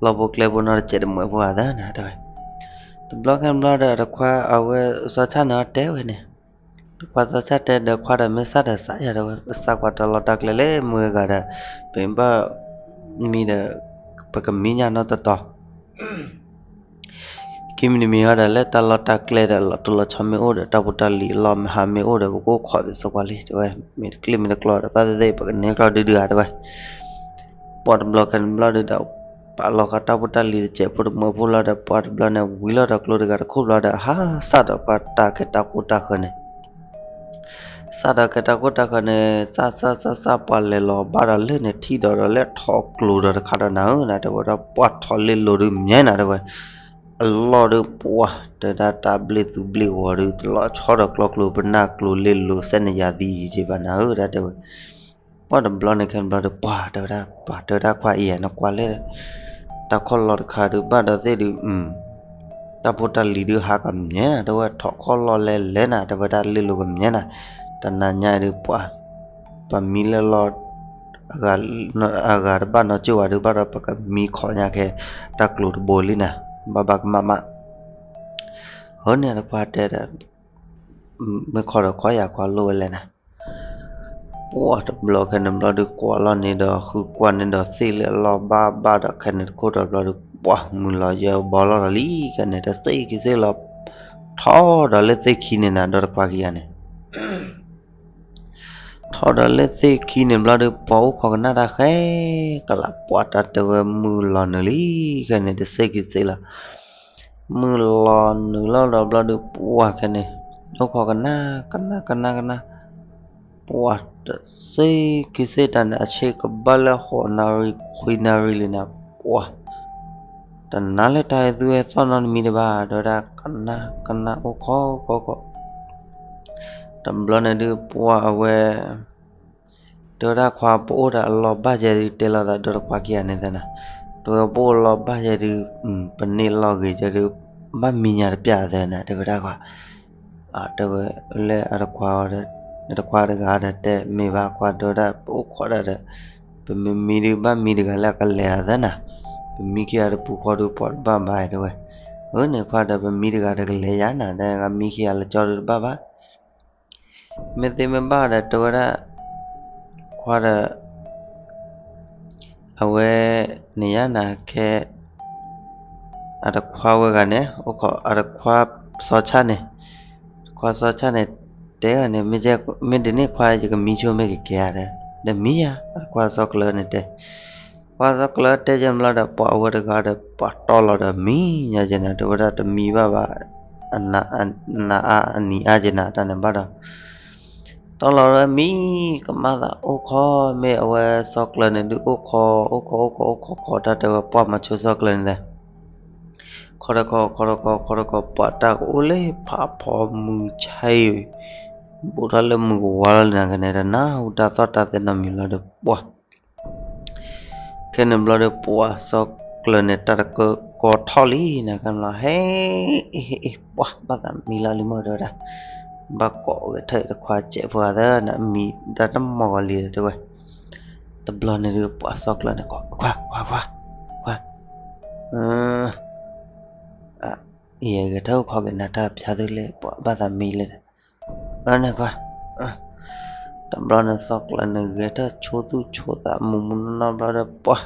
လီၢ်ဖိကျဲဖိနီတစဲးတမှဲးဖိဂၤသၢနၤ တဲဝဲ. တဘျီခဲန့ၣ်ဘျီဒီး တခွါအဝဲစီၤဆၣ်န့ၣ်တဲဝဲန့ၣ် တခွါစီၤဆၣ်တဲဒီးခွါဒီး မ့ၢ်စၢ်ဒီးစးယၤ တဲဝဲ ပစၢ်ကွၢ်တၢ်လီၢ်တၢ်ကျဲလၢမုၢ်ဂၤဒီး ပမ့ၢ်ဘၣ်မံဒီး ပကမံညါနီတတီၤ ခံမံၤတမံၤဟီဒီး လၢတၢ်လီၢ်တၢ်ကျဲဒီး လီၤတိၢ်လီၤဆီမ့ၢ်အိၣ်ဒီး တၢ်ဖိတၢ်လံၤအလီၢ်မဟါမ့ၢ်အိၣ်ဒီး ပကအိၣ်ခိးပသကိးလံ တဲဝဲ, မ့ၢ်တကျ့မ့ၢ်တကျီဒီး ဘၣ်သ့ၣ်သ့ၣ် ပကန့ၢ်ကီၢ်ဒုဒုဧါ တဲဝဲ. ပှၤတဘျီခဲန့ၣ်ဘျီဒုဒီး ပာ်လီၤဃာ်တၢ်ဖိတၢ်လံၤတစဲးဖိတမှဲးဖိလီၤဒီး ပှၤတဘျီန့ၣ် ဝံၤလီၤဒီးကျိတဂၤတခိၣ်ဘျီဒီး ဟးစးဒီးပှၤတၢ်ခဲတၢ်ကိၢ်တၢ်ဃၢၤန့ၣ် စးဒီးကဲတၢ်ကိၢ်တၢ်ဃၢၤန့ၣ် စးစးစးစး ပှၤလဲၤလီၤဘၣ်ဒီးလၢန့ၣ် ထံၣ်ဒီးဒီးလၢထီၣ်ကျိဒီးတခါဒီးနၤဧၢ နၤတဲဝဲဒီး ပှၤထီၣ်လ့လိာ်ဒုးမ့ၢ်နၤတဲဝဲ, အလီၢ်ဒုးပှၤ တဲဒၣ်တၢ်ဘျ့သူဘျ့ဂီၤဒုး တလီၤဆီဒီးကျီကျိ ပနၢ်ကျိလ့လိာ် စဲနယၤသံယံၤက့ဘၣ်နၤဧၢ တၢ်တဲဝဲ. ပှၤတဘျီန့ၣ်ခဲန့ၣ်ဘျီဒီး ပှၤတဲဝဲဒၣ် ပှၤတဲဝဲဒၣ်ခွါအံၤ နကွၢ်လၢ တၢ်ခီၣ်လီၢ်တခါဒုး ဘၣ်ဒီးသ့ၣ်ဒုး တၢ်ဖိတၢ်လံၤဒုးဟးကမျဲၢ်နၤ တဲဝဲ ထီၣ်ခီၣ်လီၢ်လဲလဲၣ်နၤ တဲဝဲဒၣ် လ့လိာ်ကမျဲၢ်နၤ, တနၤညါဒုးပှၤ ပမံလၢလီၢ် အဂၤတဘၣ်နီကၠိၢ်ဘၣ်ဒုး ဘၣ်ဒီးပကမံခိးညါခဲ တၢ်ကျိၤတဘိလံနၤ, ဘၣ်ဘၣ်ကမၣ်မး အန့ၣ်တခွါတဲဒီး မ့ၢ်ခိးဒီးခိးယၤခွါလိၣ်ဝဲလဲၣ်နၤ, ပှၤတဘျီခဲန့ၣ်ဘျီဒုး ကွၢ်လီၤန့ၣ်ဒီး ဃုကွၢ်န့ၣ်ဒီးသ့ၣ်လၢအလီၢ်ဘၣ်ဘၣ်ဒီး ခဲန့ၣ်တခိၣ်ဒီးဘျီဒုး ပှၤမုၢ်လီၤယဲၢ်ဘီလီၤဒီးလံ ခဲန့ၣ်တစ့ၢ်က့ၤစ့ၢ်လီၤ ထီၣ်ဒီးလၢသ့ၣ်ခံန့ၣ်နၤ ဒီးတခွါခံဂၤန့ၣ် ထီၣ်ဒီးလၢသ့ၣ်ခံန့ၣ်ဘျီဒုး ပှၤအိၣ်ခိးကနၣ်တၢ်ဃဲ ကလး ပှၤတၢ်တဲဝဲမုၢ်လီၤနုာ်လံ ခဲန့ၣ်တစ့ၢ်က့ၤစ့ၢ်လီၤ မုၢ်လီၤနုာ်လီၤဒီးဘျီဒုး ပှၤခဲန့ၣ် အိၣ်ခိးကနၣ် ကနၣ် ကနၣ် ကနၣ် ပှၤတစ့ၢ်က့ၤစ့ၢ်တၢ်န့ၣ် အဆ့ကဘၣ်လၢဃိးနၣ်ရံၣ်ခွံနၣ်ရံၣ်လံနၤ ပှၤ တနာ်လၢတၢ်ဟဲသူဟဲသီၣ်နီတမံၤတဘၣ် တဲဝဲဒၣ် ကနၣ် ကနၣ် အိၣ်ခိး ခိး ခိး တဘျီန့ၣ်ဒုး ပှၤအဝဲ တဲဝဲဒၣ်ခွါ ပအိၣ်ဒီးအလီၢ်ဘၣ်ယဲဒုး တဲလိာ်သးဒီးတခွါခံဂၤန့ၣ်သ့ၣ်နၤ, တဲဝဲပအိၣ်လီၢ်ဘၣ်ယဲဒုး ပန့ၢ်လီၢ်ဂ့ၤယဲဒုး ဘၣ်မံညါတပျၢ်သ့ၣ်နၤ တဲဝဲဒၣ်ခွါ တဲဝဲလၢအတခွါဒီး နတခွါတဂၤဒီးတဲမ့ၢ်ဘၣ်ခွါ တဲဝဲဒၣ် ပအိၣ်ခိးဒၣ်ဒီး ပမ့ၢ်မံဒုး ဘၣ်မံတဂၤလၢအကလဲၤအသးနၤ, ပမံခံဂၤတပူၤဃီဒုး ပှၤတဘၣ်ဘၣ် တဲဝဲ, အန့ၣ်ခွါဒီး ပမံတဂၤတကလဲၤယါနၤ တဲ မံခံဂၤလၢကၠီဒုးတဘၣ်ဘၣ် မ့ၢ်သ့မ့ၢ်ဘၣ်ဒီး တဲဝဲဒၣ် ခွါဒီး အဝဲ န့ၣ်ယါနၤခဲ အတခွါဝဲဂၤန့ၣ် အိၣ်ခိးအတခွါစီၤဆၣ်န့ၣ် တခွါစီၤဆၣ်န့ၣ် တဲန့ၣ်, မ့ၢ်ဒ်န့ၣ်ခွါ ယကမံဆိမ့ၢ်ကကဲဧါဒီး, ဒီးမံယၤ, အခွါစီၤကျၢၤန့ၣ်တဲ, ခွါစီၤကျၢၤတဲယဲၢ်ဘျီဒီး ပှၤအဝဲတဂၤဒီး ပှၤတီၢ်လီၤဒီးမံညါကဲန့ၣ် တဲဝဲဒၣ်တမံဘၣ်ဘၣ်, နအါအနံၤအါကဲန့ၣ် တၢ်န့ၣ်ဘၣ်ဒီး တီၢ်လီၤဒီးမံ, ကမၣ်သးအိၣ်ခိး, မ့ၢ်အဝဲစီၤကျၢၤန့ၣ်ဒုးအိၣ်ခိး, အိၣ်ခိး အိၣ်ခိး အိၣ်ခိး အိၣ်ခိး ခိး တၢ်တဲဝဲ ပှၤမၤဆိစီၤကျၢၤန့ၣ်, ခိးတခီ ခိးတခီ ခိးတခီ ပှၤတၢ်ကအိၣ်လၢဖးဖီမုၢ်ဆါအံၤ, ဘူးထီၣ်လၢမုၢ်ကဝါလီၤလံန့ၣ်ကဲန့ၣ် တနၢ်ဟူတၢ်သီၣ်တၢ်သဲနီတမံၤလီၤဒီးပှၤ ခဲန့ၣ်ဘျီဒီး ပှၤစီၤကျၢၤန့ၣ်တၢ်တကၢကီထီၣ်လံန့ၣ် ခဲန့ၣ်ဘျီ ဟဲ, အ့ အ့ ပှၤဘၣ်သးမံလီၤလံမ့ၢ်တဲဝဲဒၣ်, ဘၣ်ကိးဂဲၤထၢၣ်တခွါစဲးဖိသၢနမံတၢ်တမီၢ်ဂီၤလံတဲဝဲ, တဘျီန့ၣ်ဒီး ပှၤစီၤကျၢၤန့ၣ် ခွါ ခွါ ခွါ ခွါ, အ့ ဂဲၤထၢၣ်အိၣ်ခိးက့ၤနၤတၢ်ဖၠါသုလၢ ပှၤဘၣ်သးမံလၢ အန့ၣ်ခွါ, တဘျီန့ၣ် စီၤကျၢၤန့ၣ် ဂဲၤထၢၣ်ဆိသူၣ်ဆိသးမုာ်မုာ်နီၢ်နီၢ်ဘျီဒီးပှၤ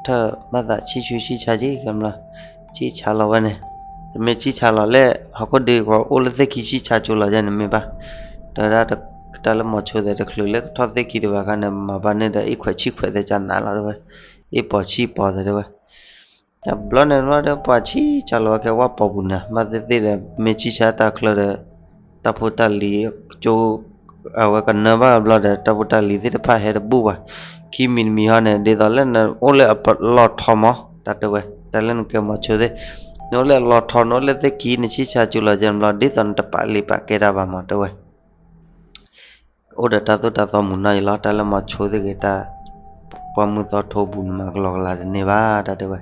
ထၢၣ်ဘၣ်သးဆံၣ်ဆူၣ်ဆံၣ်ဆါက့ၤကဲဘျီ, ဆံၣ်ဆါလီၤဝဲန့ၣ်, တမ့ၢ်ဆံၣ်ဆါလီၤလၢ ဟီၣ်ခိၣ်ဒ့ကဝီၤအိၣ်လၢသ့ၣ်ခံဆံၣ်ဆါကၠိလီၤယဲန့ၣ်မ့ၢ်ဘၣ်, တဲဝဲဒၣ်တၢ်လၢမီၤဆိသဲးတချုးလၢကထီၣ်သ့ၣ်ခံတဘၣ်ခါန့ၣ် မၤဘၣ်န့ၢ်ဒီးအ့ၣ်ခွဲးဆံၣ်ခွဲးသဲကနၤလီၤတဲဝဲ, အ့ၣ်ပီၤဆံၣ်ပီၤသဲတဲဝဲ တဘျီန့ၣ်ဘျီဒီး ပှၤဆံၣ်ဆါလီၤဝဲကဲဝဲပီၤပူၤန့ၣ် ဘၣ်သ့ၣ်သ့ၣ်ဒီး မ့ၢ်ဆံၣ်ဆါတၢ်ချၢဒီး တၢ်ဖိတၢ်လံၤကၠိ အဝဲကနၢဘၣ်ဘျီဒီး တၢ်ဖိတၢ်လံၤသ့ၣ်တဖၣ်ဟဲတဘူၣ်ဘၣ်, ခံမံၤတမံၤဟီန့ၣ် ဒ်သိးလၢနအိၣ်လၢအလီၢ်ထီမး တၢ်တဲဝဲ တၢ်လၢနကဲမီၤဆိသ့ၣ်, နအိၣ်လၢအလီၢ်ထီ နအိၣ်လၢသ့ၣ်ခံ နဆံၣ်ဆါကၠိလီၤယဲန့ၣ်ဘျီ ဒ်သိးနတပာ်လံာ်ပာ်ကဲတၢ်ဘၣ်မးတဲဝဲ အိၣ်ဒီးတၢ်သိၣ်တၢ်သီမုာ်နီၢ်အံၤလီၤ တၢ်လၢမီၤဆိသ့ၣ်ဂ့ၤတၢ် ပှၢ်မုၢ်သီထိပူၤန့ၣ် မၤကလီကလီတန့ၢ်ဘၣ် တၢ်တဲဝဲ တ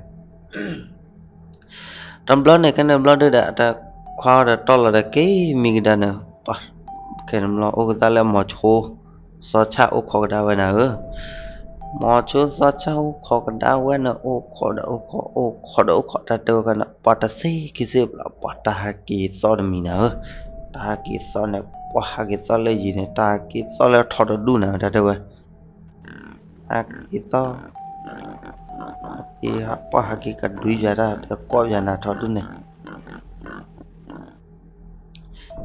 ဘျီန့ၣ် ခဲန့ၣ်ဘျီဒုဒီး တခွါဒီးတီၢ်လီၤဒီး က့ၤမံကဒါန့ၣ် ခဲန့ၣ်ဘျီ အိၣ်ကသးလၢမီၤဆိ စီၤဆၣ်အိၣ်ခိးကဒါဝဲနၤဧၢ မီၤဆိစီၤဆၣ်အိၣ်ခိးကဒါဝဲန့ၣ် အိၣ်ခိးဒီးအိၣ်ခိး အိၣ်ခိးဒီးအိၣ်ခိး တၢ်တဲဝဲကန့ၣ် ပှၤတဆံခံဆံဘျီ ပှၤတၢ်ဟးက့ၤသီတမံၤနၤဧၢ တၢ်ဟးက့ၤသီန့ၣ် ပှၤဟးက့ၤသီလၢယံၤန့ၣ် တၢ်ဟးက့ၤသီလၢထီတဒူၣ်နၤ တၢ်တဲဝဲ ဟးက့ၤသီ က့ၤပှၤဟးက့ၤကဒွံယၤတၢ်ဒီးကိးယၤနၤထီဒူၣ်န့ၣ်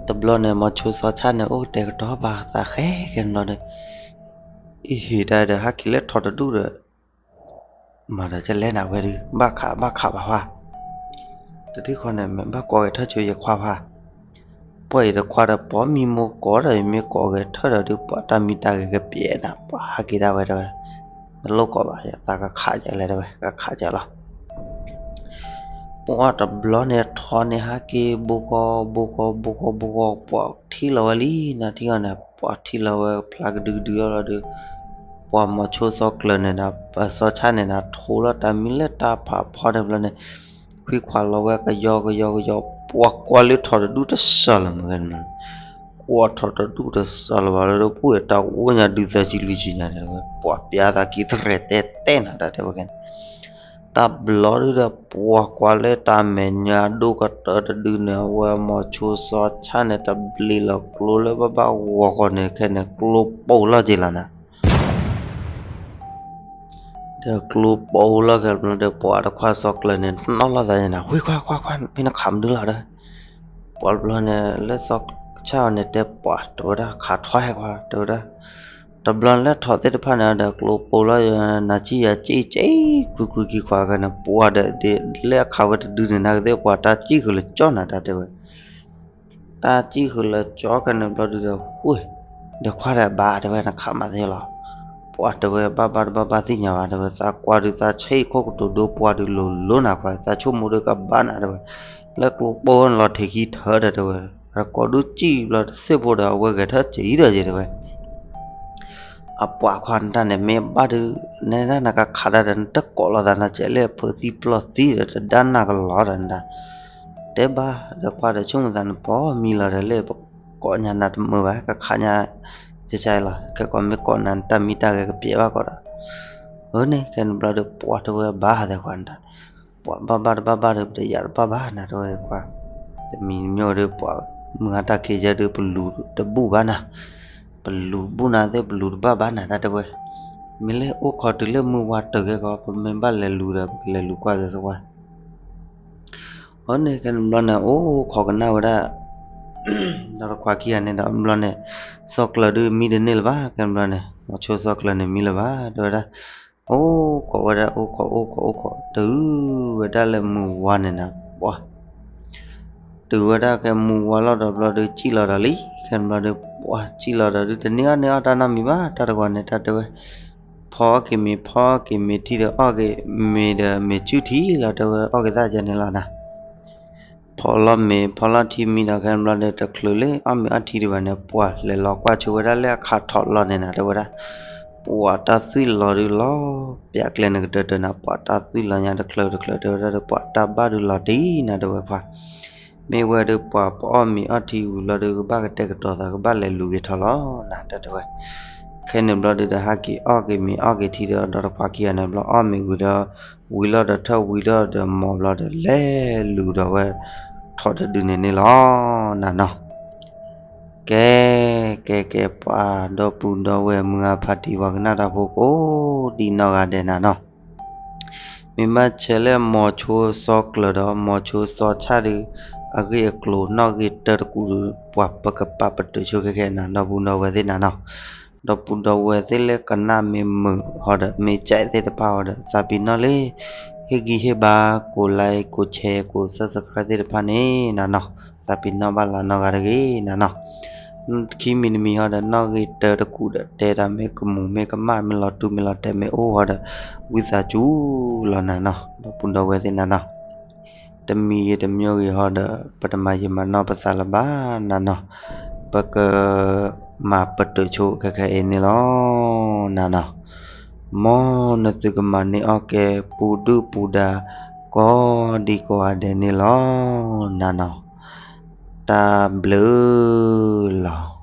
တဘျီန့ၣ် မီၤဆိစီၤဆၣ်န့ၣ် အိၣ်ကတဲာ်ကတီၤဘၣ်သးဃဲခဲန့ၣ်ဘျီဒီး အ့ဟ့ၣ်တၢ်ဒီးဟးက့ၤလၢထီတဒူၣ်ဒီး မၤဒီးကလဲၣ်နၤဝဲဒုး ဘၣ်ခးဘၣ်ခးဘၣ်ဝါ တထံၣ်ဃီန့ၣ် မ့ၢ်ဘၣ်ကိးဂဲၤထၢၣ်ဆိယခွါဖါ ပှၤအံၤတခွါဒီး ပိာ်မံမိၢ်ကိးဒီး ယမ့ၢ်ကိးဂဲၤထၢၣ်ဒီးဒုး ပှၤတၢ်မံတၢ်ဂဲၤကပျဲနၤ ပှၤဟးက့ၤဒၣ်ဝဲတဲဝဲ တလိၣ်ကိးဘၣ် ယသးကခးကလဲၣ်တဲဝဲ ကခးကလီၤ ပှၤတဘျီန့ၣ်ထီန့ၣ်ဟးက့ၤ ဘိကီဘိကီဘိကီဘိကီ ပှၤထံၣ်လီၤဝဲလံ နထံၣ်အီၤန့ၣ် ပှၤထံၣ်လီၤဝဲဖျါကဒုကဒုအီၤလီၤဒီး ပှၤမီၤဆိစီၤကျၢၤန့ၣ်ဒီး စီၤဆၣ်န့ၣ်ဒီး ထိလီၤတၢ်မံလၢတၢ်ဖးဖီတဘျီန့ၣ် ခွံခွါလီၤဝဲကယီကယီကယီ ပှၤကွၢ်လၢထီတဒူၣ်တစှၤလီၤမ့ၢ်ဂ့ၤန့ၣ် ကွၢ်ထီတဒူၣ်တစှၤလီၤဘၣ်လၢ ပှၤတၢ်အိၣ်ညါဒုးသၢဆံလွံၢ်ဆံညါန့ၣ်ဝဲ ပှၤပျါသးက့ၤသရဲၤတဲတဲနၤတၢ်တဲဝဲကဲန့ၣ် တဘျီဒုဒီး ပှၤကွၢ်လၢတၢ်မဲာ်ညါဒိၣ်ကတၢၢ်တဒုန့ၣ် အဝဲမီၤဆိစီၤဆၣ်န့ၣ် တဘျ့လီၤကျိလၢဘၣ်ဘၣ်ဂီၤဂီၤန့ၣ် ခဲန့ၣ် ကျိပိလီၤက့ၤလီၤနၤ ဒီးကျိပိလီၤက့ၤလီၤဒီး ပှၤတခွါစီၤကျၢၤန့ၣ် နီၣ်လီၤသးန့ၣ် ဝံခွါခွါခွါ ဖဲနခးမနုၤလီၤဒီး ပှၤတဘျီန့ၣ် လၢစီၤဆၣ်အီၤန့ၣ် တဲပှၤတဲဝဲဒၣ် ခးထီဟဲခွါ တဲဝဲဒၣ် တဘျီလၢထီၣ်သ့ၣ်တဖၣ်န့ၣ်ဒီး ကျိပိလီၤ နၤစံၣ်ယၤစံၣ် စံၣ်ကွံကွံခံခွါကဲန့ၣ် ပှၤဒီး လၢအခးဝဲတဒုန့ၣ် နာ်က့သ့ၣ်ပှၤတၢ်စံၣ်ဃုာ်လၢကၠီနၤတၢ်တဲဝဲ တၢ်စံၣ်ဃုာ်လၢကၠီကဲန့ၣ်ဘျီဒုဒီး ဃု ဒီးခွါဒီးဘၣ်တဲဝဲ နခးမၤသ့လီၤ ပှၤတဲဝဲ ဘၣ်ဘၣ်တဘၣ်ဘၣ်သ့ၣ်ညါဘၣ်တဲဝဲ သးကွၢ်ဒုးသးဆံၣ်ခိၣ်ကတိၤဒိပှၤဒုးလိၤလိၤနၤခွါ သးဆိကမိၣ်ဒုးကဘၣ်နၤတဲဝဲ လၢကျိပိန့ၣ်လီၤထံးခံထၢဒီးတဲဝဲ ရကိးဒုးစံၣ်ဘျီတစ့ၢ်ဖိဒီး အဝဲဂဲၤထၢၣ်စံၣ်ဒီးယဲတဲဝဲ အပှၤခွါနတၢ်န့ၣ် မ့ၢ်ဘၣ်ဒုး နဲဒၣ်နကခးတၢ်ဒီး နတကိးလီၤသးနကဲးလၢဖုးသံပျီၢ်သံဒီး တဒါနၤကလီဒီးနတၢ် တဲဘၣ်ဒီးခွါဒီးဆိကမိၣ်သးန့ၣ် ပိာ်မံလီၤဒီးလၢပကိးညါနၤတမုာ်ဘၣ် ကခးညါ ကကလီ ခဲကိးမ့ၢ်ကိးနၤ နတၢ်မံတၢ်ဂဲၤကပျဲဘၣ်ကီးဒီး အန့ၣ် ခဲန့ၣ်ဘျီဒီး ပှၤတဲဝဲဘၣ်ဟးသဲခွါနတၢ် ပှၤဘၣ်ဘၣ်တဘၣ်ဘၣ်ဒီး ပတယာ်တဘၣ်ဘၣ်နၤတဲဝဲခွါ တမံၤမ့ၢ်ဝဲဒီး ပှၤမုၢ်ဟါတၢ်ခံးယဲဒုး ပလူၤတဘူၣ်ဘၣ်နၤ ပလူၤဘူၣ်နၤသ့ၣ် ပလူၤတဘၣ်ဘၣ်နၤတၢ်တဲဝဲ မ့ၢ်လၢအိၣ်ခိးတုၤလၢမုၢ်ဝါတၢၤကဲကီး ပမ့ၢ်ဘၣ်လဲၤလူၤဒီး ပကလဲၤလူၤကွၢ်ကဲစ့ၢ်ကီး အန့ၣ် ခဲန့ၣ်ဘျီန့ၣ် အိၣ်ခိးကနၣ်ဝဲဒၣ် ဒီးတခွးခံဂၤန့ၣ်ဒီးဘျီန့ၣ် စီၤကျၢၤဒုးမံတန့ၢ်လၢၤဘၣ် ခဲန့ၣ်ဘျီန့ၣ် မိၤဆိစီၤကျၢၤန့ၣ်မံလၢၤဘၣ် တဲဝဲဒၣ် အိၣ်ခိးဝဲဒၣ် အိၣ်ခိး အိၣ်ခိး အိၣ်ခိး တုၤဝဲဒၣ်လၢမုၢ်ဝါန့ၣ်နၤ ပှၤ တုၤဝဲဒၣ်ကဲမုၢ်ဝါလီၤဒီးဘျီဒုး စံၣ်လီၤဒီးလံ ခဲန့ၣ်ဘျီဒုး ပှၤစံၣ်လီၤဒီးဒုး တန့ၢ်အီၣ်န့ၢ်အီၣ်တၢ်နီတမံၤဘၣ် တၢ်တဂီၤန့ၣ် တၢ်တဲဝဲ ဖီအီၣ်က့ၤမ့ၤ ဖီအီၣ်က့ၤမ့ၤထံဒီး အီၣ်က့ၤမ့ၤဒီးမ့ၤစုၣ်ထံလီၤ တဲဝဲ အီၣ်က့ၤသၣ်ကဲန့ၣ်လီၤနၤ ဖီလီၤမ့ၤ ဖီလီၤထံမံဒီး ခဲန့ၣ်ဘျီဒုး တချုးလၢအီၣ်မ့ၤအီၣ်ထံဒံးဘၣ်န့ၣ် ပှၤလဲၤလီၤကွၢ်ဆိဝဲဒၣ်လၢအခးထီၣ်လီၤန့ၣ်နၤ တဲဝဲဒၣ် ပှၤတၢ်သွံၣ်လီၤဒုးလီၤ ပျးကျဲန့ၣ်ကတၢၢ်တၢၢ်နၤ ပှၤတၢ်သွံၣ်လီၤညါတချုးတချုး တဲဝဲဒၣ်ဒီး ပှၤတၢ်ဘၣ်ဒုးလီၤတံၢ်နၤ တဲဝဲခွါ မ့ၢ်ဝဲဒုး ပှၤပအီၣ်မ့ၤအီၣ်ထံဝံၤလီၤဒုး ကဘၣ်ကတဲာ်ကတီၤသး ကဘၣ်လဲၤလူၤက့ၤထီၣ်လီၤနၤ တၢ်တဲဝဲ ခဲန့ၣ်ဘျီဒုးဒီး ဟဲက့ၤအီၣ်က့ၤမ့ၤအီၣ်က့ၤထံဒီး ဒီးတခွးခံဂၤန့ၣ်ဘျီ အီၣ်မ့ၤဝံၤဒီး ဝံၤလီၤဒီးထၢၣ်ဝံၤလီၤဒီးမီၤဘျီဒီး လဲၤလူၤဒီးဝဲ ထီၣ်တဒုန့ၣ်န့ၣ်လီၤ နၤနီၤ ကဲ ကဲ ကဲ ပှၤဒီပုၢ်ဒီဝဲၢ် မုၢ်ဂၤဖးတံၢ် ပှၤကနၣ်တၢ်ဖိကိးဒံနီၢ်ဂၤဒဲးနၤနီၤ မ့ၢ်ဘၣ်ဆဲးလၢမိၤဆိစီၤကျၢၤဒီး မိၤဆိစီၤဆၣ်ဒုး အဂ့ၢ်အကျိၤနီၣ်ဂံၢ်တၢတကူၣ်ဒီး ပှၤပကပာ်ပတုာ်ဆိခဲခဲနၤ ဒီပုၢ်ဒီဝဲၢ်သ့ၣ်နၤနီၤ ဒီပုၢ်ဒီဝဲၢ်သ့ၣ်လၢကနၣ်မ့ၢ်မုာ်ဟီဒီး မ့ၢ်ကဲးသ့ၣ်တဖၣ်ဟီဒီး သးပ့ၤနီၣ်လၢ ဟ့ၣ်ဂံၢ်ဟ့ၣ်ဘါ ကိးlike ကိးshare ကိးsubscribeသ့ၣ်တဖၣ်န့ၣ်နၤနီၤ သးပ့ၤနီၣ်ဘၣ်လၢနီၢ်ဂၤတဂ့ၤနၤနီၤ ခံမံၤတမံၤဟီဒီး နီၣ်ဂံၢ်တၢတကူၣ်ဒီး တဲတၢ်မ့ၢ်ကမူၤမ့ၢ်ကမၣ် မ့ၢ်လီၤတူၢ်မ့ၢ်လီၤတဲာ်မ့ၢ်အိၣ်ဟီဒီး ဝံသးစူၤလီၤနၤနီၤ ဒီပုၢ်ဒီဝဲၢ်သ့ၣ်နၤနီၤ တမံၤဂ့ၤတမံၤဂ့ၤဟီဒီး ပတမၤယံာ်မၤနီၢ်ပသးလၢၤဘၣ်နၤနီၤ ပကမၤပတုာ်ဆိခဲခဲအံၤန့ၣ်လီၤ နၤနီၤ မ်နသုကမၤန့ၢ်အီၣ်ကဲ ပူၤဒုၣ်ပူၤဒါ ကိးဒံကိးဂၤဒဲးန့ၣ်လီၤ နၤနီၤ တၢ်ဘျုးလီၤ